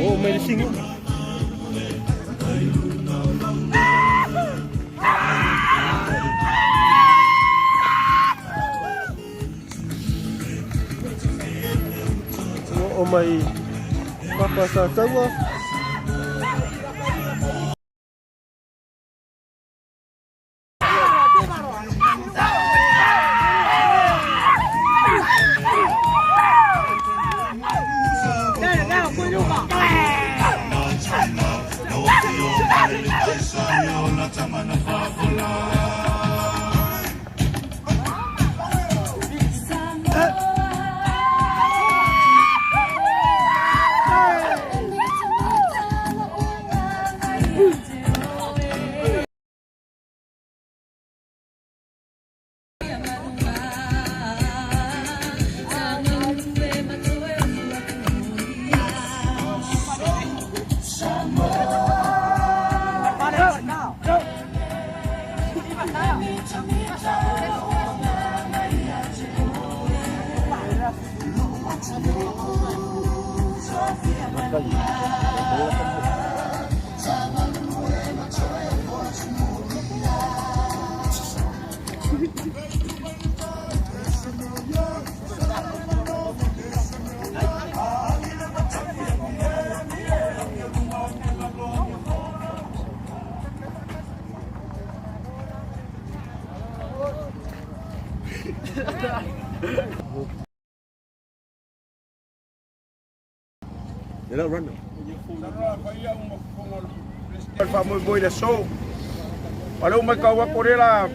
Oo mai le siga. Oo mai Papa Sataua. Faamoemoe i le aso. O lea ua matau atu o lea la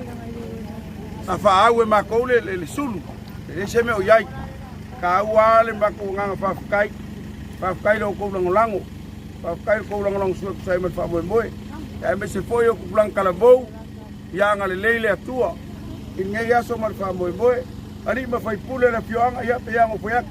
na faaau e matou le, le, le sulu. E leai se mea o i ai. Taua lava le matou agaga faafetai. Faafetai i lo outou lagolago. Faafetai i lo outou lagolago sua tusa ai ma le faamoemoe. Aemaise foi o tupulaga talavou, ia agalelei le Atua i lenei aso ma le faamoemoe. Alii ma faipule o le afioaga, ia pei lava ona ou fai atu,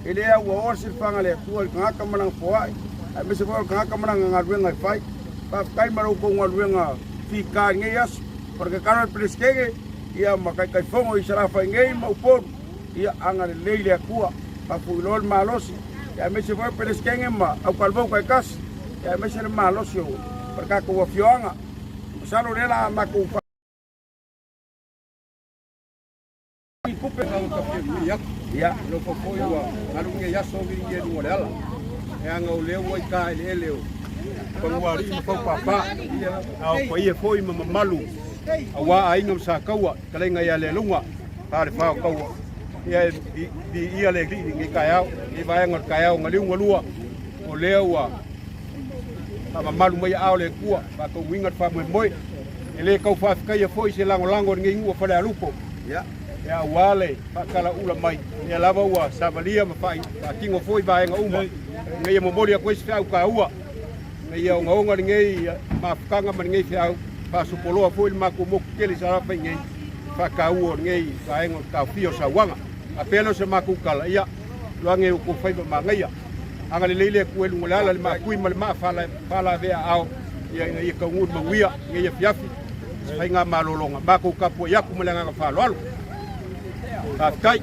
e le auaoa le silafaga a le Atua i le tagata ma lana foai, aemaise foi o le tagata ma lana galuega e fai. Faafetai ma la outou galuega fita i lenei aso. O le tatalo a le Peresetene, ia ma Taitaifono i Salafai nei ma Upolu, ia agalelei le Atua, faafuiloa le malosi, ia aemaise foi o le Peresetene ma autalavou taitasi, ia aemaise le malosi o le tatou afioaga. Masalo o lea la matou Ia, alofa foi ua alu lenei aso viigia i luga o le ala. Leaga o lea ua i taeleele o Pagualii ma Faupāpā. A o paia foi ma mamalu aua aiga ma Sataua, fetalaiga ia Lealuga, fa le fa o taua. Ia e viia le Alii i lenei taeao, lenei vaega o le taeao galiu galua, o lea ua faamamalu mai aao o le Atua, faataunuuina le faamoemoe. E le tau faafetaia foi se lagolago i lenei nuu o Falealupo, ia aua le faatalaula mai, lea lava ua savalia ma faatino foi vaega uma, ina ia momoli atu ai se feau taua, ina ia ogaoga lenei mafutaga ma lenei feau, faasopoloa foi le matou motu tele i Salafai nei, faataua o lenei vaega o le taofia o sauaga. A pea lea o se matou tala, ia, loage i outou faiva manaia. Agalelei le Atua i luga o le ala, le maatui ma le maa faalavea aao, ia ina ia taunuu le manuia i lenei afiafi, se faiga malologa. Matou tapuai atu ma le agaga faaaloalo. Faafetai.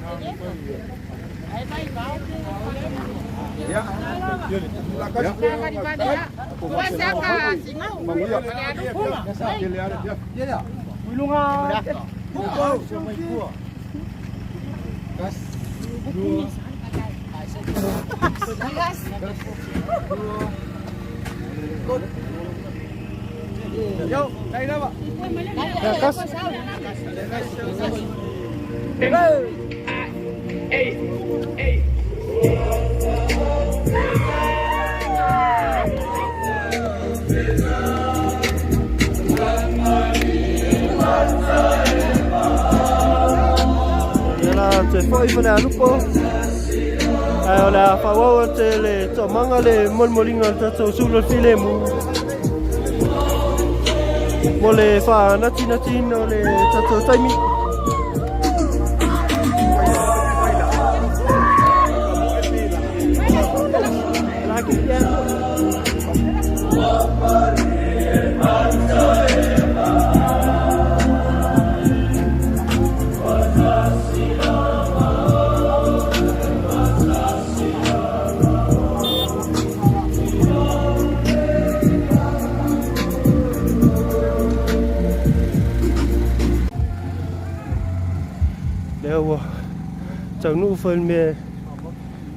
Ia la toe foi Falealupo. Ae o le a faaauau atu e le toomaga le molimoliga o le tatou sulu o le filemu mo le faanatinatiina o le tatou taimi. Lea ua taunuu foi le mea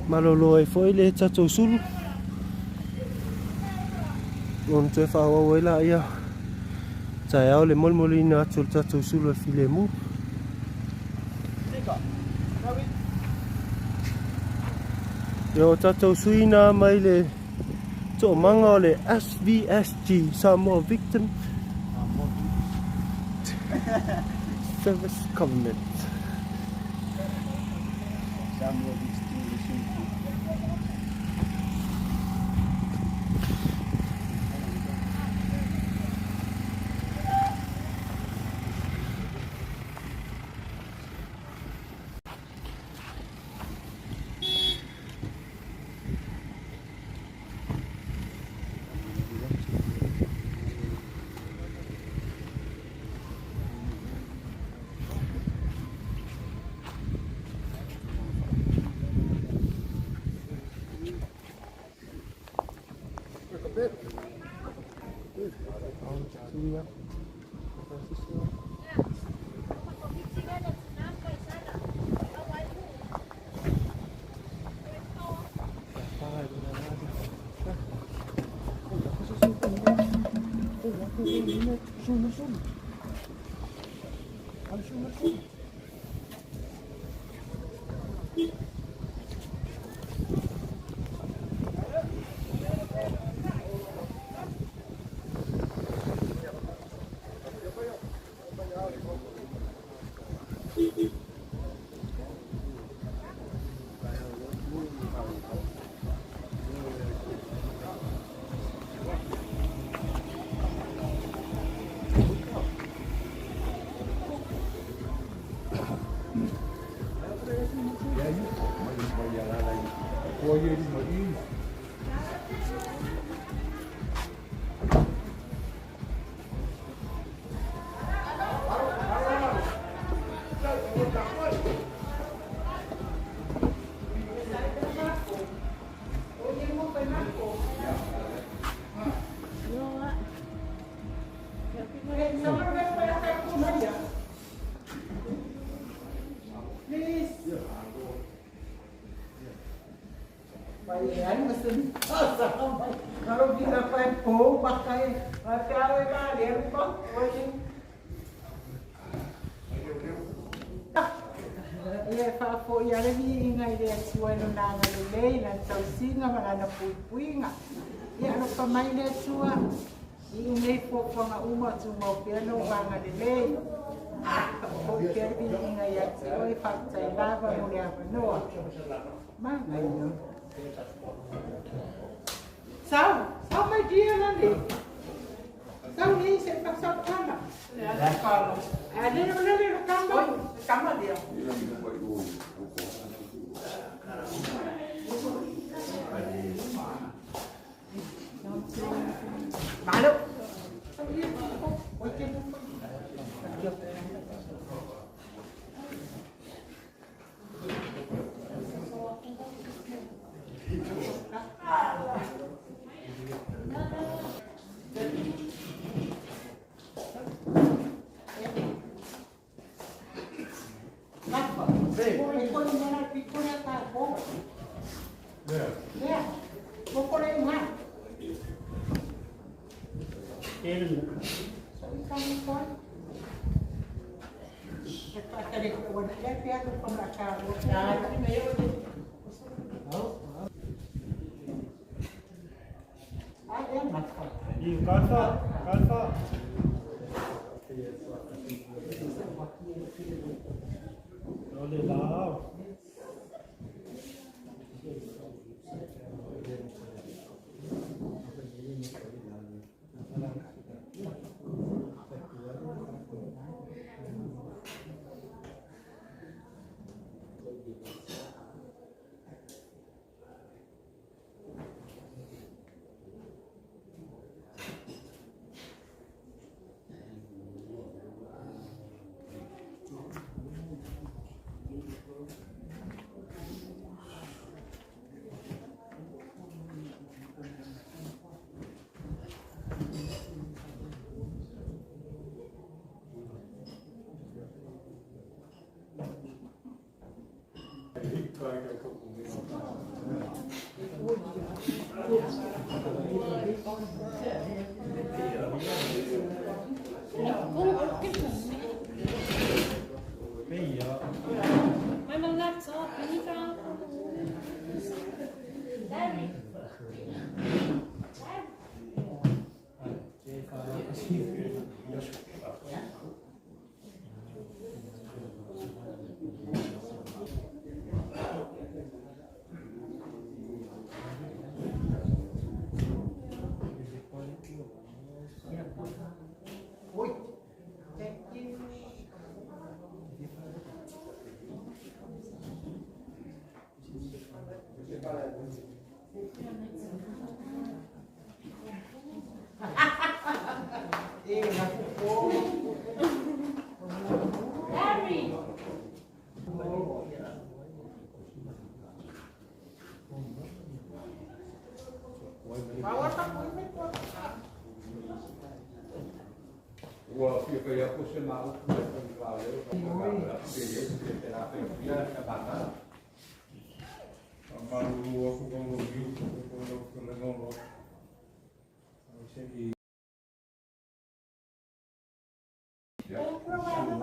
malolo ai foi le tatou sulu ona toe faaauau ai laia taeao le molimoliina atu o le tatou sulu o le filemu. Ia o tatou sui na mai le toomaga o le SVSG Samoa Victim Service Covenant. Samoa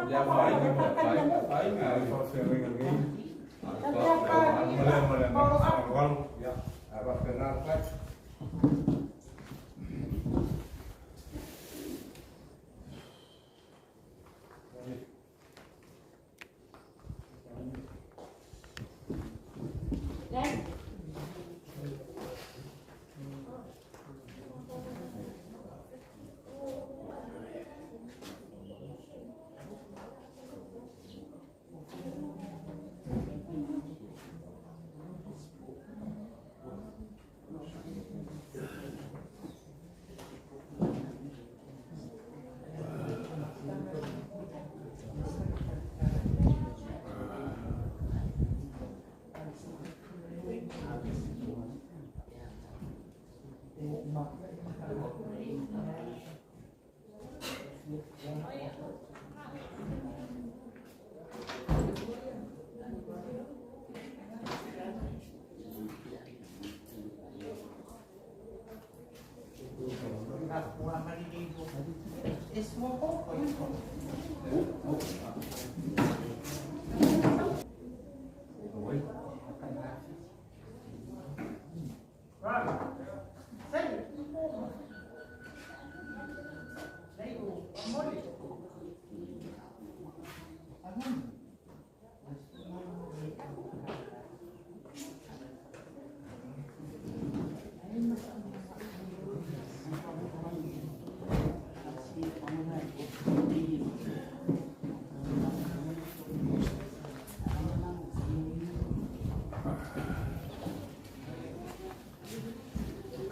Le afaina ma le afaina le faafeagaiga lenei ma lea ma le agaga faaaloalo. Ia, ae faapena le fai.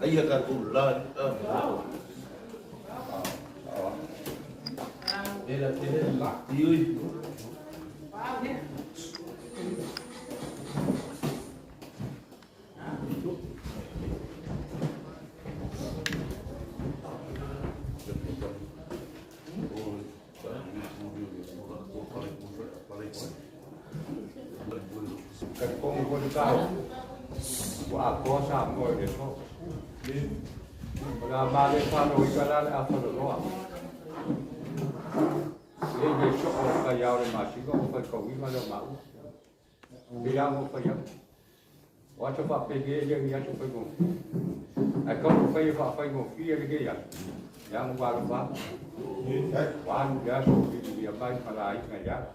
Aia tatou la. Ua atoa Samoa i le aso. O le a male fanoika la le afaloloa. E le soo o le taiao o le masina ua faitauina lea o maua. Pei lava ona fai atu. O aso faapenei e le o ni aso faigofie. Ae tau na fai e faafaigofie lenei aso, leaga ua alofa atu. Ua alu le aso o filifilia mai ma laina i ala.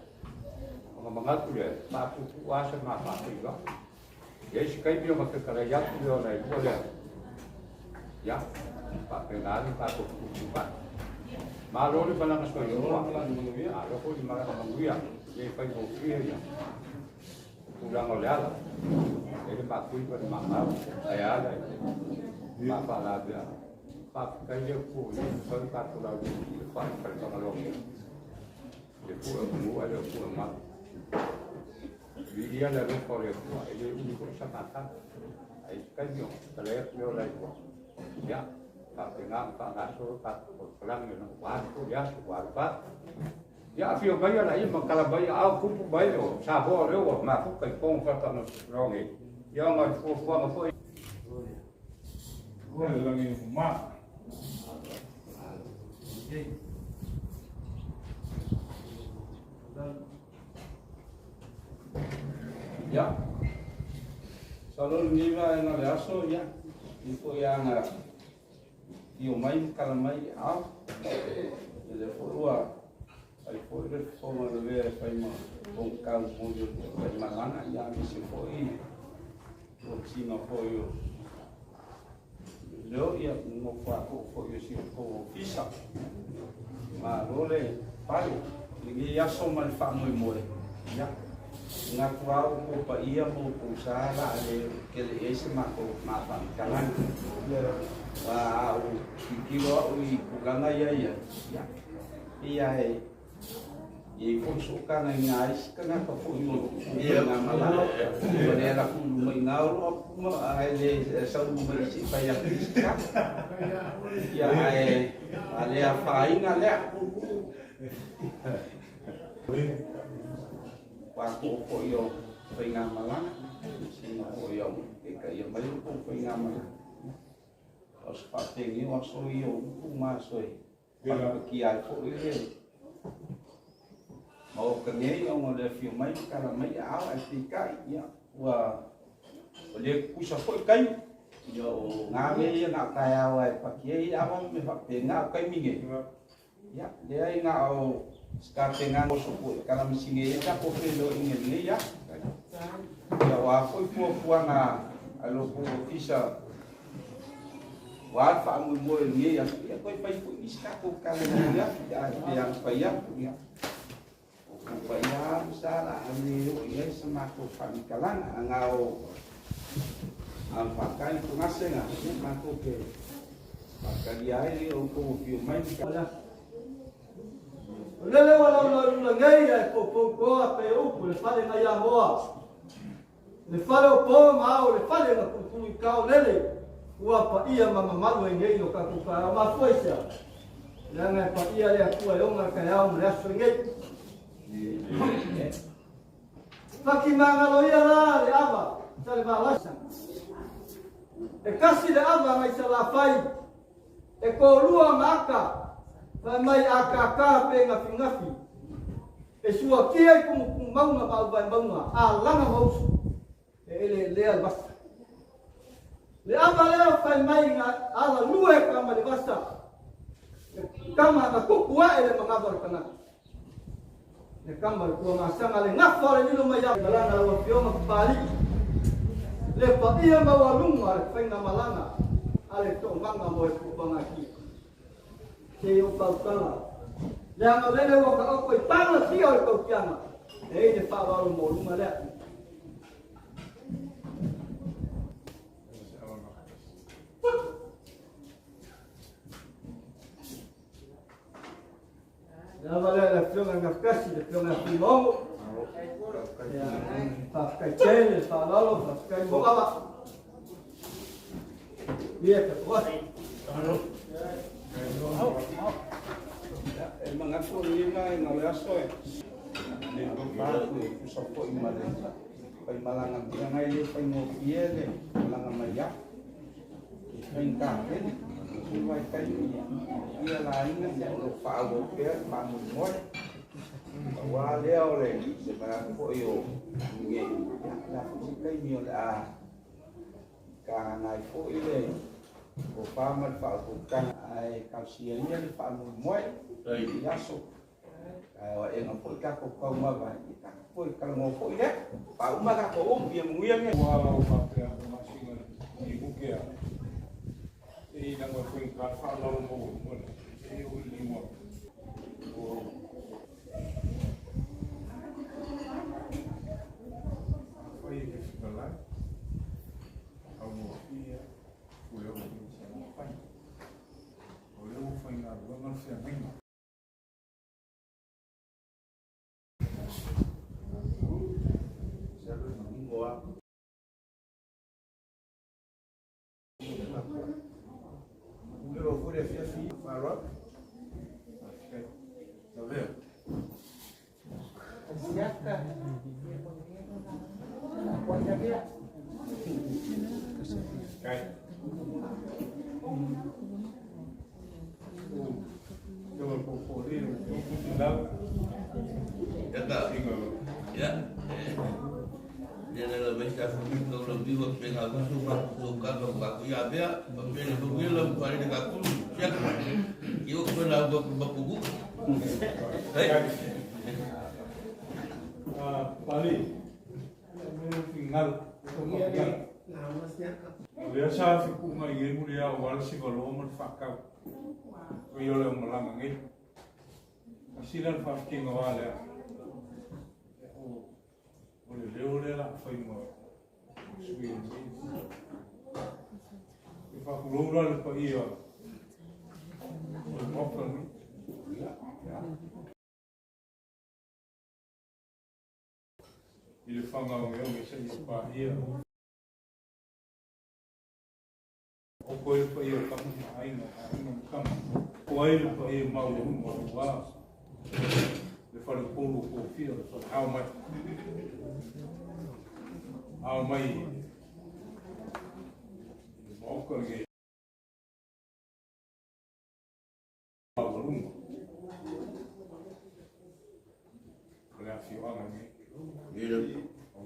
Ona manatu lea, e faapuupuu lava se ma faafeiloai. E i ai se taimi ona fetalai atu lea o lailua lea. Ia, faapena le tatou fetuutuunai. Malo le malaga soifua, malo foi le malaga manuia, e le faigofie ia tulaga o le ala. E le maapui ma le maamau, ae ala i ma faalavea. Faafetai le Atua ua mafai ona tatou lauliliu i le fai i Fale Fagaloa nei. Le pue o manu ae le o pue o malu. Viia le alofa o le Atua, e le umi foi sa matau. Ae i se taimi ona fetalai atu lea o lailua. Ia, faapena ona faagasolo tatou polokalame ona ua alu foi le aso, ua alu fa. Ia, afio mai ala ia ma tala mai ao tupu mai o Samoa o lea ua mafuta i totonu o Faletalanoa nei. Ia, ona o le fuafuaga foi. Le lagi ma. Ia, masalo o lenei vaega o le aso, ia, i foi lava na afio mai ma tala mai i aao. Ia lea foi ua fai foi le fofoga o le lavea e fai ma fogatau moli o le faimalaga, ia aemaise foi tausiga foi o leo, ia nofo atuu foi o si outou ofisa. Malo le pale i lenei aso ma le faamoemoe. Ia, manatu lava ua outou paia ma outou sa la a le tele i ai se matou faamatalaga. A ou tilotilo au i tulaga ia i ai, ia, pei lava e i ai foi sootaga i nai isi tagata foi o faigamalaga. Ua le alu atu i luma i ina o lo o ae le sau i luma i se i fai atu i se tala. Ia, ae a le afaina lea. Pako'o foi o faigamalaga, sina foi au taitaia mai o tou faigamalaga. O se faapeni o aso ia o upu ma aso e faatapatia ai foi le Maoka nei ona o le afio mai ma tala mai aao ae peitai ia ua ua le tutusa foi taimi. Ia o na mea ia na o taeao lava e pati ai ava ma mea faapena. O taimi nei ia leai na o se tapenaga oso foi e kalamasini ai tatou feiloaiga i lenei aso. Ia o a foi fuafuaga a lo outou ofisa aua le faamoemoe o lenei aso, ia toe fai foi nisi tatou tala i lenei aso pe a pe a mafai atu. Ia o outou paia lava sa o le a le oo i ai sa matou faamatalaga ana o Faatali Togasega ia matou te faatalia ai le outou afio mai. O lele ua laulau i luna nei ae poupou toa pei o upu le fale nai Amoa. Le fale o po ma ao le fale na tulutulu i kao lele ua paia ma mamalu ai nei lo tatou taeao. Mafua i sea? Leaga e paia le Atua e ona le taeao ma le aso lenei. Faki magalo ia la le ava sa le valasa. E kasi le ava ngai Salafai e kolua ma aka fai mai akaka pe gafigafi. E suakia i kumukumu mauga ma auvae mauga a laga ma usu e eleelea le vasa. Le ava lea fai mai na ala lua e kama le vasa, e kama na kuku ae le manava o le tagata. Le kama le tuamasaga le gafa o le lilo mai au malaga lau afioga Papalii. Le paia maualuga le faiga malaga a le toomaga mo e puapagatia. Se o fautala, leaga o lele ua taoto i paga sia o le tautiaga, e i le faaaloalo maualuga lea. Le ava lea le afioga i Gafekasi, le afioga ia Fuimaono. Faafetai tele le faaaloalo, faafetai mo ava. Ia ka tuasi. E manatu o lenei vaega o le aso e le tofa atu e tusa foi ma le faimalaga leaga e le faigofie le malaga mai ai e faigata tele i vaitaimi ia laina ia o lo o faaauau pea le faamoemoe aua lea o le se manatu foi o nei ia le a foi se taimi o le a Tagaga ai foi le tofa ma le faautautaga ae talosia ia le faamoemoe i aso. Ae o aega foi tatou taumava ia tatou toe talanoa foi lea. Faauma tatou upu ia manuia le. Ua lau faapea masina i uke a e ina ngoi foi ka whaalalo mo mo e o i ua o Afai e te whikalai, au mo whia, o leo o te whai. O leo o whai ngā ruanga le whiangainga. Pali, O lea sa fikuga i ai muli ao ala sivaloa ma le faakau. O ia o le o malaga nei. Asila le faafitiga o a lea. O le leo lea la fai ma sui nei. E faapulou la le paia o le Maota nei. I le fagaogeoge seia paia. O koe le paia o kama ma aiga, aiga ma kama. O ai le paia maualuga aua le faleupolu o Kofia, le fale ao mai. Ao mai i le maoka lenei maualuga.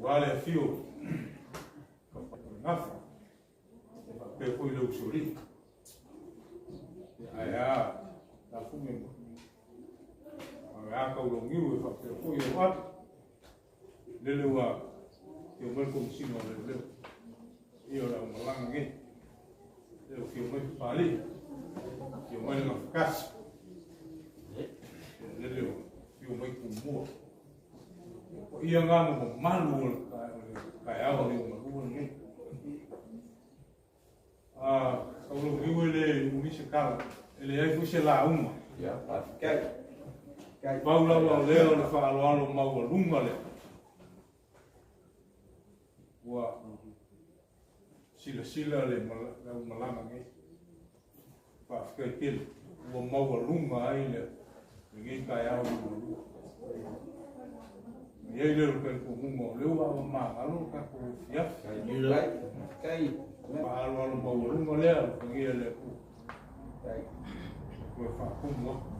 Aua le afio o le Gafa, e faapea foi le Usoalii. Ae a Tafuge ma ae a Kaulaugiu e faapea foi o Api. Lele ua afio mai le Komesina o Leoleo. Ia o le aumalaga nei. Lele ua afio mai Papalii, afio mai le Gafatasi. Lele ua afio mai Tumua. O ia ngā ma mamalu o le taeao o le umalua lenei. A, kaulaugiu e le umi se tala, e leai foi se lauga. Pau lava o lea o le faaaloalo maualuga lea. Ua silasila le aumalaga nei. Faafetai tele ua maualuga ai lenei taeao liugalua. Ona i ai lea o le talitonuga o lea ua avamagalo le tatou afiafi. Faaaloalo maualuga lea alofagia e le Atua. Toe faatumu atu.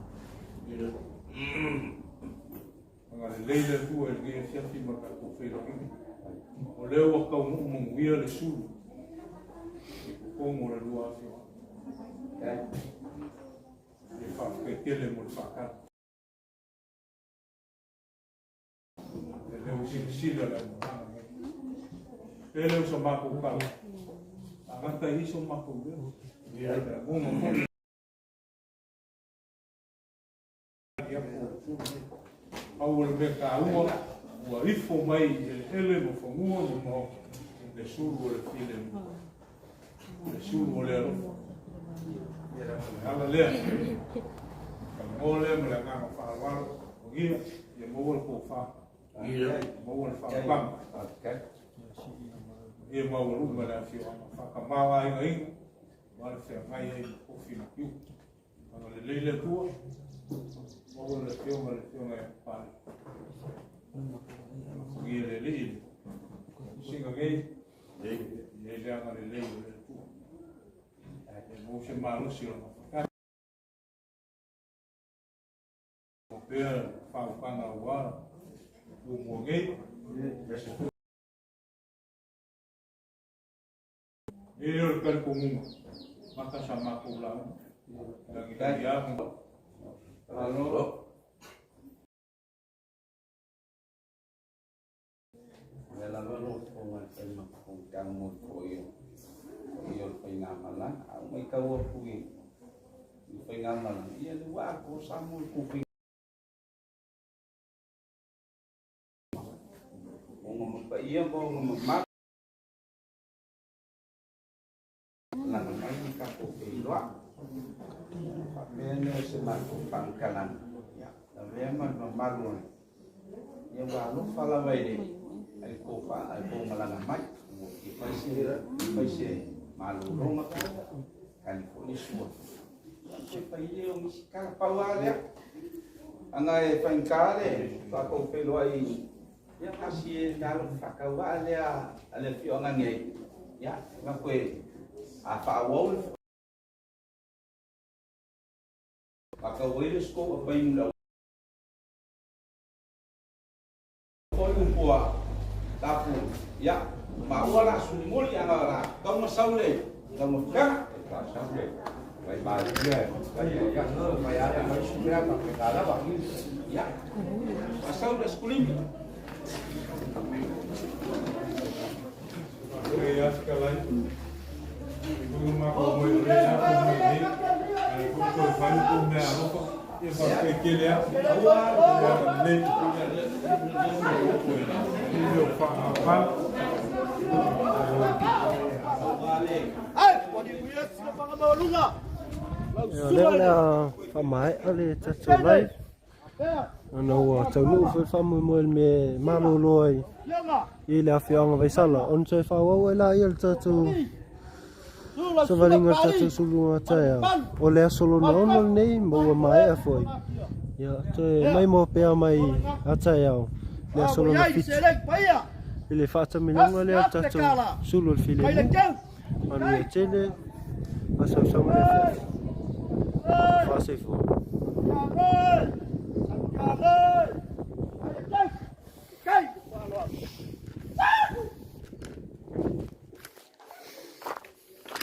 Agalelei le Atua i lenei afiafi ma le tatou feiloaiga. O lea ua taunuu manuia le sulu i totonu o le lua afioaga. E faafetai tele mo le faatali. E le o silasila le aumalaga nei. Pe le o sa matou tala. Agata i so matou leo. Ia, lagona foi. Pau o le mea taua, ua ifo mai i eleele ma fanua ma maota le sulu o le filemu, le sulu o le alofa. O le ala lea, talanoa lea ma le agaga faaaloalo, manuia, ia maua le tofa, maua le faautaga, ia maualuga le afioaga faatamala aigaina, aua le feagai ai ma tofi ma tiute. Agalelei le Atua, maua le afioga le afioga ia Papalii. Alofagia le Alii le singa nei, e i ai le agalelei o le Atua. E maua se malosi o lana whakatasi. O pea whaukanga aua Tumua nei, E le o le talitonuga, maka sa matou lauga. Lagi lagi a mo. Malo. Le lava lo tonga le fai mafuta mo ko ia. Ko ia le fai ngā malanga. Au mai kau aku i i fai ngā malanga. Ia le wā ko sa mo ku fai. O ngā mapa ia mo ngā mama. Laga mai ni tatou feiloai. Faapea lea o se matou faamatalaga. Ia, lavea ma le mamalu o le Ia ua alofa lava i le i le tou faa i le tou malaga mai. Ua fia fai se fai se malologa kali foi le sua. Ia toe fai lea o nisi tala pau lava lea. Ana e faigata le tatou feiloai Ia kasi e le alo faatauvaa lea a le afioaga nei, ia, e manatu e a faaauau le faatau ai le scope a painu le au foi upu a tapu, ia, maua la sulimoli ana la tau ma sau le tau ma futaga. Sau le vai malie vai ia vai ale mai su mea ka pe lava. Ia, faasau le skulimi. E afikalai. I kuga makou moe o le a ko moe nei. Ai ko ko fai ko mea alofa. Ia fa ke kele a. Aua ia le. Ile o fa fa. Ia, lea o le a faamaea le tatou live. Ona ua taunuu foi le faamoemoe i le mea e malolo ai i le afioaga Vaisala. Ona toe faaauau ai laia le tatou savaliga o le tatou suluga taeao. O le aso lona ono lenei ma ua maea foi. Ia, toe maimoa pea mai a taeao le aso lona 7. I le faatamiloga lea o le tatou sulu o le filemu. Manuia tele, masausau ma le afiafi. Faasoifua.